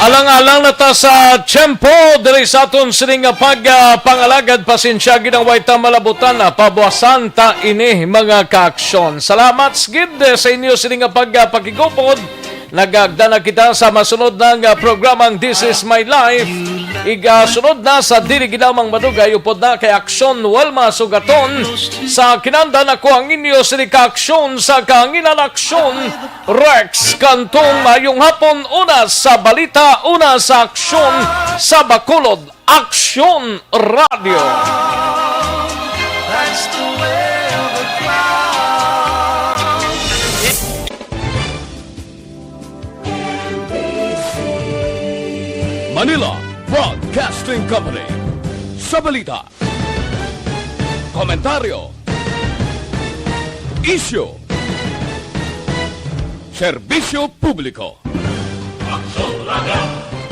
Alang-alang na ta sa tiyempo diri sa aton sini nga pag, ah, pangalagad. Pasensya, ginaway ta malabutan na. Pabuasan ta ini, mga kaaksyon. Salamat gid, eh, sa inyo sini nga pag, ah, pakigupod. Nagagda na kita sa masunod na nga programang This Is My Life. Igasunod na sa dili gid lamang madugay, upod na kay Aksyon Walma Sugaton. Sa kinandan, ako ang inyo sini ka aksyon sa kahanginan, Aksyon Rex Cantong. Mayong hapon, una sa balita, una sa aksyon sa Bacolod, Aksyon Radio. Manila Broadcasting Company. Sa balita, komentaryo, isyu, serbisyo publiko. Aksyon Radio.